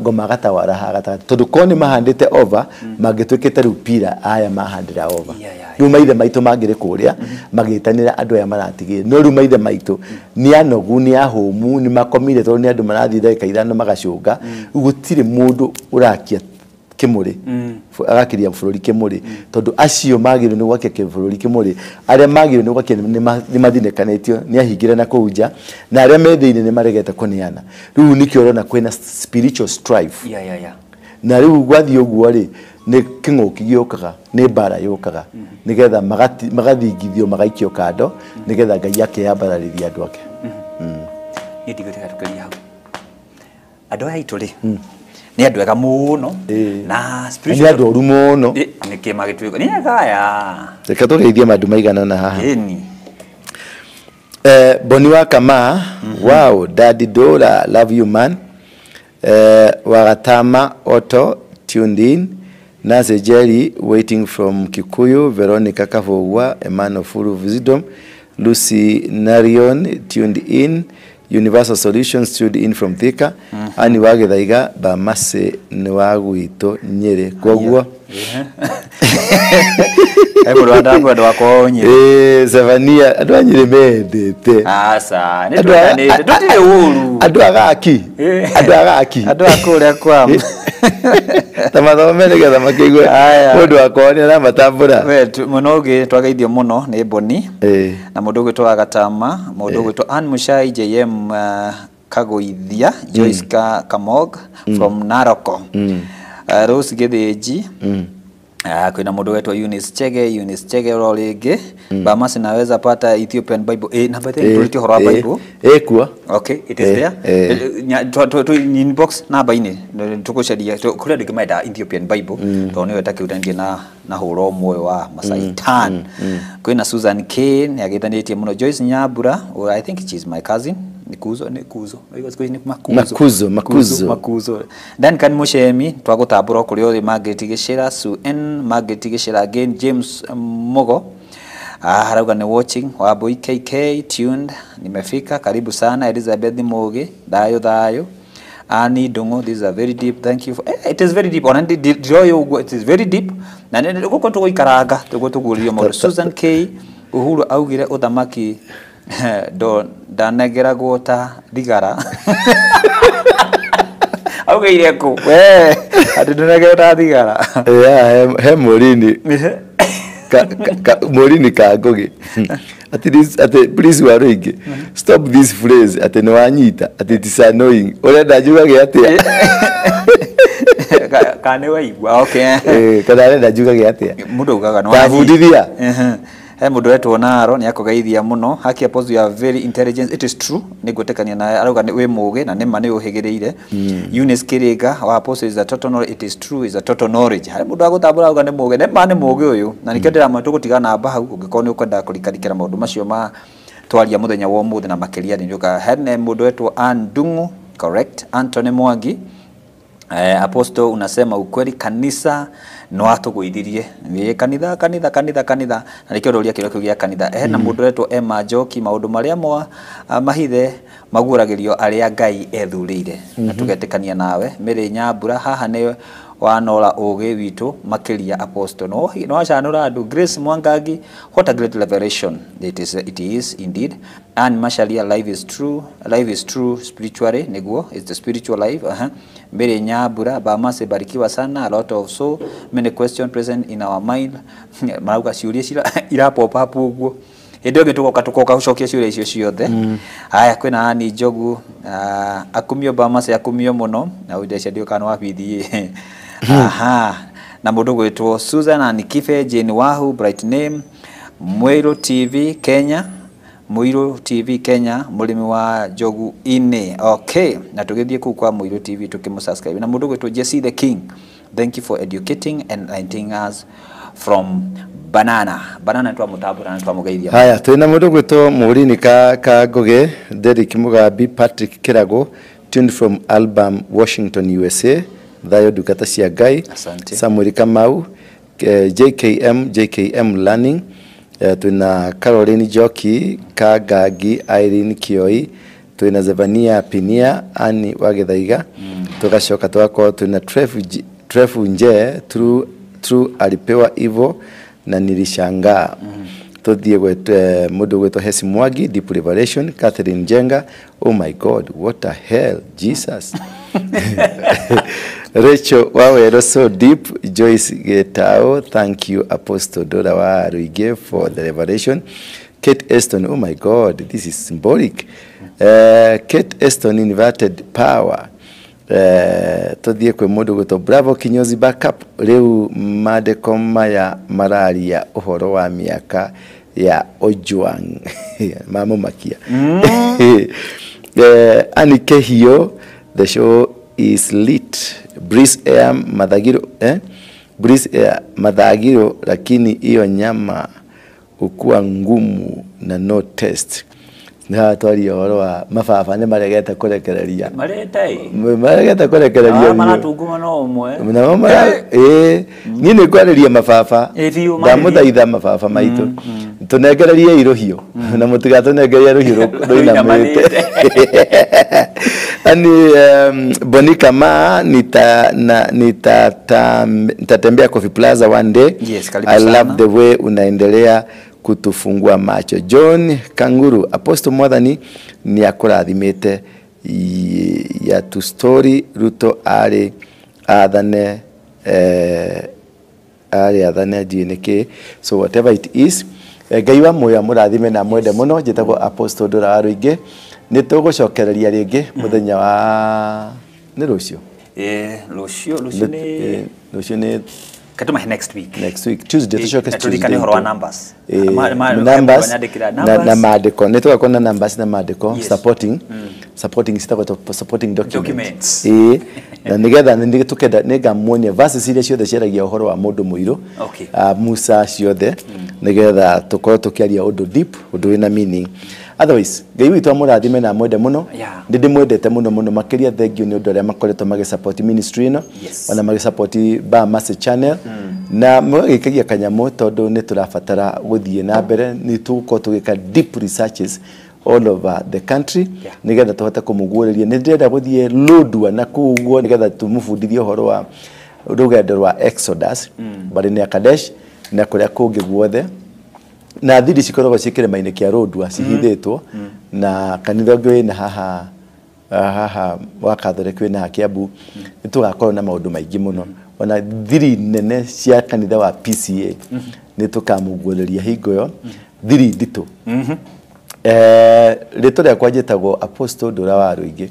ngoma gatawara haha gatagatĩ. Tondũ korwo nĩ mahandĩte over, mangĩtuĩkĩte rĩu pira aya mahandĩra over. Rĩu maithe maitũ mangĩrĩ kũrĩa, magĩtanĩra andũ aya maratigire. No rĩu maithe maitũ nĩ anogu, nĩ ahũmu, nĩ makomire tondũ nĩ andũ marathiĩ ndagĩka ithano magacũnga. Rĩu gũtirĩ mũndũ ũrakia kĩmũrĩ, agakiria bũrũri kĩmũrĩ, tondũ acio magĩrĩirwo nĩ gwakia bũrũri kĩmũrĩ, arĩa magĩrĩirwo nĩ gwakia nĩ mathinĩkanĩtio, nĩ ahingĩre na kũu nja, na arĩa me thĩinĩ nĩ maregete kũneana. Rĩu nĩkĩo ũrona kwĩna spiritual strife. Na rĩu gwathiĩ ũguo rĩ, nĩ kĩng'ũki gĩũkaga, nĩ mbara yũkaga, nĩgetha magathingithio magaikio kando, nĩgetha Ngai akeyambararĩria andũ ake. Niĩ ndigwĩtĩka tũkĩria hau. Andũ aya aitũ rĩ, nĩ andũ ega mũno na spiritual nĩ andũ oru mũno. Nĩkĩ magĩtuĩka nĩ ega aya. Reke tũgeithie mandũ maigana na haha. Ĩni. Boni wa Kama, wow, Daddy Dora, love you man. Wagatama Otto tuned in. Nancy Jerry waiting from Kikuyu, Veronica Kavogwa, a man of full of wisdom. Lucy Narion tuned in. Universal Solutions tuned in from Thika. Ani wa Githaiga Bamase nĩ wa gwitũ Nyĩrĩ koguo mũndũ wa andũ akwa Nyĩrĩ. Zevania andũ a Nyĩrĩ mendete. Aca nĩ twendanĩte tũtirĩ ũru. Andũ a gaki. Andũ a gaki. Andũ a kũrĩa kwa ta mathome nĩgetha makĩigue mũndũ wakwa nĩ aramatambũra. We mũno ũngĩ twageithio mũno nĩ Boni na mũndũ ũgwĩtwo wa Gatama, mũndũ ũgwĩtwo Ann Muchai JM Kagoithia, Joyce Kamog from Naroko, Rose Githinji, kwina mũndũ wetwo Eunice Chege, Eunice Chege ro rĩngĩ. Bamasi naweza pata Ethiopian Bible na by the way tũrĩtie ũhoro wa Bible kuo. Okay, it is there. Inbox namba-inĩ tũgũcaria kũrĩ andũ menda Ethiopian Bible tondũ nĩyo ĩtakĩrutanĩtie na hũra ũmwe wa Masaitan. Kwĩna Susan K nĩ agĩthanĩtie mũno. Joyce Nyambura, I think she is my cousin. Nikuzo nikuzo makuzo makuzo makuzo. Duncan Mushemi twagũtambũra kũrĩa ũrĩ. Margaret Gĩcĩra, Sue N Margaret Gĩcĩra again, James Mogo harauga ni watching. Wambui KK tuned, nimefika, karibu sana. Elizabeth Mugi, thayo thayo. Ani Ndung'u, this is a very deep, thank you for, it is very deep ona ndiroyo ũguo, it is very deep na gũkũ tũgũikaranga tũguo tũguũrĩrio maũndũ. Susan K Uhuru augire ũthamaki ndanegeragwo ta thigara. Augire kũ we atĩ ndũnegerwo ta thigara. He Mũrini Mũrini ka Ngũgĩ atĩ please wa rũingĩ stop this phrase atĩ nĩ wanyita atĩ it is annoying. Ũrenda njugage atĩa? Kana nĩ waigua okay. Kana ũrenda njugage atĩa? Mũndũ augaga nĩ wanyita. He mũndũ wetwo Naro nĩ akũgeithia mũno. Haki Apostle, you are very intelligent. It is true, nĩ ngwĩtĩkania nawe. Arauga nĩ wĩ mũgĩ na nĩ ma nĩ ũhĩgĩrĩire. Eunice Kĩrĩnga wa Apostle is a total knowledge. It is true, is a total knowledge. Harĩ mũndũ agũtambũra auga nĩ mũgĩ, nĩ ma nĩ mũgĩ ũyũ. Na nĩkĩo ndĩramwĩra tũgũtiga namba hau ũngĩkorwo nĩ ũkwenda kũrikarikĩra maũndũ macio ma twaria mũthenya wa ũmũthĩ na makĩria nĩ nĩũka. Hene mũndũ wetwo Ann Ndung'u, correct. Anthony Mwangi, Apostle unasema ukweli, kanisa no atũgũithirie kanitha kanitha kanitha kanitha na nĩkĩo ndũria kĩrĩa kĩu gĩa kanitha. Hena mũndũ wetwo Emma Njoki, maũndũ marĩa mahithe maguũragĩrio arĩa Ngai ethurĩire na tũgetĩkania nawe. Mary Nyambura, haha nĩ wanora ũgĩ witũ makĩria Apostle no wacanũra andũ. Grace Mwangangi, what a great revelation it is indeed. Ann Macharia, life is true, life is true spiritually, nĩguo it's the spiritual life. Mary Nyambura, Bamase barikiwa sana, a lot of so many questions present in our mind. Marauga ciũria ira pop up ũguo hĩndĩ ĩngĩ tũgoka tũkoka gũcokia ciũria icio ciothe. Haya, kwĩna Ann Njogu, akumio Bamase, akumio mũno na ũndecia ndio kana wabithie. Aha, na mũndũ gwĩtwo Susan Anikife, Jane Wahu, Bright Name, Mwĩrũ TV Kenya, Mũirũ TV Kenya, mũrĩmi wa Njogu inĩ. Okay, na tũgĩthiĩ kũu kwa Mũirũ TV tũkĩmũsubscribe. Na mũndũ gwĩtwo Jesse the King, thank you for educating and enlightening us from Banana. Banana twamũtambũra na twamũgeithia. Haya, twĩna mũndũ gwĩtwo Mũrini ka Ngũgĩ, Derrick Mugambi, Patrick Kĩrago, tuned from Album, Washington, USA. Thayo ndungata cia Ngai. Samuel Kamau, JKM, JKM Learning. Twina Caroline Njoki, Kagagi, Irene Kioi, twina Zevania Pinia, Ani wa Githaiga. Tugacoka tugakorwo twina Trefu Nje, True alipewa hivyo na nilishangaa. Tuthie gwetwe mũndũ gwetwo Hesi Mwangi, Deep Revelation, Catherine Njenga, oh my God, what the hell, Jesus. Rachel Wawero, so deep. Joyce Getao, thank you Apostle Dora wa Ruige for the revelation. Kate Eston, oh my God, this is symbolic. Kate Eston, inverted power. Tuthie kwe mũndũ gwĩtwo Bravo Kinyozi backup. Rĩu mandĩko maya mararia ũhoro wa mĩaka ya Ojwang. Mamũmakia. Anike Hio, the show is lit. Breeze Air Mathagiro, Breeze Air Mathagiro, lakini hiyo nyama ukua ngumu na no test. Nĩ twaria ũhoro wa mababa nĩ maregete kũrekereria. Maregete kũrekereria. Maratunguma no ũmwe. Nao ĩĩ niĩ nĩ ngwarĩria mababa. Ndamũthaitha mababa maitũ. Tũnengererie rũhiũ na mũtigatũnengererie rũhiũ rũinamĩte. Ani Bonika ma nitatembea Coffee Plaza one day. Yes, karibu I sana. Love the way unaendelea kutufungua macho. John Kanguru, Apostle Mwathani ni akũrathimĩte ya tu story Ruto arĩ athane arĩ athane ndiũĩ nĩkĩ. So whatever it is, Ngai wa muoyo amũrathime na mwende mũno. Njĩtagwo Apostle Ndũra wa Rũingĩ. Nĩ tũgũcokereria rĩngĩ mũthenya wa nĩ rũciũ. Rũciũ nĩ Rũciũ nĩ katuma next week. Next week Tuesday tũcoke. Na turirikane ũhoro wa numbers. Numbers Nyandĩkĩra na maandĩko nĩ tũgakorwo na numbers na maandĩko Yes. supporting citagwo supporting documents. Documents. Ĩĩ, na nĩgetha nĩ tũkenda nĩngamuonia verses iria ciothe ciaragia ũhoro wa mũndũ mũirũ. Okay. Musa ciothe nĩgetha tũkorwo tũkĩaria ũndũ deep, ũndũ wĩna meaning. Otherwise, Ngai witũ amũrathime na amwende mũno. Yeah. Nĩ ndĩmwendete mũno mũno makĩria. Thank you nĩ ũndũ arĩa makoretwo magĩsupport ministry ĩno, Yes. ona magĩsupport Ba Mercy Channel na mũgagĩkagia kanyamũ tondũ nĩ tũrabatara gũthiĩ na mbere. Nĩ tũgũkorwo tũgĩka deep researches all over the country nĩgetha tũhote kũmũguũrĩria. Nĩ ndĩrenda gũthiĩ Lodwar na kũu ũguo nĩgetha tũmũbundithie ũhoro wa rũgendo rwa Exodus, Barĩ ya Kadesh na kũrĩa kũngĩ guothe, na thiri cikoragwo ciĩ kĩrĩma-inĩ kĩa Lodwar cihithĩtwo, na kanitha ũngĩ wĩna haha haha wa Catholic wĩna haha Kiambu. Nĩ tũgakorwo na maũndũ maingĩ mũno, ona thiri nene cia kanitha wa PCA nĩ tũkamũguũrĩria hingo ĩyo, thiri nditũ. Rĩtwa rĩakwa njĩtagwo Apostle Ndũra wa Rũingĩ,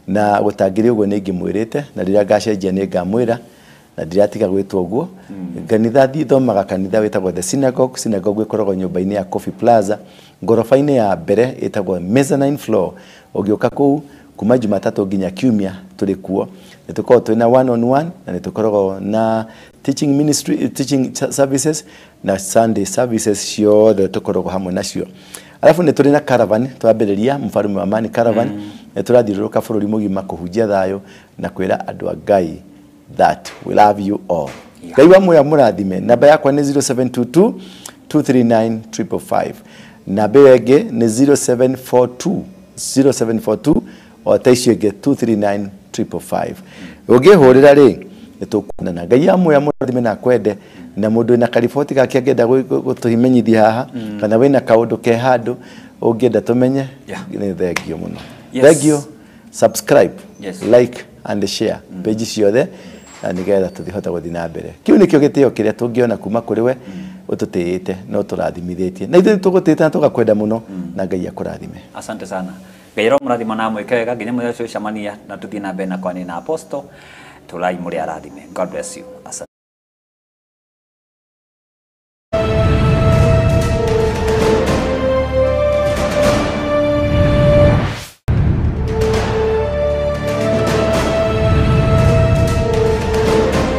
na gũtangĩrĩ ũguo nĩ ingĩmwĩrĩte, na rĩrĩa ngacenjia nĩ ngamwĩra, na ndiratiga gwĩtwo ũguo. Kanitha thomaga kanitha wĩtagwo The Synagogue. Synagogue ĩkoragwo nyũmba-inĩ ya Coffee Plaza, ngoroba-inĩ ya mbere ĩtagwo mezzanine floor. Ũngĩũka kũu kuma Jumatatũ nginya Kiumia tũrĩ kuo. Nĩ tũkoragwo twĩna one on one na nĩ tũkoragwo na teaching ministry, teaching services na Sunday services, ciothe tũkoragwo hamwe nacio. Alafu nĩ tũrĩ na caravan twambĩrĩria, Mfalme wa Amani Caravan. Nĩ tũrathiũrũrũka bũrũri mũgima kũhunjia thayũ na kwĩra andũ a Ngai that we love you all. Ngai wa muoyo amũrathime. Namba yakwa nĩ 0722 239 555. Namba ĩyo ĩngĩ nĩ 0742 0742 o ta icio ĩngĩ 239 555. Ũngĩhũrĩra rĩ, nĩ tũkuonana. Ngai amwe amũrathime na akwende. Na mũndũ wĩna kariboti gake angĩenda gũtũmenyithia haha, kana wĩna kaũndũ ke handũ ũngĩenda tũmenye, nĩ thengio mũno. Yes. Thank you. Subscribe, Yes. like and share page ciothe na nĩgetha tũthihota gũthiĩ na mbere. Kĩu nĩkĩo gĩtĩo kĩrĩa tũngĩona kuma kũrĩ we ũtũtĩĩte na ũtũrathimithĩtie, na ithuĩ nĩtũgũtĩĩte na tũgakwenda mũno, na Ngai akũrathime. Asante sana. Ngai aromũrathima na amwĩke wega nginya mũthenya ũcio ũcemania na tũthiĩ na mbere na kwaria na Apostle. Tũrai mũrĩ arathime. God bless you. Asante.